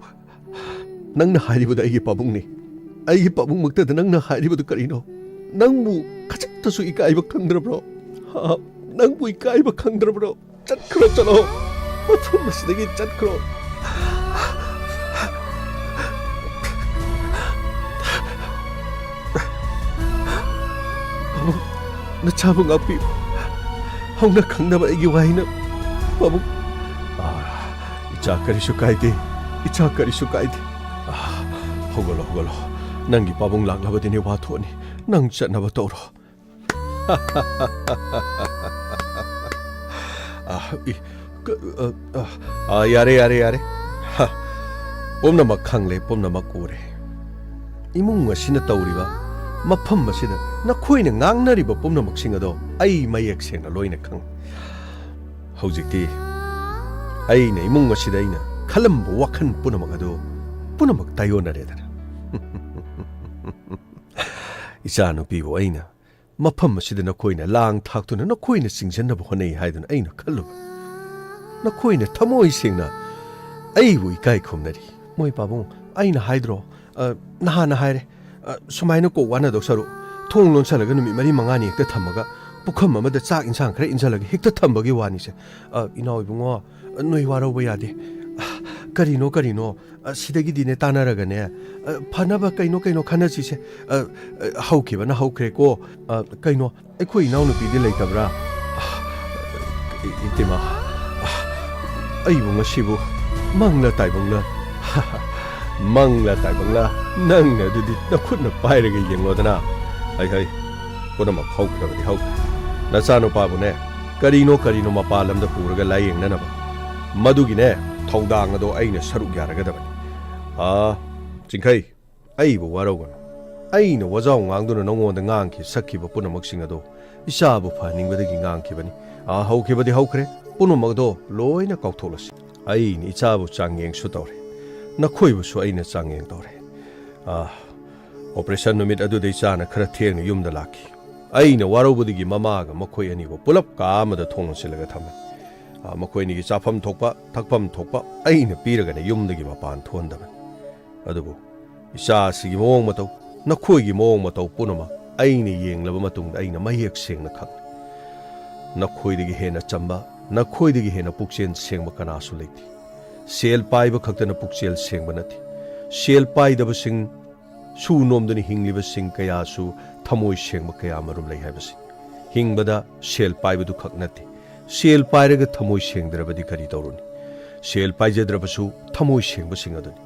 ꯅꯪꯅ ꯍꯥꯏꯔꯤꯕꯗꯨ ꯑꯩꯒꯤ ꯄꯥꯕꯨꯡꯅꯤ꯫ ꯑꯩꯒꯤ ꯄꯥꯕꯨꯡꯃꯛꯇꯗ ꯅꯪꯅ ꯍꯥꯏꯔꯤꯕꯗꯨ ꯀꯔꯤꯅꯣ? ꯅꯪꯕꯨ ꯈꯖꯤꯛꯇꯁꯨ ꯏꯀꯥꯏꯕ ꯈꯪꯗ꯭ꯔꯕ꯭ꯔꯣ? ꯍꯥ? ꯅꯪꯕꯨ ꯏꯀꯥꯏꯕ ꯈꯪꯗ꯭ꯔꯕ꯭ꯔꯣ? ꯆꯠꯈ꯭ꯔꯣ, ꯆꯠꯂꯣ꯫ ꯃꯐꯝ ꯑꯁꯤꯗꯒꯤ ꯆꯠꯈ꯭ꯔꯣ꯫ ꯄꯥꯕꯨꯡ, ꯅꯆꯥꯕꯨ ꯉꯥꯛꯄꯤꯌꯨ꯫ ꯍꯧꯅ ꯈꯪꯅꯕ ꯑꯩꯒꯤ ꯋꯥꯍꯩꯅ, ꯄꯥꯕꯨꯡ꯫ ꯑꯥ, ꯏꯆꯥ ꯀꯔꯤꯁꯨ ꯀꯥꯏꯗꯦ, ꯏꯆꯥ ꯀꯔꯤꯁꯨ ꯀꯥꯏꯗꯦ꯫ ꯑꯥ, ꯍꯧꯒꯠꯂꯣ, ꯍꯧꯒꯠꯂꯣ꯫ ꯅꯪꯒꯤ ꯄꯥꯕꯨꯡ ꯂꯥꯛꯂꯕꯗꯤꯅꯦ ꯋꯥ ꯊꯣꯛꯑꯅꯤ꯫ ꯅꯪ ꯆꯠꯅꯕ ꯇꯧꯔꯣ꯫ ꯑꯥ, ꯏ, ꯀ-, ꯑ, ꯑ, ꯑ, ꯌꯥꯔꯦ, ꯌꯥꯔꯦ, ꯌꯥꯔꯦ꯫ ꯍ, ꯄꯨꯝꯅꯃꯛ ꯈꯪꯂꯦ, ꯄꯨꯝꯅꯃꯛ ꯎꯔꯦ꯫ ꯏꯃꯨꯡ ꯑꯁꯤꯅ ꯇꯧꯔꯤꯕ, ꯃꯐꯝ ꯑꯁꯤꯗ ꯅꯈꯣꯏꯅ ꯉꯥꯡꯅꯔꯤꯕ ꯄꯨꯝꯅꯃꯛꯁꯤꯡ ꯑꯗꯣ ꯑꯩ ꯃꯌꯦꯛ ꯁꯦꯡꯅ ꯂꯣꯏꯅ ꯈꯪ-, ꯍꯧꯖꯤꯛꯇꯤ ꯑꯩꯅ ꯏꯃꯨꯡ ꯑꯁꯤꯗ ꯑꯩꯅ ꯈꯜꯂꯝꯕ ꯋꯥꯈꯜ ꯄꯨꯝꯅꯃꯛ ꯑꯗꯨ ꯄꯨꯝꯅꯃꯛ ꯇꯥꯏꯑꯣꯟꯅꯔꯦꯗꯅ꯫ ꯏꯆꯥꯅꯨꯄꯤꯕꯨ ꯑꯩꯅ ꯃꯐꯝ ꯑꯁꯤꯗ ꯅꯈꯣꯏꯅ ꯂꯥꯡ ꯊꯥꯛꯇꯨꯅ ꯅꯈꯣꯏꯅ ꯆꯤꯡꯁꯤꯟꯅꯕ ꯍꯣꯠꯅꯩ ꯍꯥꯏꯗꯨꯅ ꯑꯩꯅ ꯈꯜꯂꯨꯕ꯫ ꯅꯈꯣꯏꯅ ꯊꯃꯣꯏ ꯁꯦꯡꯅ ꯑꯩꯕꯨ ꯏꯀꯥꯏ ꯈꯨꯝꯅꯔꯤ꯫ ꯃꯣꯏ ꯄꯥꯕꯨꯡ, ꯑꯩꯅ ꯍꯥꯏꯗ꯭ꯔꯣ? ꯑ, ꯅꯍꯥꯟꯅ ꯍꯥꯏꯔꯦ꯫ ꯑ, ꯁꯨꯃꯥꯏꯅ ꯀꯣꯛ ꯋꯥꯅꯗꯧ ꯁꯔꯨꯛ, ꯊꯣꯡ ꯂꯣꯟꯁꯜꯂꯒ ꯅꯨꯃꯤꯠ ꯃꯔꯤ ꯃꯉꯥꯅꯤ ꯍꯦꯛꯇ ꯊꯝꯃꯒ ꯄꯨꯈꯝ ꯑꯃꯗ ꯆꯥꯛ ꯏꯟꯁꯥꯡ ꯈꯔ ꯏꯟꯁꯤꯜꯂꯒ ꯍꯦꯛꯇ ꯊꯝꯕꯒꯤ ꯋꯥꯅꯤꯁꯦ꯫ ꯑ, ꯏꯅꯥꯎ ꯏꯕꯨꯡꯉꯣ, ꯅꯣꯏ ꯋꯥꯔꯧꯕ ꯌꯥꯗꯦ꯫ ꯑ, ꯀꯔꯤꯅꯣ, ꯀꯔꯤꯅꯣ? ꯑ, ꯁꯤꯗꯒꯤꯗꯤꯅꯦ ꯇꯥꯟꯅꯔꯒꯅꯦ, ꯑ, ꯐꯅꯕ ꯀꯩꯅꯣ ꯀꯩꯅꯣ ꯈꯟꯅꯁꯤꯁꯦ꯫ ꯑ, ꯑ, ꯍꯧꯈꯤꯕꯅ ꯍꯧꯈ꯭ꯔꯦꯀꯣ꯫ ꯑ, ꯀꯩꯅꯣ, ꯑꯩꯈꯣꯏ ꯏꯅꯥꯎꯅꯨꯄꯤꯗꯤ ꯂꯩꯇꯕ꯭ꯔꯥ? ꯑ, ꯏꯇꯩꯃ, ꯑ, ꯑꯩꯕꯨ ꯉꯁꯤꯕꯨ ꯃꯪꯂꯥ ꯇꯥꯏꯕꯪꯂꯥ? ꯃꯪꯂꯥ ꯇꯥꯏꯕꯪꯂꯥ? ꯅꯪꯅ ꯑꯗꯨꯗꯤ ꯅꯈꯨꯠꯅ ꯄꯥꯏꯔꯒ ꯌꯦꯡꯂꯣꯗꯅ꯫ ꯍꯩ ꯍꯩ, ꯄꯨꯝꯅꯃꯛ ꯍꯧꯈ꯭ꯔꯕꯗꯤ ꯍꯧꯈ꯭ꯔꯦ꯫ ꯅꯆꯥꯅꯨꯄꯥꯕꯨꯅꯦ, ꯀꯔꯤꯅꯣ ꯀꯔꯤꯅꯣ ꯃꯄꯥꯟ ꯂꯝꯗ ꯄꯨꯔꯒ ꯂꯥꯌꯦꯡꯅꯅꯕ꯫ ꯃꯗꯨꯒꯤꯅꯦ ꯊꯧꯗꯥꯡ ꯑꯗꯣ ꯑꯩꯅ ꯁꯔꯨꯛ ꯌꯥꯔꯒꯗꯕꯅꯤ꯫ ꯑꯥ, ꯆꯤꯡꯈꯩ, ꯑꯩꯕꯨ ꯋꯥꯔꯧꯒꯅꯨ꯫ ꯑꯩꯅ ꯋꯥꯖꯥꯎ ꯉꯥꯡꯗꯨꯅ ꯅꯉꯣꯟꯗ ꯉꯥꯡꯈꯤ ꯁꯛꯈꯤꯕ ꯄꯨꯝꯅꯃꯛꯁꯤꯡ ꯑꯗꯣ ꯏꯆꯥꯕꯨ ꯐꯍꯟꯅꯤꯡꯕꯗꯒꯤ ꯉꯥꯡꯈꯤꯕꯅꯤ꯫ ꯑꯥ, ꯍꯧꯈꯤꯕꯗꯤ ꯍꯧꯈ꯭ꯔꯦ, ꯄꯨꯝꯅꯃꯛ ꯑꯗꯣ ꯂꯣꯏꯅ ꯀꯥꯎꯊꯣꯛꯂꯁꯤ꯫ ꯑꯩꯅ ꯏꯆꯥꯕꯨ ꯆꯥꯡꯌꯦꯡꯁꯨ ꯇꯧꯔꯦ, ꯅꯈꯣꯏꯕꯨꯁꯨ ꯑꯩꯅ ꯆꯥꯡꯌꯦꯡ ꯇꯧꯔꯦ꯫ ꯑꯥ, ꯑꯣꯄꯔꯦꯁꯟ ꯅꯨꯃꯤꯠ ꯑꯗꯨꯗ ꯏꯆꯥꯅ ꯈꯔ ꯊꯦꯡꯅ ꯌꯨꯝꯗ ꯂꯥꯛꯈꯤ꯫ ꯑꯩꯅ ꯋꯥꯔꯧꯕꯗꯒꯤ ꯃꯃꯥꯒ ꯃꯈꯣꯏ ꯑꯅꯤꯕꯨ ꯄꯨꯂꯞ ꯀꯥ ꯑꯃꯗ ꯊꯣꯡ ꯂꯣꯟꯁꯤꯜꯂꯒ ꯊꯝꯃꯤ꯫ ꯑꯥ, ꯃꯈꯣꯏ ꯑꯅꯤꯒꯤ ꯆꯥꯐꯝ ꯊꯣꯛꯄ, ꯊꯛꯐꯝ ꯊꯣꯛꯄ ꯑꯩꯅ ꯄꯤꯔꯒꯅ ꯌꯨꯝꯗꯒꯤ ꯃꯄꯥꯟ ꯊꯣꯛꯍꯟꯗꯕꯅꯤ꯫ ꯑꯗꯨꯕꯨ ꯏꯆꯥꯁꯤꯒꯤ ꯃꯑꯣꯡ ꯃꯇꯧ, ꯅꯈꯣꯏꯒꯤ ꯃꯑꯣꯡ ꯃꯇꯧ ꯄꯨꯝꯅꯃꯛ ꯑꯩꯅ ꯌꯦꯡꯂꯕ ꯃꯇꯨꯡꯗ ꯑꯩꯅ ꯃꯌꯦꯛ ꯁꯦꯡꯅ ꯈꯪꯂꯦ꯫ ꯅꯈꯣꯏꯗꯒꯤ ꯍꯦꯟꯅ ꯆꯝꯕ, ꯅꯈꯣꯏꯗꯒꯤ ꯍꯦꯟꯅ ꯄꯨꯛꯆꯦꯜ ꯁꯦꯡꯕ ꯀꯅꯥꯁꯨ ꯂꯩꯇꯦ꯫ ꯁꯦꯜ ꯄꯥꯏꯕ ꯈꯛꯇꯅ ꯄꯨꯛꯆꯦꯜ ꯁꯦꯡꯕ ꯅꯠꯇꯦ꯫ ꯁꯦꯜ ꯄꯥꯏꯗꯕꯁꯤꯡ, ꯁꯨ ꯅꯣꯝꯗꯨꯅ ꯍꯤꯡꯂꯤꯕꯁꯤꯡ ꯀꯌꯥꯁꯨ ꯊꯃꯣꯏ ꯁꯦꯡꯕ ꯀꯌꯥ ꯑꯃꯔꯣꯝ ꯂꯩ ꯍꯥꯏꯕꯁꯤ꯫ ꯍꯤꯡꯕꯗ ꯁꯦꯜ ꯄꯥꯏꯕꯗꯨ ꯈꯛ ꯅꯠꯇꯦ꯫ ꯁꯦꯜ ꯄꯥꯏꯔꯒ ꯊꯃꯣꯏ ꯁꯦꯡꯗ꯭ꯔꯕꯗꯤ ꯀꯔꯤ ꯇꯧꯔꯨꯅꯤ? ꯁꯦꯜ ꯄꯥꯏꯖꯗ꯭ꯔꯕꯁꯨ ꯊꯃꯣꯏ ꯁꯦꯡꯕꯁꯤꯡ ꯑꯗꯨꯅꯤ꯫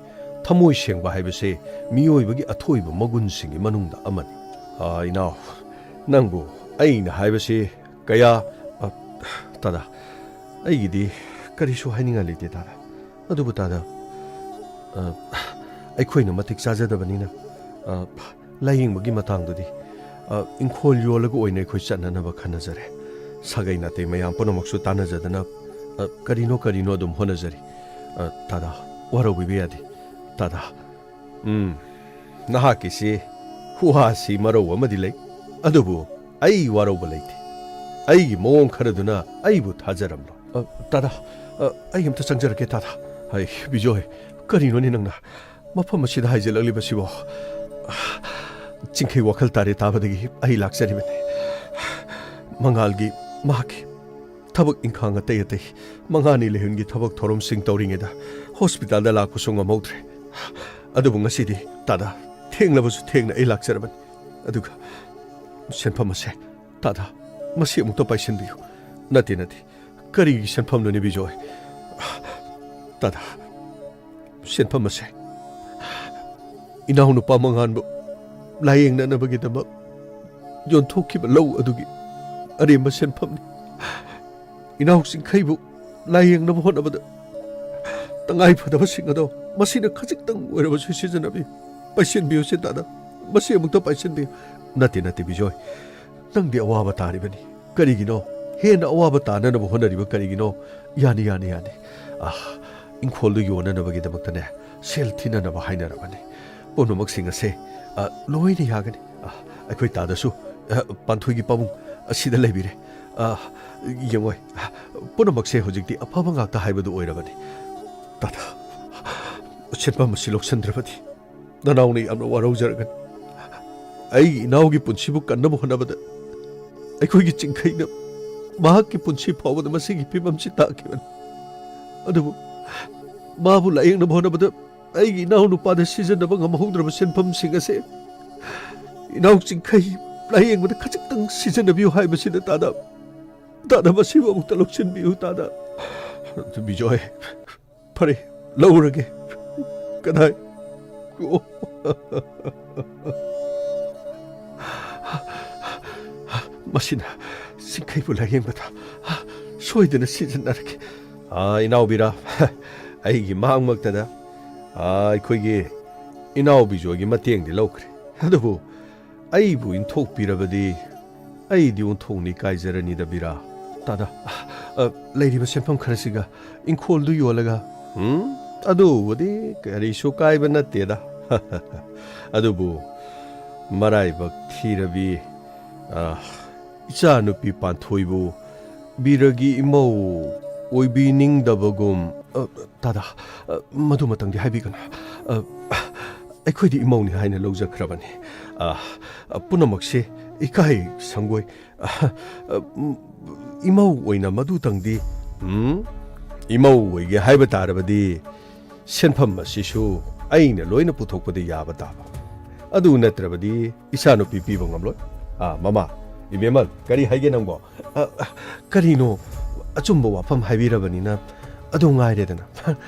ꯊꯃꯣꯏ ꯁꯦꯡꯕ ꯍꯥꯏꯕꯁꯦ ꯃꯤꯑꯣꯏꯕꯒꯤ ꯑꯊꯣꯏꯕ ꯃꯒꯨꯟꯁꯤꯡꯒꯤ ꯃꯅꯨꯡꯗ ꯑꯃꯅꯤ꯫ ꯑꯥ, ꯏꯅꯥꯎ, ꯅꯪꯕꯨ ꯑꯩꯅ ꯍꯥꯏꯕꯁꯤ ꯀꯌꯥ, ꯑ, ꯇꯥꯗ, ꯑꯩꯒꯤꯗꯤ ꯀꯔꯤꯁꯨ ꯍꯥꯏꯅꯤꯡꯉꯥꯏ ꯂꯩꯇꯦ, ꯇꯥꯗ꯫ ꯑꯗꯨꯕꯨ, ꯇꯥꯗ, ꯑ, ꯑꯩꯈꯣꯏꯅ ꯃꯇꯤꯛ ꯆꯥꯖꯗꯕꯅꯤꯅ, ꯑ, ꯂꯥꯌꯦꯡꯕꯒꯤ ꯃꯇꯥꯡꯗꯨꯗꯤ, ꯑ, ꯏꯪꯈꯣꯜ ꯌꯣꯜꯂꯒ ꯑꯣꯏꯅ ꯑꯩꯈꯣꯏ ꯆꯠꯅꯅꯕ ꯈꯟꯅꯖꯔꯦ꯫ ꯁꯥꯒꯩ ꯅꯥꯇꯩ ꯃꯌꯥꯝ ꯄꯨꯝꯅꯃꯛꯁꯨ ꯇꯥꯟꯅꯖꯗꯅ, ꯑ, ꯀꯔꯤꯅꯣ ꯀꯔꯤꯅꯣ ꯑꯗꯨꯝ ꯍꯣꯠꯅꯖꯔꯤ꯫ ꯑ, ꯇꯥꯗ, ꯋꯥꯔꯧꯕꯤꯕ ꯌꯥꯗꯦ꯫ ꯇꯥꯗꯥ, ꯎꯝ, ꯅꯍꯥꯛꯀꯤꯁꯤ ꯋꯥꯁꯤ ꯃꯔꯧ ꯑꯃꯗꯤ ꯂꯩ, ꯑꯗꯨꯕꯨ ꯑꯩ ꯋꯥꯔꯧꯕ ꯂꯩꯇꯦ꯫ ꯑꯩꯒꯤ ꯃꯑꯣꯡ ꯈꯔꯗꯨꯅ ꯑꯩꯕꯨ ꯊꯥꯖꯔꯝꯂꯣ꯫ ꯑ, ꯇꯥꯗꯥ, ꯑ, ꯑꯩ ꯑꯝꯇ ꯆꯪꯖꯔꯛꯀꯦ, ꯇꯥꯗꯥ꯫ ꯍꯩ, ꯕꯤꯖꯣꯏ, ꯀꯔꯤꯅꯣꯅꯦ ꯅꯪꯅ ꯃꯐꯝ ꯑꯁꯤꯗ ꯍꯥꯏꯖꯤꯜꯂꯛꯂꯤꯕꯁꯤꯕꯣ? ꯆꯤꯡꯈꯩ ꯋꯥꯈꯜ ꯇꯥꯔꯦ ꯇꯥꯕꯗꯒꯤ ꯑꯩ ꯂꯥꯛꯆꯔꯤꯕꯅꯤ꯫ ꯃꯉꯥꯜꯒꯤ, ꯃꯍꯥꯛꯀꯤ ꯊꯕꯛ ꯏꯪꯈꯥꯡ ꯑꯇꯩ ꯑꯇꯩ ꯃꯉꯥꯅꯤ ꯂꯩꯍꯨꯟꯒꯤ ꯊꯕꯛ ꯊꯧꯔꯝꯁꯤꯡ ꯇꯧꯔꯤꯉꯩꯗ ꯍꯣꯁꯄꯤꯇꯥꯜꯗ ꯂꯥꯛꯄꯁꯨ ꯉꯝꯍꯧꯗ꯭ꯔꯦ꯫ ꯑꯗꯨꯕꯨ ꯉꯁꯤꯗꯤ, ꯇꯥꯗꯥ, ꯊꯦꯡꯂꯕꯁꯨ ꯊꯦꯡꯅ ꯑꯩ ꯂꯥꯛꯆꯔꯕꯅꯤ꯫ ꯑꯗꯨꯒ ꯁꯦꯟꯐꯝ ꯑꯁꯦ, ꯇꯥꯗꯥ, ꯃꯁꯤ ꯑꯃꯨꯛꯇ ꯄꯥꯏꯁꯤꯟꯕꯤꯌꯨ꯫ ꯅꯠꯇꯦ, ꯅꯠꯇꯦ, ꯀꯔꯤꯒꯤ ꯁꯦꯟꯐꯝꯅꯣꯅꯦ, ꯕꯤꯖꯣꯏ? ꯇꯥꯗꯥ, ꯁꯦꯟꯐꯝ ꯑꯁꯦ ꯏꯅꯥꯎꯅꯨꯄꯥ ꯃꯉꯥꯟꯕꯨ ꯂꯥꯌꯦꯡꯅꯅꯕꯒꯤꯗꯃꯛ ꯌꯣꯟꯊꯣꯛꯈꯤꯕ ꯂꯧ ꯑꯗꯨꯒꯤ ꯑꯔꯦꯝꯕ ꯁꯦꯟꯐꯝꯅꯤ꯫ ꯏꯅꯥꯎ ꯆꯤꯡꯈꯩꯕꯨ ꯂꯥꯌꯦꯡꯅꯕ ꯍꯣꯠꯅꯕꯗ ꯇꯉꯥꯏ ꯐꯗꯕꯁꯤꯡ ꯑꯗꯣ ꯃꯁꯤꯅ ꯈꯖꯤꯛꯇꯪ ꯑꯣꯏꯔꯕꯁꯨ ꯁꯤꯖꯤꯟꯅꯕꯤꯌꯨ꯫ ꯄꯥꯏꯁꯤꯟꯕꯤꯌꯨꯁꯦ, ꯇꯥꯗꯥ꯫ ꯃꯁꯤ ꯑꯃꯨꯛꯇ ꯄꯥꯏꯁꯤꯟꯕꯤꯌꯨ꯫ ꯅꯠꯇꯦ, ꯅꯠꯇꯦ, ꯕꯤꯖꯣꯏ꯫ ꯅꯪꯗꯤ ꯑꯋꯥꯕ ꯇꯥꯔꯤꯕꯅꯤ꯫ ꯀꯔꯤꯒꯤꯅꯣ? ꯍꯦꯟꯅ ꯑꯋꯥꯕ ꯇꯥꯅꯅꯕ ꯍꯣꯠꯅꯔꯤꯕ ꯀꯔꯤꯒꯤꯅꯣ? ꯌꯥꯅꯤ, ꯌꯥꯅꯤ, ꯌꯥꯅꯤ꯫ ꯑꯥ, ꯏꯪꯈꯣꯜꯗꯨ ꯌꯣꯟꯅꯅꯕꯒꯤꯗꯃꯛꯇꯅꯦ, ꯁꯦꯜ ꯊꯤꯅꯅꯕ ꯍꯥꯏꯅꯔꯕꯅꯤ꯫ ꯄꯨꯝꯅꯃꯛꯁꯤꯡ ꯑꯁꯦ, ꯑ, ꯂꯣꯏꯅ ꯌꯥꯒꯅꯤ꯫ ꯑ, ꯑꯩꯈꯣꯏ ꯇꯥꯗꯁꯨ, ꯑ, ꯄꯥꯟꯊꯣꯏꯒꯤ ꯄꯥꯕꯨꯡ ꯑꯁꯤꯗ ꯂꯩꯕꯤꯔꯦ꯫ ꯑ, ꯌꯦꯡꯉꯣꯏ, ꯄꯨꯝꯅꯃꯛꯁꯦ ꯍꯧꯖꯤꯛꯇꯤ ꯑꯐꯕ ꯉꯥꯛꯇ ꯍꯥꯏꯕꯗꯨ ꯑꯣꯏꯔꯕꯅꯤ꯫ ꯇꯥꯗꯥ, ꯁꯦꯟꯐꯝ ꯑꯁꯤ ꯂꯧꯁꯤꯟꯗ꯭ꯔꯕꯗꯤ ꯅꯅꯥꯎꯅ ꯌꯥꯝꯅ ꯋꯥꯔꯧꯖꯔꯒꯅꯤ꯫ ꯑꯩꯒꯤ ꯏꯅꯥꯎꯒꯤ ꯄꯨꯟꯁꯤꯕꯨ ꯀꯟꯅꯕ ꯍꯣꯠꯅꯕꯗ ꯑꯩꯈꯣꯏꯒꯤ ꯆꯤꯡꯈꯩꯅ ꯃꯍꯥꯛꯀꯤ ꯄꯨꯟꯁꯤ ꯐꯥꯎꯕꯗ ꯃꯁꯤꯒꯤ ꯐꯤꯕꯝꯁꯤ ꯇꯥꯈꯤꯕꯅꯤ꯫ ꯑꯗꯨꯕꯨ ꯃꯥꯕꯨ ꯂꯥꯌꯦꯡꯅꯕ ꯍꯣꯠꯅꯕꯗ ꯑꯩꯒꯤ ꯏꯅꯥꯎ ꯅꯨꯄꯥꯗ ꯁꯤꯖꯤꯟꯅꯕ ꯉꯝꯍꯧꯗ꯭ꯔꯕ ꯁꯦꯟꯐꯝꯁꯤꯡ ꯑꯁꯦ ꯏꯅꯥꯎ ꯆꯤꯡꯈꯩ ꯂꯥꯌꯦꯡꯕꯗ ꯈꯖꯤꯛꯇꯪ ꯁꯤꯖꯤꯟꯅꯕꯤꯌꯨ ꯍꯥꯏꯕꯁꯤꯗ, ꯇꯥꯗꯥ, ꯇꯥꯗꯥ, ꯃꯁꯤꯕꯨ ꯑꯃꯨꯛꯇ ꯂꯧꯁꯤꯟꯕꯤꯌꯨ, ꯇꯥꯗꯥ꯫ ꯕꯤꯖꯣꯏ, ꯐꯔꯦ, ꯂꯧꯔꯒꯦ꯫ ꯀꯗꯥꯏ? ꯑꯣ꯫ ꯃꯁꯤꯅ ꯆꯤꯡꯈꯩꯕꯨ ꯂꯥꯌꯦꯡꯕꯗ ꯁꯣꯏꯗꯅ ꯁꯤꯖꯤꯟꯅꯔꯒꯦ꯫ ꯑꯥ, ꯏꯅꯥꯎ ꯕꯤꯔꯥ, ꯑꯩꯒꯤ ꯃꯥꯡꯃꯛꯇꯗ, ꯑꯥ, ꯑꯩꯈꯣꯏꯒꯤ ꯏꯅꯥꯎ ꯕꯤꯖꯣꯏꯒꯤ ꯃꯇꯦꯡꯗꯤ ꯂꯧꯈ꯭ꯔꯦ꯫ ꯑꯗꯨꯕꯨ ꯑꯩꯕꯨ ꯏꯟꯊꯣꯛꯄꯤꯔꯕꯗꯤ ꯑꯩꯗꯤ ꯑꯣꯟꯊꯣꯛꯅ ꯏꯀꯥꯏꯖꯔꯅꯤꯗ, ꯕꯤꯔꯥ꯫ ꯇꯥꯗꯥ, ꯑ, ꯂꯩꯔꯤꯕ ꯁꯦꯟꯐꯝ ꯈꯔꯁꯤꯒ ꯏꯪꯈꯣꯜꯗꯨ ꯌꯣꯜꯂꯒ, ꯎꯝ, ꯑꯗꯨꯕꯨꯗꯤ ꯀꯔꯤꯁꯨ ꯀꯥꯏꯕ ꯅꯠꯇꯦꯗ꯫ ꯑꯗꯨꯕꯨ ꯃꯔꯥꯏꯕꯛ ꯊꯤꯔꯕꯤ, ꯑ, ꯏꯆꯥꯅꯨꯄꯤ ꯄꯥꯟꯊꯣꯏꯕꯨ ꯕꯤꯔꯒꯤ ꯏꯃꯧ ꯑꯣꯏꯕꯤꯅꯤꯡꯗꯕꯒꯨꯝ, ꯑ, ꯇꯥꯗꯥ, ꯑ, ꯃꯗꯨꯃꯇꯪꯗꯤ ꯍꯥꯏꯕꯤꯒꯅꯨ꯫ ꯑ, ꯑꯩꯈꯣꯏꯗꯤ ꯏꯃꯧꯅꯤ ꯍꯥꯏꯅ ꯂꯧꯖꯈ꯭ꯔꯕꯅꯤ꯫ ꯑ, ꯑ, ꯄꯨꯝꯅꯃꯛꯁꯦ ꯏꯀꯥꯏ ꯁꯪꯒꯣꯏ꯫ ꯑ, ꯑ, ꯎꯝ, ꯏꯃꯧ ꯑꯣꯏꯅ ꯃꯗꯨꯇꯪꯗꯤ, ꯎꯝ, ꯏꯃꯧ ꯑꯣꯏꯒꯦ ꯍꯥꯏꯕ ꯇꯥꯔꯕꯗꯤ ꯁꯦꯟꯐꯝ ꯑꯁꯤꯁꯨ ꯑꯩꯅ ꯂꯣꯏꯅ ꯄꯨꯊꯣꯛꯄꯗꯤ ꯌꯥꯕ ꯇꯥꯕ꯫ ꯑꯗꯨ ꯅꯠꯇ꯭ꯔꯕꯗꯤ ꯏꯆꯥꯅꯨꯄꯤ ꯄꯤꯕ ꯉꯝꯂꯣꯏ꯫ ꯑ, ꯃꯃꯥ, ꯏꯕꯦꯝꯃ, ꯀꯔꯤ ꯍꯥꯏꯒꯦ ꯅꯪꯕꯣ? ꯑ, ꯑ, ꯀꯔꯤꯅꯣ? ꯑꯆꯨꯝꯕ ꯋꯥꯐꯝ ꯍꯥꯏꯕꯤꯔꯕꯅꯤꯅ ꯑꯗꯨ ꯉꯥꯏꯔꯦꯗꯅ꯫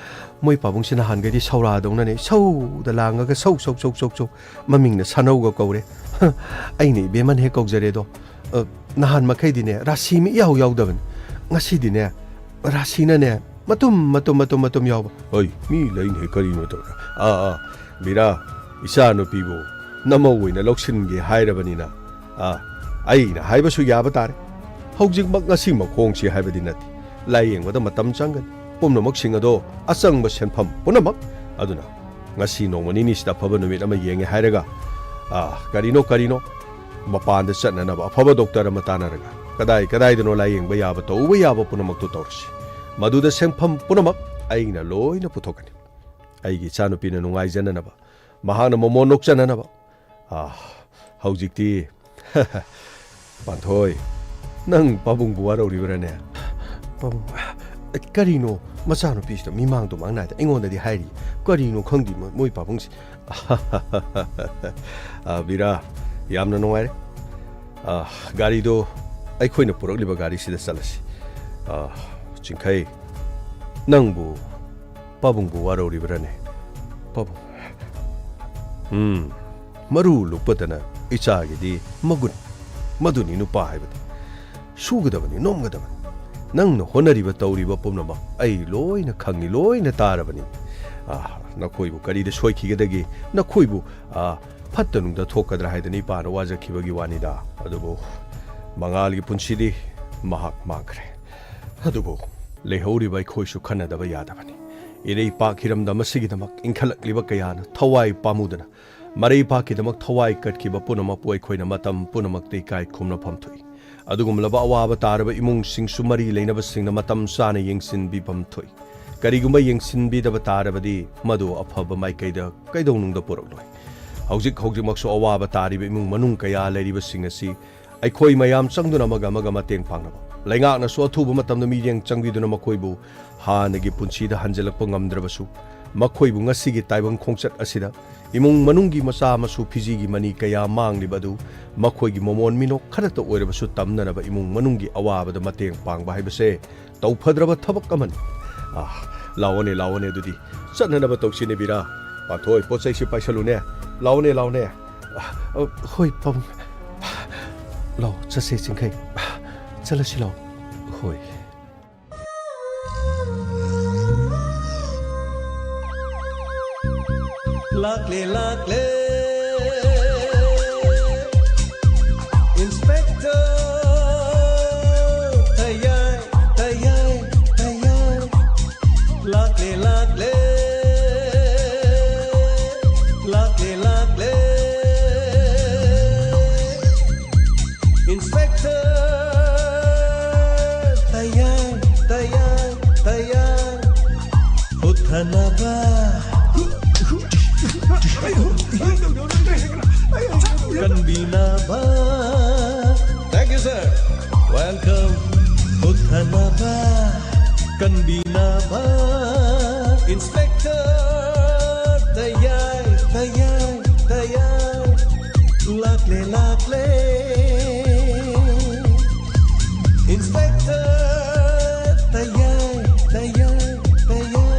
ꯃꯣꯏ ꯄꯥꯕꯨꯡꯁꯤ ꯅꯍꯥꯟꯈꯩꯗꯤ ꯁꯧꯔꯥꯗꯧꯅꯅꯦ, ꯁꯧꯗ ꯂꯥꯡꯉꯒ ꯁꯧ, ꯁꯧ, ꯁꯧ, ꯁꯧ, ꯁꯧ, ꯃꯃꯤꯡꯅ ꯁꯥꯅꯧꯒ ꯀꯧꯔꯦ꯫ ꯑꯩꯅ ꯏꯕꯦꯝꯃꯅ ꯍꯦꯛ ꯀꯧꯖꯔꯦꯗꯣ꯫ ꯑ, ꯅꯍꯥꯟ ꯃꯈꯩꯗꯤꯅꯦ, ꯔꯥꯁꯤ ꯃꯤ ꯏꯌꯥꯎ ꯌꯥꯎꯗꯕꯅꯤ꯫ ꯉꯁꯤꯗꯤꯅꯦ, ꯔꯥꯁꯤꯅꯅꯦ, ꯃꯇꯨꯝ, ꯃꯇꯨꯝ, ꯃꯇꯨꯝ, ꯃꯇꯨꯝ ꯌꯥꯎꯕ꯫ ꯍꯣꯏ, ꯃꯤ ꯂꯩꯅꯦ, ꯀꯔꯤꯅꯣ ꯇꯧꯔꯦ? ꯑꯥ, ꯑꯥ, ꯕꯤꯔꯥ, ꯏꯆꯥꯅꯨꯄꯤꯕꯨ ꯅꯃꯧ ꯑꯣꯏꯅ ꯂꯧꯁꯤꯟꯒꯦ ꯍꯥꯏꯔꯕꯅꯤꯅ, ꯑꯥ, ꯑꯩꯅ ꯍꯥꯏꯕꯁꯨ ꯌꯥꯕ ꯇꯥꯔꯦ꯫ ꯍꯧꯖꯤꯛꯃꯛ ꯉꯁꯤ ꯃꯈꯣꯡꯁꯤ ꯍꯥꯏꯕꯗꯤ ꯅꯠꯇꯦ꯫ ꯂꯥꯏꯌꯦꯡꯕꯗ ꯃꯇꯝ ꯆꯪꯒꯅꯤ꯫ ꯄꯨꯝꯅꯃꯛꯁꯤꯡ ꯑꯗꯣ, ꯑꯆꯪꯕ ꯁꯦꯟꯐꯝ ꯄꯨꯝꯅꯃꯛ꯫ ꯑꯗꯨꯅ ꯉꯁꯤ ꯅꯣꯡꯃ ꯅꯤꯅꯤꯁꯤꯗ ꯑꯐꯕ ꯅꯨꯃꯤꯠ ꯑꯃ ꯌꯦꯡꯉꯦ ꯍꯥꯏꯔꯒ, ꯑꯥ, ꯀꯔꯤꯅꯣ, ꯀꯔꯤꯅꯣ, ꯃꯄꯥꯟꯗ ꯆꯠꯅꯅꯕ ꯑꯐꯕ ꯗꯣꯛꯇꯔ ꯑꯃ ꯇꯥꯟꯅꯔꯒ, ꯀꯗꯥꯏ ꯀꯗꯥꯏꯗꯅꯣ ꯂꯥꯏꯌꯦꯡꯕ ꯌꯥꯕ, ꯇꯧꯕ ꯌꯥꯕ ꯄꯨꯝꯅꯃꯛꯇꯨ ꯇꯧꯔꯁꯤ꯫ ꯃꯗꯨꯗ ꯁꯦꯟꯐꯝ ꯄꯨꯝꯅꯃꯛ ꯑꯩꯅ ꯂꯣꯏꯅ ꯄꯨꯊꯣꯛꯀꯅꯤ꯫ ꯑꯩꯒꯤ ꯏꯆꯥꯅꯨꯄꯤꯅ ꯅꯨꯡꯉꯥꯏꯖꯅꯅꯕ, ꯃꯍꯥꯛꯅ ꯃꯣꯃꯣꯟ ꯅꯣꯛꯆꯅꯅꯕ꯫ ꯑꯥ, ꯍꯧꯖꯤꯛꯇꯤ, ꯄꯥꯟꯊꯣꯏ, ꯅꯪ ꯄꯥꯕꯨꯡꯕꯨ ꯋꯥꯔꯧꯔꯤꯕ꯭ꯔꯥꯅꯦ? ꯄꯥꯕꯨꯡ, ꯀꯔꯤꯅꯣ ꯃꯆꯥꯅꯨꯄꯤꯁꯤꯗ ꯃꯤꯃꯥꯡꯗꯣ ꯃꯥꯡ ꯅꯥꯏꯗ ꯑꯩꯉꯣꯟꯗꯗꯤ ꯍꯥꯏꯔꯤ? ꯀꯔꯤꯅꯣ ꯈꯪꯗꯦ ꯃꯣꯏ, ꯃꯣꯏ ꯄꯥꯕꯨꯡꯁꯤ꯫ ꯑ, ꯕꯤꯔꯥ, ꯌꯥꯝꯅ ꯅꯨꯡꯉꯥꯏꯔꯦ꯫ ꯑ, ꯒꯥꯔꯤꯗꯣ ꯑꯩꯈꯣꯏꯅ ꯄꯨꯔꯛꯂꯤꯕ ꯒꯥꯔꯤꯁꯤꯗ ꯆꯠꯂꯁꯤ꯫ ꯑ, ꯆꯤꯡꯈꯩ, ꯅꯪꯕꯨ ꯄꯥꯕꯨꯡꯕꯨ ꯋꯥꯔꯧꯔꯤꯕ꯭ꯔꯥꯅꯦ? ꯄꯥꯕꯨꯡ꯫ ꯎꯝ, ꯃꯔꯨ ꯂꯨꯞꯄꯗꯅ ꯏꯆꯥꯒꯤꯗꯤ ꯃꯒꯨꯟ꯫ ꯃꯗꯨꯅꯤ ꯅꯨꯄꯥ ꯍꯥꯏꯕꯗꯤ꯫ ꯁꯨꯒꯗꯕꯅꯤ, ꯅꯣꯝꯒꯗꯕꯅꯤ꯫ ꯅꯪꯅ ꯍꯣꯠꯅꯔꯤꯕ ꯇꯧꯔꯤꯕ ꯄꯨꯝꯅꯃꯛ ꯑꯩ ꯂꯣꯏꯅ ꯈꯪꯏ, ꯂꯣꯏꯅ ꯇꯥꯔꯕꯅꯤ꯫ ꯑꯥ, ꯅꯈꯣꯏꯕꯨ ꯀꯔꯤꯗ ꯁꯣꯏꯈꯤꯒꯗꯒꯦ? ꯅꯈꯣꯏꯕꯨ, ꯑꯥ, ꯐꯠꯇ ꯅꯨꯡꯗ ꯊꯣꯛꯀꯗ꯭ꯔꯥ ꯍꯥꯏꯗꯅ ꯏꯄꯥꯅ ꯋꯥꯖꯈꯤꯕꯒꯤ ꯋꯥꯅꯤꯗ꯫ ꯑꯗꯨꯕꯨ ꯃꯉꯥꯜꯒꯤ ꯄꯨꯟꯁꯤꯗꯤ ꯃꯍꯥꯛ ꯃꯥꯡꯈ꯭ꯔꯦ꯫ ꯑꯗꯨꯕꯨ ꯂꯩꯍꯧꯔꯤꯕ ꯑꯩꯈꯣꯏꯁꯨ ꯈꯟꯅꯗꯕ ꯌꯥꯗꯕꯅꯤ꯫ ꯏꯔꯩꯄꯥꯛ ꯍꯤꯔꯝꯗꯝ ꯑꯁꯤꯒꯤꯗꯃꯛ ꯏꯟꯈꯠꯂꯛꯂꯤꯕ ꯀꯌꯥꯅ ꯊꯋꯥꯏ ꯄꯥꯝꯃꯨꯗꯅ ꯃꯔꯩꯄꯥꯛꯀꯤꯗꯃꯛ ꯊꯋꯥꯏ ꯀꯠꯈꯤꯕ ꯄꯨꯝꯅꯃꯛꯄꯨ ꯑꯩꯈꯣꯏꯅ ꯃꯇꯝ ꯄꯨꯝꯅꯃꯛꯇ ꯏꯀꯥꯏ ꯈꯨꯝꯅꯐꯝ ꯊꯣꯛꯏ꯫ ꯑꯗꯨꯒꯨꯝꯂꯕ ꯑꯋꯥꯕ ꯇꯥꯔꯕ ꯏꯃꯨꯡꯁꯤꯡꯁꯨ ꯃꯔꯤ ꯂꯩꯅꯕꯁꯤꯡꯅ ꯃꯇꯝ ꯆꯥꯅ ꯌꯦꯡꯁꯤꯟꯕꯤꯐꯝ ꯊꯣꯛꯏ꯫ ꯀꯔꯤꯒꯨꯝꯕ ꯌꯦꯡꯁꯤꯟꯕꯤꯗꯕ ꯇꯥꯔꯕꯗꯤ ꯃꯗꯨ ꯑꯐꯕ ꯃꯥꯏꯀꯩꯗ ꯀꯩꯗꯧꯅꯨꯡꯗ ꯄꯨꯔꯛꯂꯣꯏ꯫ ꯍꯧꯖꯤꯛ ꯍꯧꯖꯤꯛꯃꯛꯁꯨ ꯑꯋꯥꯕ ꯇꯥꯔꯤꯕ ꯏꯃꯨꯡ ꯃꯅꯨꯡ ꯀꯌꯥ ꯂꯩꯔꯤꯕꯁꯤꯡ ꯑꯁꯤ ꯑꯩꯈꯣꯏ ꯃꯌꯥꯝ ꯆꯪꯗꯨꯅ ꯑꯃꯒ ꯑꯃꯒ ꯃꯇꯦꯡ ꯄꯥꯡꯅꯕ, ꯂꯩꯉꯥꯛꯅꯁꯨ ꯑꯊꯨꯕ ꯃꯇꯝꯗ ꯃꯤꯠꯌꯦꯡ ꯆꯪꯕꯤꯗꯨꯅ ꯃꯈꯣꯏꯕꯨ ꯍꯥꯟꯅꯒꯤ ꯄꯨꯟꯁꯤꯗ ꯍꯟꯖꯤꯜꯂꯛꯄ ꯉꯝꯗ꯭ꯔꯕꯁꯨ, ꯃꯈꯣꯏꯕꯨ ꯉꯁꯤꯒꯤ ꯇꯥꯏꯕꯪ ꯈꯣꯡꯆꯠ ꯑꯁꯤꯗ ꯏꯃꯨꯡ ꯃꯅꯨꯡꯒꯤ ꯃꯆꯥ ꯃꯁꯨ ꯐꯤꯖꯤꯒꯤ ꯃꯅꯤ ꯀꯌꯥ ꯃꯥꯡꯂꯤꯕ ꯑꯗꯨ ꯃꯈꯣꯏꯒꯤ ꯃꯃꯣꯟ ꯃꯤꯅꯣꯛ ꯈꯔꯇ ꯑꯣꯏꯔꯕꯁꯨ ꯇꯝꯅꯅꯕ ꯏꯃꯨꯡ ꯃꯅꯨꯡꯒꯤ ꯑꯋꯥꯕꯗ ꯃꯇꯦꯡ ꯄꯥꯡꯕ ꯍꯥꯏꯕꯁꯦ ꯇꯧꯐꯗ꯭ꯔꯕ ꯊꯕꯛ ꯑꯃꯅꯤ꯫ ꯑꯥ, ꯂꯥꯛꯑꯣꯅꯦ, ꯂꯥꯛꯑꯣꯅꯦ, ꯑꯗꯨꯗꯤ ꯆꯠꯅꯅꯕ ꯇꯧꯁꯤꯅꯦ, ꯕꯤꯔꯥ꯫ ꯄꯥꯟꯊꯣꯏ, ꯄꯣꯠ ꯆꯩꯁꯤ ꯄꯥꯏꯁꯜꯂꯨꯅꯦ꯫ ꯂꯥꯛꯑꯣꯅꯦ, ꯂꯥꯛꯑꯣꯅꯦ꯫ ꯑ, ꯍꯣꯏ, ꯄꯥꯕꯨꯡ꯫ ꯂꯥꯛꯑꯣ, ꯆꯠꯁꯦ, ꯆꯤꯡꯈꯩ꯫ ꯆꯠꯂꯁꯤ, ꯂꯥꯛꯑꯣ꯫ ꯍꯣꯏ꯫ ꯂꯥꯛꯂꯦ, ꯂꯥꯛꯂꯦ, Inspector ꯇꯌꯥꯏ, ꯇꯌꯥꯏ, ꯇꯌꯥꯏ꯫ ꯂꯥꯛꯂꯦ, ꯂꯥꯛꯂꯦ, ꯂꯥꯛꯂꯦ, ꯂꯥꯛꯂꯦ, Inspector ꯇꯌꯥꯏ, ꯇꯌꯥꯏ, ꯇꯌꯥꯏ꯫ ꯍꯨꯠꯊꯅꯕ, ꯀꯟꯕꯤꯅꯕ꯫ Thank you, sir. Welcome. ꯍꯨꯠꯊꯅꯕ, ꯀꯟꯕꯤꯅꯕ, Inspector ꯇꯌꯥꯏ, ꯇꯌꯥꯏ, ꯇꯌꯥꯏ꯫ ꯂꯥꯛꯂꯦ, ꯂꯥꯛꯂꯦ, Inspector ꯇꯌꯥꯏ, ꯇꯌꯥꯏ, ꯇꯌꯥꯏ꯫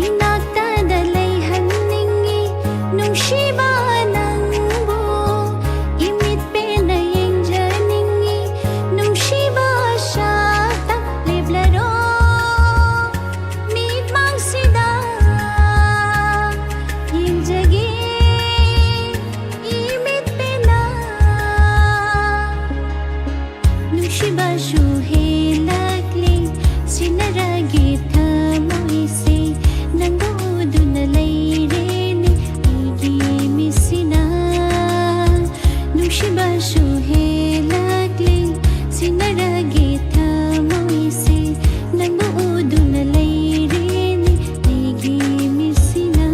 ꯏꯅꯥꯛꯇꯗ ꯂꯩꯍꯟꯅꯤꯡꯏ ꯅꯨꯡꯁꯤꯕ ꯅꯪꯕꯨ, ꯏꯃꯤꯠ ꯄꯦꯟꯅ ꯌꯦꯡꯖꯅꯤꯡꯏ ꯅꯨꯡꯁꯤꯕ ꯁꯛꯇꯝ꯫ ꯂꯦꯞꯂꯔꯣ ꯃꯤꯠꯃꯥꯡꯁꯤꯗ, ꯌꯦꯡꯖꯒꯦ ꯏꯃꯤꯠ ꯄꯦꯟꯅ꯫ ꯅꯨꯡꯁꯤꯕꯁꯨ ꯍꯦꯜꯂꯛꯂꯦ, ꯁꯤꯟꯅꯔꯒꯦ ꯊꯃꯣꯏꯁꯦ, ꯅꯪꯕꯨ ꯎꯗꯨꯅ ꯂꯩꯔꯦꯅꯦ ꯑꯩꯒꯤ ꯃꯤꯠꯁꯤꯅ꯫ ꯅꯨꯡꯁꯤꯕꯁꯨ ꯍꯦꯜꯂꯛꯂꯦ, ꯁꯤꯟꯅꯔꯒꯦ ꯊꯃꯣꯏꯁꯦ, ꯅꯪꯕꯨ ꯎꯗꯨꯅ ꯂꯩꯔꯦꯅꯦ ꯑꯩꯒꯤ ꯃꯤꯠꯁꯤꯅ꯫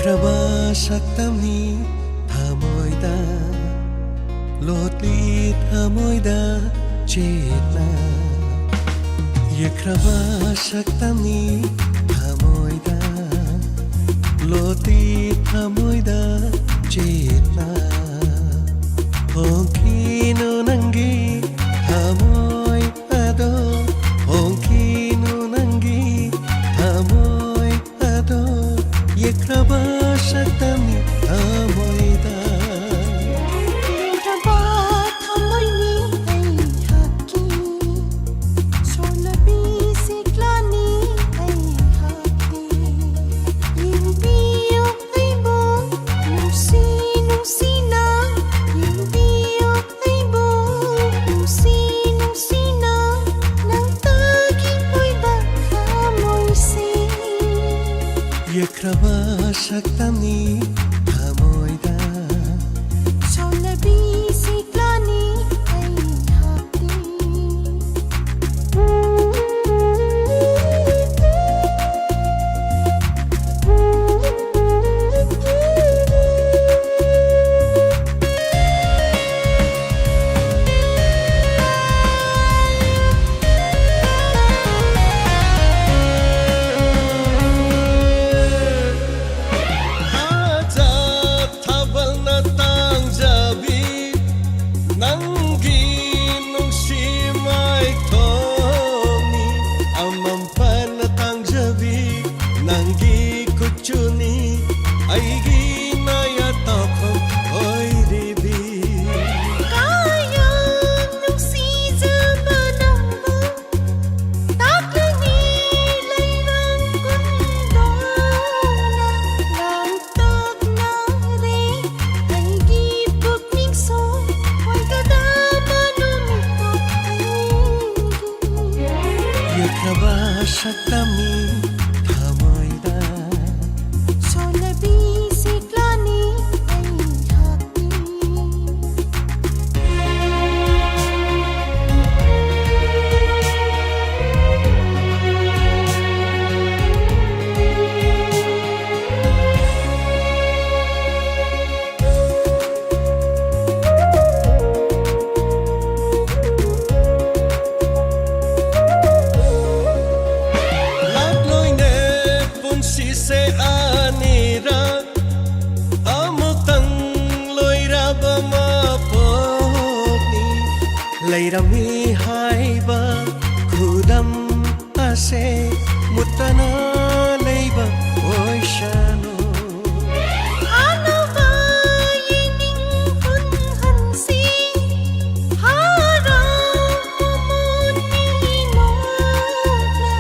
ꯌꯦꯛꯈ꯭ꯔꯕ ꯁꯛꯇꯝꯅꯤ ꯊꯃꯣꯏꯗ, ꯂꯣꯠꯂꯤ ꯊꯃꯣꯏꯗ ꯆꯦꯠꯅ꯫ ꯌꯦꯛꯈ꯭ꯔꯕ ꯁꯛꯇꯝꯅꯤ ꯊꯃꯣꯏꯗ, ꯂꯣꯠꯂꯤ ꯊꯃꯣꯏꯗ ꯆꯦꯠꯅ꯫ ꯍꯣꯡꯈꯤꯅꯨ ꯅꯪꯒꯤ ꯊꯃꯣꯏ ꯑꯗꯣ, ꯍꯣꯡꯈꯤꯅꯨ ꯅꯪꯒꯤ ꯊꯃꯣꯏ ꯑꯗꯣ, ꯌꯦꯛꯈ꯭ꯔꯕ ꯁꯛꯇꯝꯅꯤ ꯊꯃꯣꯏꯗ꯫ ꯌꯦꯛꯈ꯭ꯔꯕ ꯊꯃꯣꯏꯅꯤ ꯑꯩꯍꯥꯛꯀꯤ, ꯁꯣꯜꯂꯕꯤ ꯁꯤꯛꯂꯥꯅꯤ ꯑꯩꯍꯥꯛꯀꯤ꯫ ꯌꯦꯡꯕꯤꯌꯨ ꯑꯩꯕꯨ ꯅꯨꯡꯁꯤ ꯅꯨꯡꯁꯤꯅ, ꯌꯦꯡꯕꯤꯌꯨ ꯑꯩꯕꯨ ꯅꯨꯡꯁꯤ ꯅꯨꯡꯁꯤꯅ, ꯅꯪꯇꯒꯤ ꯑꯣꯏꯕ ꯊꯃꯣꯏꯁꯤ꯫ ꯌꯦꯛꯈ꯭ꯔꯕ ꯁꯛꯇꯝꯅꯤ ꯊꯃꯣꯏꯗ, ꯁꯣꯜꯂꯕꯤ ꯁꯤꯛꯂꯥꯅꯤ ꯑꯩꯍꯥꯛꯇꯤ꯫ ꯂꯩꯔꯝꯃꯤ ꯍꯥꯏꯕ ꯈꯨꯗꯝ ꯑꯁꯦ ꯃꯨꯠꯇꯅ ꯂꯩꯕ ꯑꯣꯏꯁꯅꯨ꯫ ꯑꯅꯧꯕ ꯌꯦꯡꯅꯤꯡ ꯍꯨꯟꯍꯟꯁꯤ, ꯍꯔꯥꯎ ꯃꯃꯣꯟ ꯃꯤꯅꯣꯛꯅ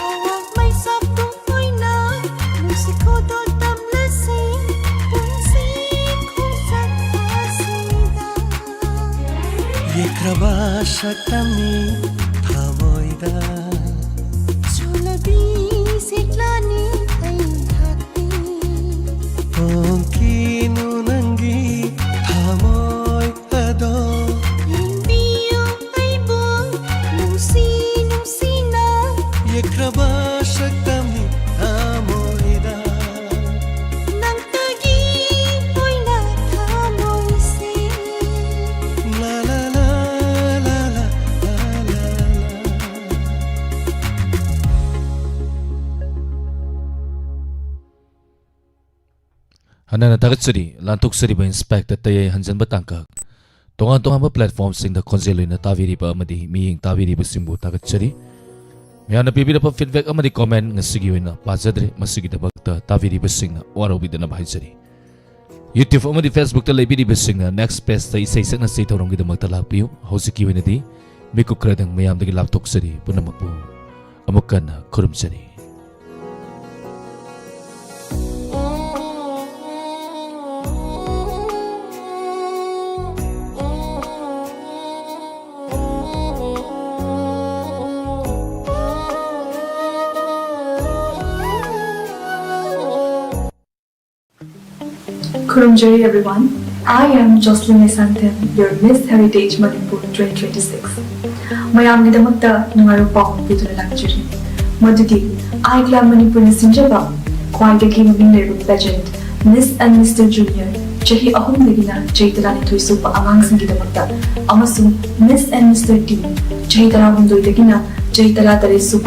ꯑꯋꯥꯡ ꯃꯩꯁꯥ ꯄꯨꯡ ꯑꯣꯏꯅ ꯅꯨꯡꯁꯤ ꯈꯨꯗꯣꯜ ꯇꯝꯂꯁꯤ ꯄꯨꯟꯁꯤ ꯈꯣꯡꯆꯠ ꯑꯁꯤꯗ꯫ ꯌꯦꯛꯈ꯭ꯔꯕ ꯁꯛꯇꯝꯅꯤ ꯊꯃꯣꯏꯗ꯫ ꯆꯣꯂꯕꯤ ꯁꯦꯛꯂꯥꯅꯤ ꯑꯩꯍꯥꯛꯀꯤ꯫ ꯍꯣꯡꯈꯤꯅꯨ ꯅꯪꯒꯤ ꯊꯃꯣꯏ ꯑꯗꯣ꯫ ꯌꯦꯡꯕꯤꯌꯨ ꯑꯩꯕꯨ ꯅꯨꯡꯁꯤ ꯅꯨꯡꯁꯤꯅ꯫ ꯌꯦꯛꯈ꯭ꯔꯕ ꯁꯛꯇꯝꯅꯤ ꯊꯃꯣꯏꯗ꯫ ꯅꯪꯇꯒꯤ ꯑꯣꯏꯅ ꯊꯃꯣꯏꯁꯦ꯫ ꯂꯥ ꯂꯥ ꯂꯥ ꯂꯥ ꯂꯥ ꯂꯥ ꯂꯥ꯫ ꯍꯟꯅ ꯍꯟꯅ ꯊꯥꯒꯠꯆꯔꯤ꯫ ꯂꯥꯟꯊꯣꯛꯆꯔꯤꯕ ꯏꯟꯁꯄꯦꯛꯇꯔ ꯇꯌꯥꯏ ꯍꯟꯖꯟꯕ ꯇꯥꯡꯀꯛ꯫ ꯇꯣꯉꯥꯟ ꯇꯣꯉꯥꯟꯕ platformꯁꯤꯡꯗ ꯈꯣꯟꯖꯦꯜ ꯑꯣꯏꯅ ꯇꯥꯕꯤꯔꯤꯕ ꯑꯃꯗꯤ ꯃꯤꯠꯌꯦꯡ ꯇꯥꯕꯤꯔꯤꯕꯁꯤꯡꯕꯨ ꯊꯥꯒꯠꯆꯔꯤ꯫ ꯃꯌꯥꯝꯅ ꯄꯤꯕꯤꯔꯛꯄ feedback ꯑꯃꯗꯤ comment ꯉꯁꯤꯒꯤ ꯑꯣꯏꯅ ꯄꯥꯖꯗ꯭ꯔꯦ꯫ ꯃꯁꯤꯒꯤꯗꯃꯛꯇ ꯇꯥꯕꯤꯔꯤꯕꯁꯤꯡꯅ ꯋꯥꯔꯧꯕꯤꯗꯅꯕ ꯍꯥꯏꯖꯔꯤ꯫ YouTube ꯑꯃꯗꯤ Facebookꯇ ꯂꯩꯕꯤꯔꯤꯕꯁꯤꯡꯅ next pageꯇ ꯏꯁꯩ ꯁꯛꯅꯁꯤ ꯊꯧꯔꯝꯒꯤꯗꯃꯛꯇ ꯂꯥꯛꯄꯤꯌꯨ꯫ ꯍꯧꯖꯤꯛꯀꯤ ꯑꯣꯏꯅꯗꯤ ꯃꯤꯀꯨꯞ ꯈꯔꯗꯪ ꯃꯌꯥꯝꯗꯒꯤ ꯂꯥꯞꯊꯣꯛꯆꯔꯤ꯫ ꯄꯨꯝꯅꯃꯛꯄꯨ ꯑꯃꯨꯛ ꯍꯟꯅ ꯈꯨꯔꯨꯝꯖꯔꯤ꯫ ꯈꯨꯔꯨꯝꯖꯔꯤ everyone. I am Jocelyn Esanthem, your Miss Heritage Manipur twenty twenty-six. ꯃꯌꯥꯝꯒꯤꯗꯃꯛꯇ ꯅꯨꯡꯉꯥꯏꯕ ꯄꯥꯎ ꯄꯤꯗꯨꯅ ꯂꯥꯛꯆꯔꯤ, ꯃꯗꯨꯗꯤ I Club ꯃꯅꯤꯄꯨꯔꯅ ꯁꯤꯟꯖꯕ ꯈ꯭ꯋꯥꯏꯗꯒꯤ ꯃꯃꯤꯡ ꯂꯩꯔꯕ pageant Miss and Mister Junior ꯆꯍꯤ ꯑꯍꯨꯝꯗꯒꯤꯅ ꯆꯍꯤ ꯇꯔꯥꯅꯤꯊꯣꯏ ꯁꯨꯕ ꯑꯉꯥꯡꯁꯤꯡꯒꯤꯗꯃꯛꯇ ꯑꯃꯁꯨꯡ Miss and Mister Teen ꯆꯍꯤ ꯇꯔꯥꯍꯨꯝꯗꯣꯏꯗꯒꯤꯅ ꯆꯍꯤ ꯇꯔꯥꯇꯔꯦꯠ ꯁꯨꯕ